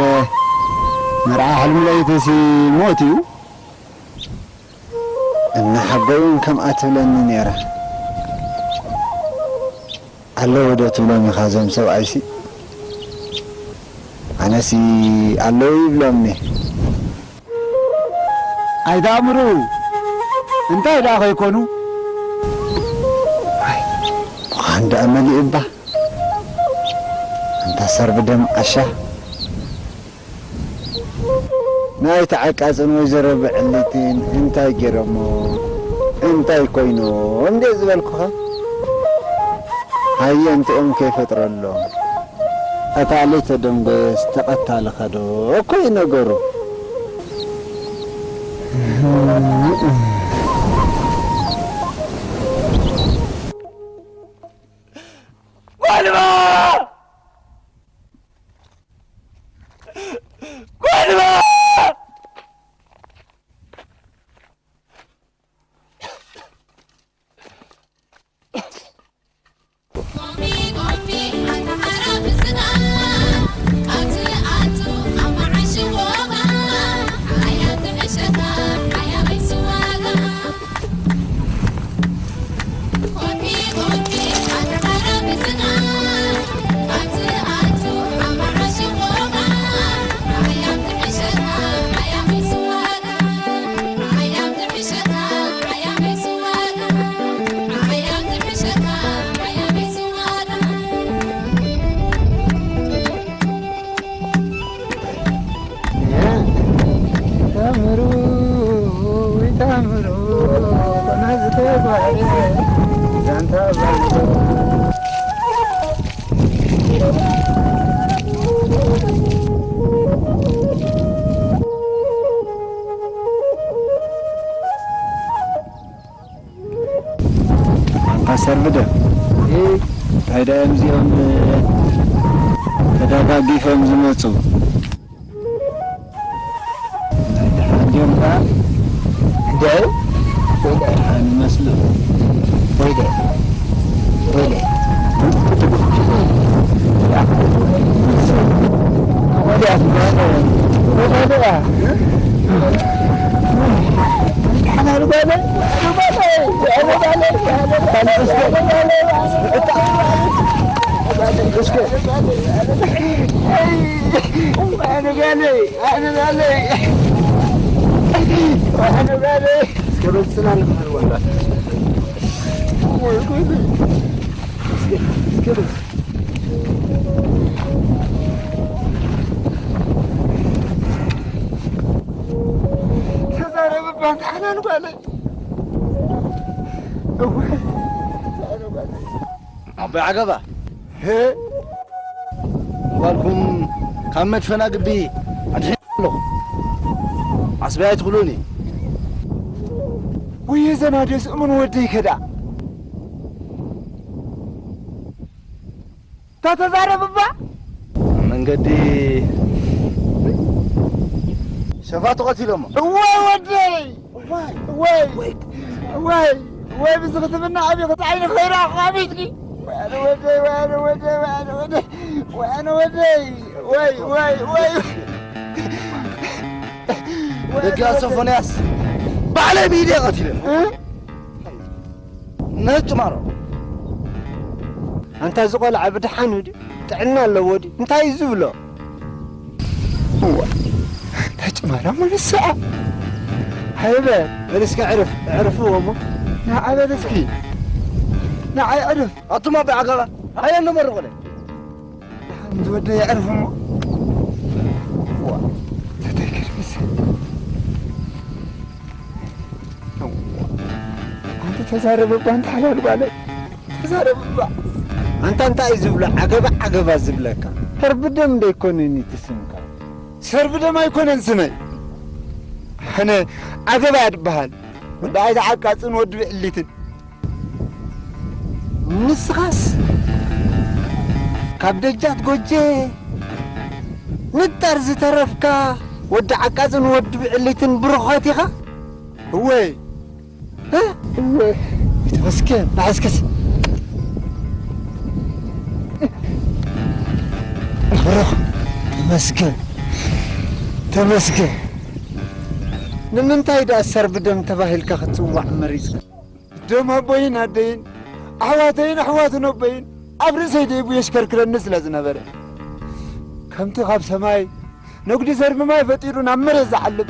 መርዓ ሕልሚ ለይትሲ ሞት እዩ። እናሓጎዩ እውን ከምኣ ትብለኒ ነይራ። ኣለዉ ዶ ትብሎም ኢኻ እዞም ሰብኣይሲ? ኣነሲ ኣለዉ ይብሎም እየ። ኣይተኣምሩ፣ እንታይ ደኣ ከይኮኑ? ኣይ፣ ምዃን ደኣ መሊኡ እባ። ኣንታ ሰርቢ ደም ዓሻ። ንኣይተ ዓቃጽን ወይዘሮ ብዕሊትን እንታይ ገይሮሞ? እንታይ ኮይኖም እንዴ ዝበልኩኻ? ሃየ እንተኦም ከይፈጥረሎም። ቀታሊ ተደንጎየስ ተቐታሊ ኸዶ እኮ እዩ ነገሩ። ጓልባ! ጓልባ! እንታይ ደኣ እዮም እዚኦም ተደጋጊፎም ዝመፁ? እንታይ ደሓን ድዮም ደኣ? እንዲያው ወይ ደሓን ይመስሉ። ወይ ደሓን። ወይ ደሓን። ተዛረብ እባ፣ ኣንታ ሓላል ጓለይ። እወ፣ ተዛረብ ጓለይ። ኣቦይ ዓገባ፣ ሄ? ጓልኩም ካብ መድፈና ግቢ ኣድሒነ ኣለኹ። ዓስቢ ኣይትኽሉኒ። ወየ ዘናደስ እሙን ወደይ ከዳ። ተተዛረብ እባ። ኣብ መንገዲ ሸፋቱ ቀቲሎሞ። እዋይ ወደይ! እዋይ! እዋይ! እዋይ! እዋይ! ብዚ ክትምና ኣቢ ክትዓይኒ ኸይራ ኻቢትኒ። ወያነ ወደይ! ወያነ ወደይ! ወያነ ወደይ! ወያነ ወደይ! ወይ! ወይ! ወይ! ደቂ ሶፎንያስ ባዕለይ ብኢደይ ቀቲለ። እ? ነጭ ማሮ። ኣንታ እዚ ቆልዓ ብድሓን ድዩ? ጥዕና ኣለዎ ድዩ? እንታይ እዩ ዝብሎ? እዋ፣ ነጭ ማራ ምንስኣ። ሃይበ፣ በል እስኪ ዕርፍ፣ ዕርፍዎ እሞ። ንዓ በል እስኪ። ንዓ ዕርፍ። ኣቱም ኣቢ ዓጋባ፣ ሃየ ንመርቑለ። ደሓን ዝወደ የዕርፍ እሞ። ዋ፣ ተተይ ክድምስ። ኣንቲ ተዛረብ እባ፣ ኣንቲ ሓላል ጓለይ። ተዛረብ እባ። ኣንታ እንታይ እዩ ዝብሎ? ዓገባ ዓገባ ዝብለካ። ሰርቢ ደም ዶ ኣይኮነን እቲ ስምካ? ሰርቢ ደም ኣይኮነን ስመይ። ኣነ ዓገባ እያ ትበሃል። ወዲ ኣይተ ዓቃጽን ወዲ ብዕሊትን። ንስኻስ ካብ ደጃት ጎጄ ንጣር ዝተረፍካ ወዲ ዓቃጽን ወዲ ብዕሊትን ብሩኻት ኢኻ? እወ። እ? እወ። ተመስገን፣ ንዓስክስ። ብሩኽ፣ ተመስገን፣ ተመስገን። ንምንታይ ደኣ ሰርቢ ደም ተባሂልካ ክትጽዋዕ መሪጽካ? ደም ኣቦይን ኣደይን፣ ኣሕዋተይን ኣሕዋትን ኣቦይን ኣብ ርእሰይ ደይቡ የሽከርክረኒ ስለ ዝነበረ፣ ከምቲ ካብ ሰማይ ነጉዲ ሰርቢ ማይ ፈጢሩ ናብ መሬት ዝዓልብ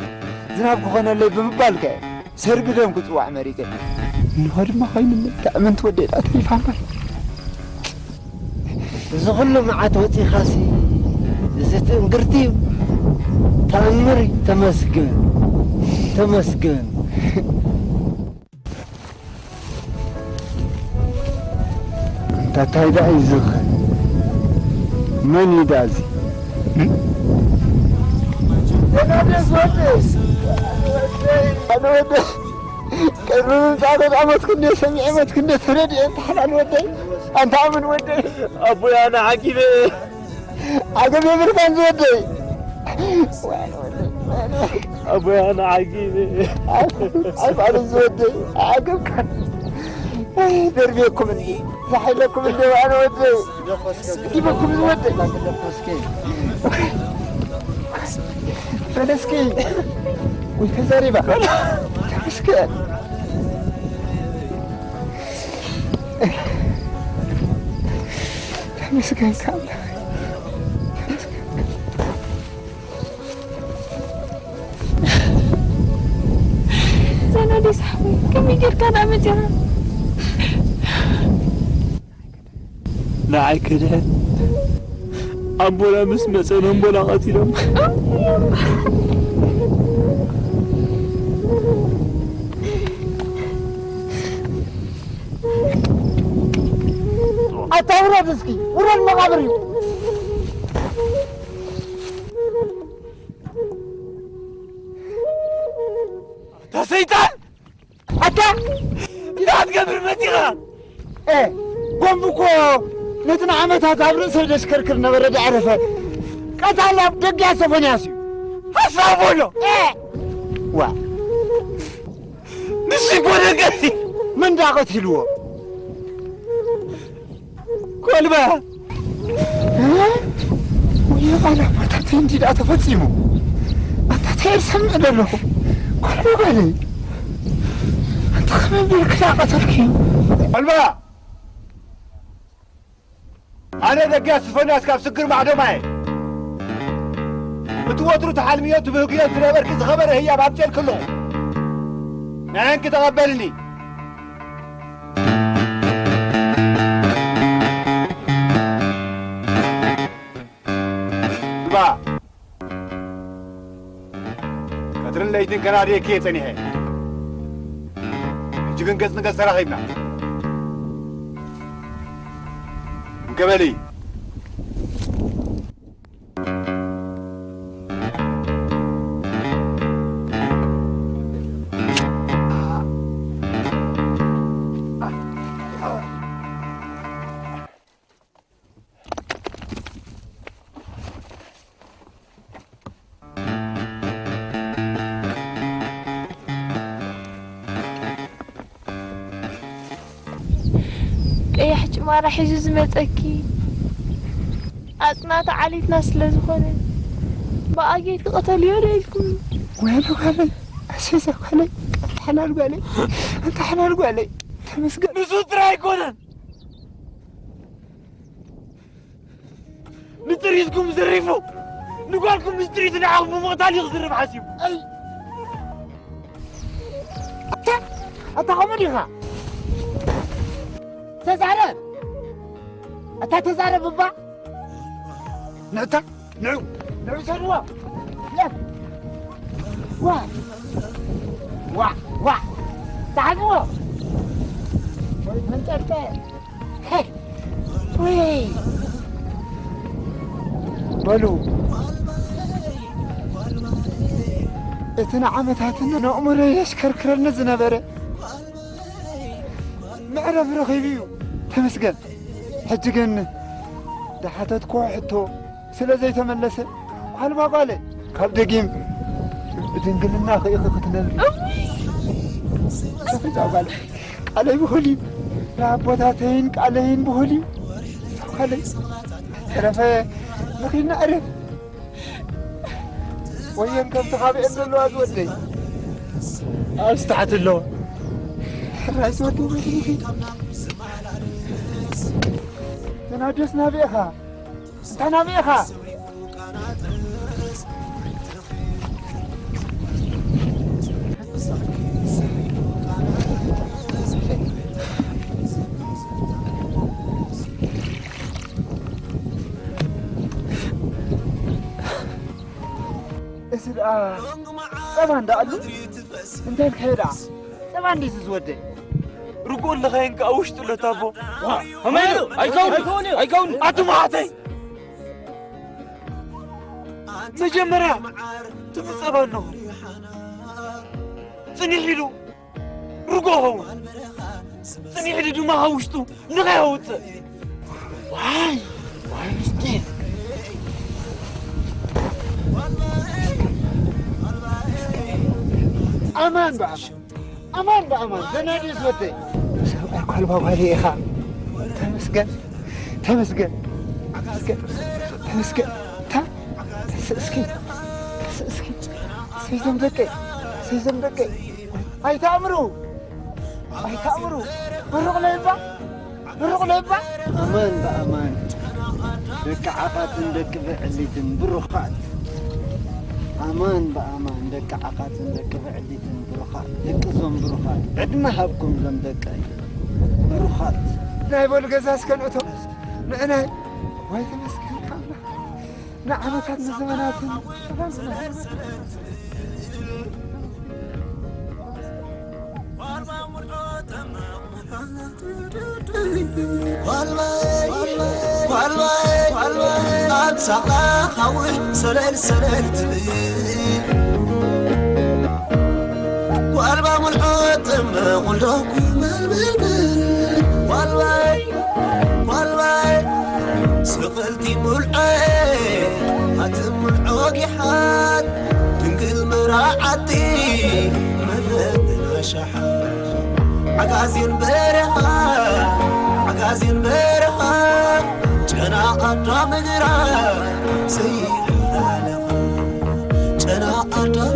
ዝናብ ክኾነለይ ብምባልከ ሰርቢ ደም ክጽዋዕ መሪጸ። እንሆ ድማ ኮይኑኒ፣ እታ እምንቲ ወደይ ደኣ ተሪፋ እምበር። እዚ ኩሉ መዓት ወጺኻሲ፣ እዚ ትእንግርቲ እዩ። ተኣምር እዩ። ተመስገን፣ ተመስገን። ኣንታ ታይ ደኣ እዩ ዝኸ? መን እዩ ደኣ እዚ? ኣነ ወደ፣ ኣነ ወደ፣ ቅድሚ ምምጻእ ተጣመትኩ እንደ ሰሚዐ መትኩ እንደ ተረድኤ፣ ኣንታ ሓላል ወደይ፣ ኣንታ ኣምን ወደይ። ኣቦይ ኣነ ሓኪመ። ዓገብ የብልካን ዝወደይ። ኣቦይ ኣነ ዓጊበ። ኣይፋልን ዝወደይ። ዓገብካን። ደርብየኩም እንዲ። ዛሒለኩም እንዲ ኣነ ወደይ። ዲበኩም ዝወደይ። በለስኪ። ወይ ተዛሪባ። ተመስገን። ተመስገንካ ኣምላኽ። ዘናዴ ሳሕወይ፣ ከመይ ጌርካ ደኣ መጺኻ? ንዓይ ከድሕን ኣቦና ምስ መጸ መንቦላ ቀቲሎም። ኣታ ውረድ እስኪ፣ ውረድ መቓብር እዩ። ኣታ ሰይጣን! ኣታ እንታይ ክትገብር መጺኻ? ኤ፣ ቦምብ እኮ ነቲ ንዓመታት ኣብ ርእሰይ ዘሽከርክር ነበረ ደዕረፈ። ቀታሊ ኣብ ደገ ሶፎንያስ እዩ። ሓሳብ በሎ። እ! ዋ። ንሱ እኮ ደገ እዩ። መን ደኣ ቀቲልዎ? ኮልባ። እ? ወዮ ቃል ኣቦታተይ እንዲ ደኣ ተፈጺሙ። ኣታ እንታይ እየ ዝሰምዕ ዘለኹ? ኮልባ ጓለይ። ኣንታ ከመይ ጌርኪ ደኣ ቀተልክዮ? ኮልባ። ኣነ ደጊያ ስፈንያስ ካብ ስግር ማዕዶማ እየ። እቲ ወትሩ ትሓልምዮ ትብህግዮ ዝነበርኪ ዝኸበረ ህያብ ኣምፅኤልኪ ኣለኹ። ንዓንኪ ተቐበልኒ። እባ። ቀትርን ለይትን ከናድየኪ እየ ጸኒሐ። ሕጂ ግን ገጽ ንገጽ ተራኺብና። እንከ በሊ። ቀያሕ ጭማራ ሒዙ ዝመጸኪ ኣጽናቲ ዓሌትና ስለ ዝኾነ ብኣጌት ክቐተልዮ ዶ ኢልኩም? ወይሉ ጓለይ፣ ኣሰይ እዛ ጓለይ፣ ኣንታ ሓላል ጓለይ፣ ኣንታ ሓላል ጓለይ፣ ተመስገን። ንሱ ጥራይ ኣይኮነን። ንጥሪትኩም ዘሪፉ፣ ንጓልኩም ምስ ጥሪት ንዓኹም ብምቕታል እዩ ክዝርብ ሓሲቡ። ኣይ! ኣታ፣ ኣታ ከምኡ ዲኻ? ተዛረብ! ኣታ ተዛረብ እባ! ንዕታ፣ ንዑ፣ ንዑ ሰድዎ! ዋ! ዋ! ዋ! ተሓዝዎ! ወይ መንጠርጠር! ሄይ! ወይ! በሉ፣ እቲ ንዓመታትን ንኣእምሮይ የሽከርክረኒ ዝነበረ መዕረፊ ረኺቡ እዩ። ተመስገን። ሕጂ ግን ዝሓተትክዎ ሕቶ ስለ ዘይተመለሰ፣ ኳልባ ጓለይ፣ ካብ ደጊም ብድንግልና ኽኢኺ ክትነብሪ። እዛ ጓለይ፣ ቃለይ ብኹል እዩ። ንኣቦታተይን ቃለይን ብኹል እዩ። ጓለይ፣ ተረፈ ንኺድ ነዕርፍ። ወየን ከምቲ ካበኤን ዘለዋ ዝወደይ። ኣብዚ ታሕቲ ኣለዋ። ሕራይ ዝወደይ፣ ንኺድ። ተናደስ ናበይ ኢኻ? እንታ ናበይ ኢኻ? እዚ ደኣ ጸባ እንዳኣሉ እንታይ ኢልካዮ ደኣ? ጸባ እንዲዚ ዝወደይ? ርግኦ ኣለኻየን ከኣ ውሽጡ ለታቦ። ዋ፣ ከመይ ኢሉ? ኣይከውን፣ ኣይከውን፣ ኣይከውን። ኣቱም ኣሓተይ! መጀመርያ ትፍጸባ ኣለኹ። ጽኒሕ ኢሉ ርግኦ ኸውን። ጽኒሕ ኢሉ ድማ ካብ ውሽጡ ንኸይ ኣውጽእ። ዋይ፣ ዋይ ምስኪን። ኣማን ብኣማን። ኣማን ብኣማን፣ ዘናድስ ወደይ። ሰብኣይ ኳልባ ጓለይ ኢኻ። ተመስገን፣ ተመስገን፣ ተመስገን፣ ተመስገን። ታ፣ ተስእ እስኪ፣ ተስእ እስኪ። ሰይዞም ደቀይ፣ ሰይዞም ደቀይ። ኣይተኣምሩ፣ ኣይተኣምሩ። ብሩቕ ነይባ። ብሩቕ ለባ። ኣማን ብኣማን ደቂ ዓቓትን ደቂ ብዕሊትን ብሩኻት። ኣማን ብኣማን ደቂ ዓቓትን ደቂ ብዕሊትን ብሩኻት። ደቂ ዞም ብሩኻት። ዕድመ ሃብኩም ዞም ደቀይ ብሩኻት። ናይ በሉ ገዛ እስከ ንእቶ ንዕናይ። ወይ ተመስገን ኣምላኽ። ንዓመታት ንዘመናትን ጓልባይ፣ ጓልባይ፣ ጓልባይ፣ ኣብ ሳቓ ሓዊ ሰለል ሰለል ትብል። ጓልባ ሙልዖ ጥመ ቁልዶ ኩመልበልበል። ጓልባይ፣ ጓልባይ፣ ብቕልቲ ሙልዐ ኣቲ ሙልዖ ጊሓት ድንግል መራዓቲ መፈተና ሸሓት ዓጋዜን በረኻ ዓጋዜን በረኻ ጨና ኣዳም እግራ ዘይሓላለኻ ጨና ኣዳም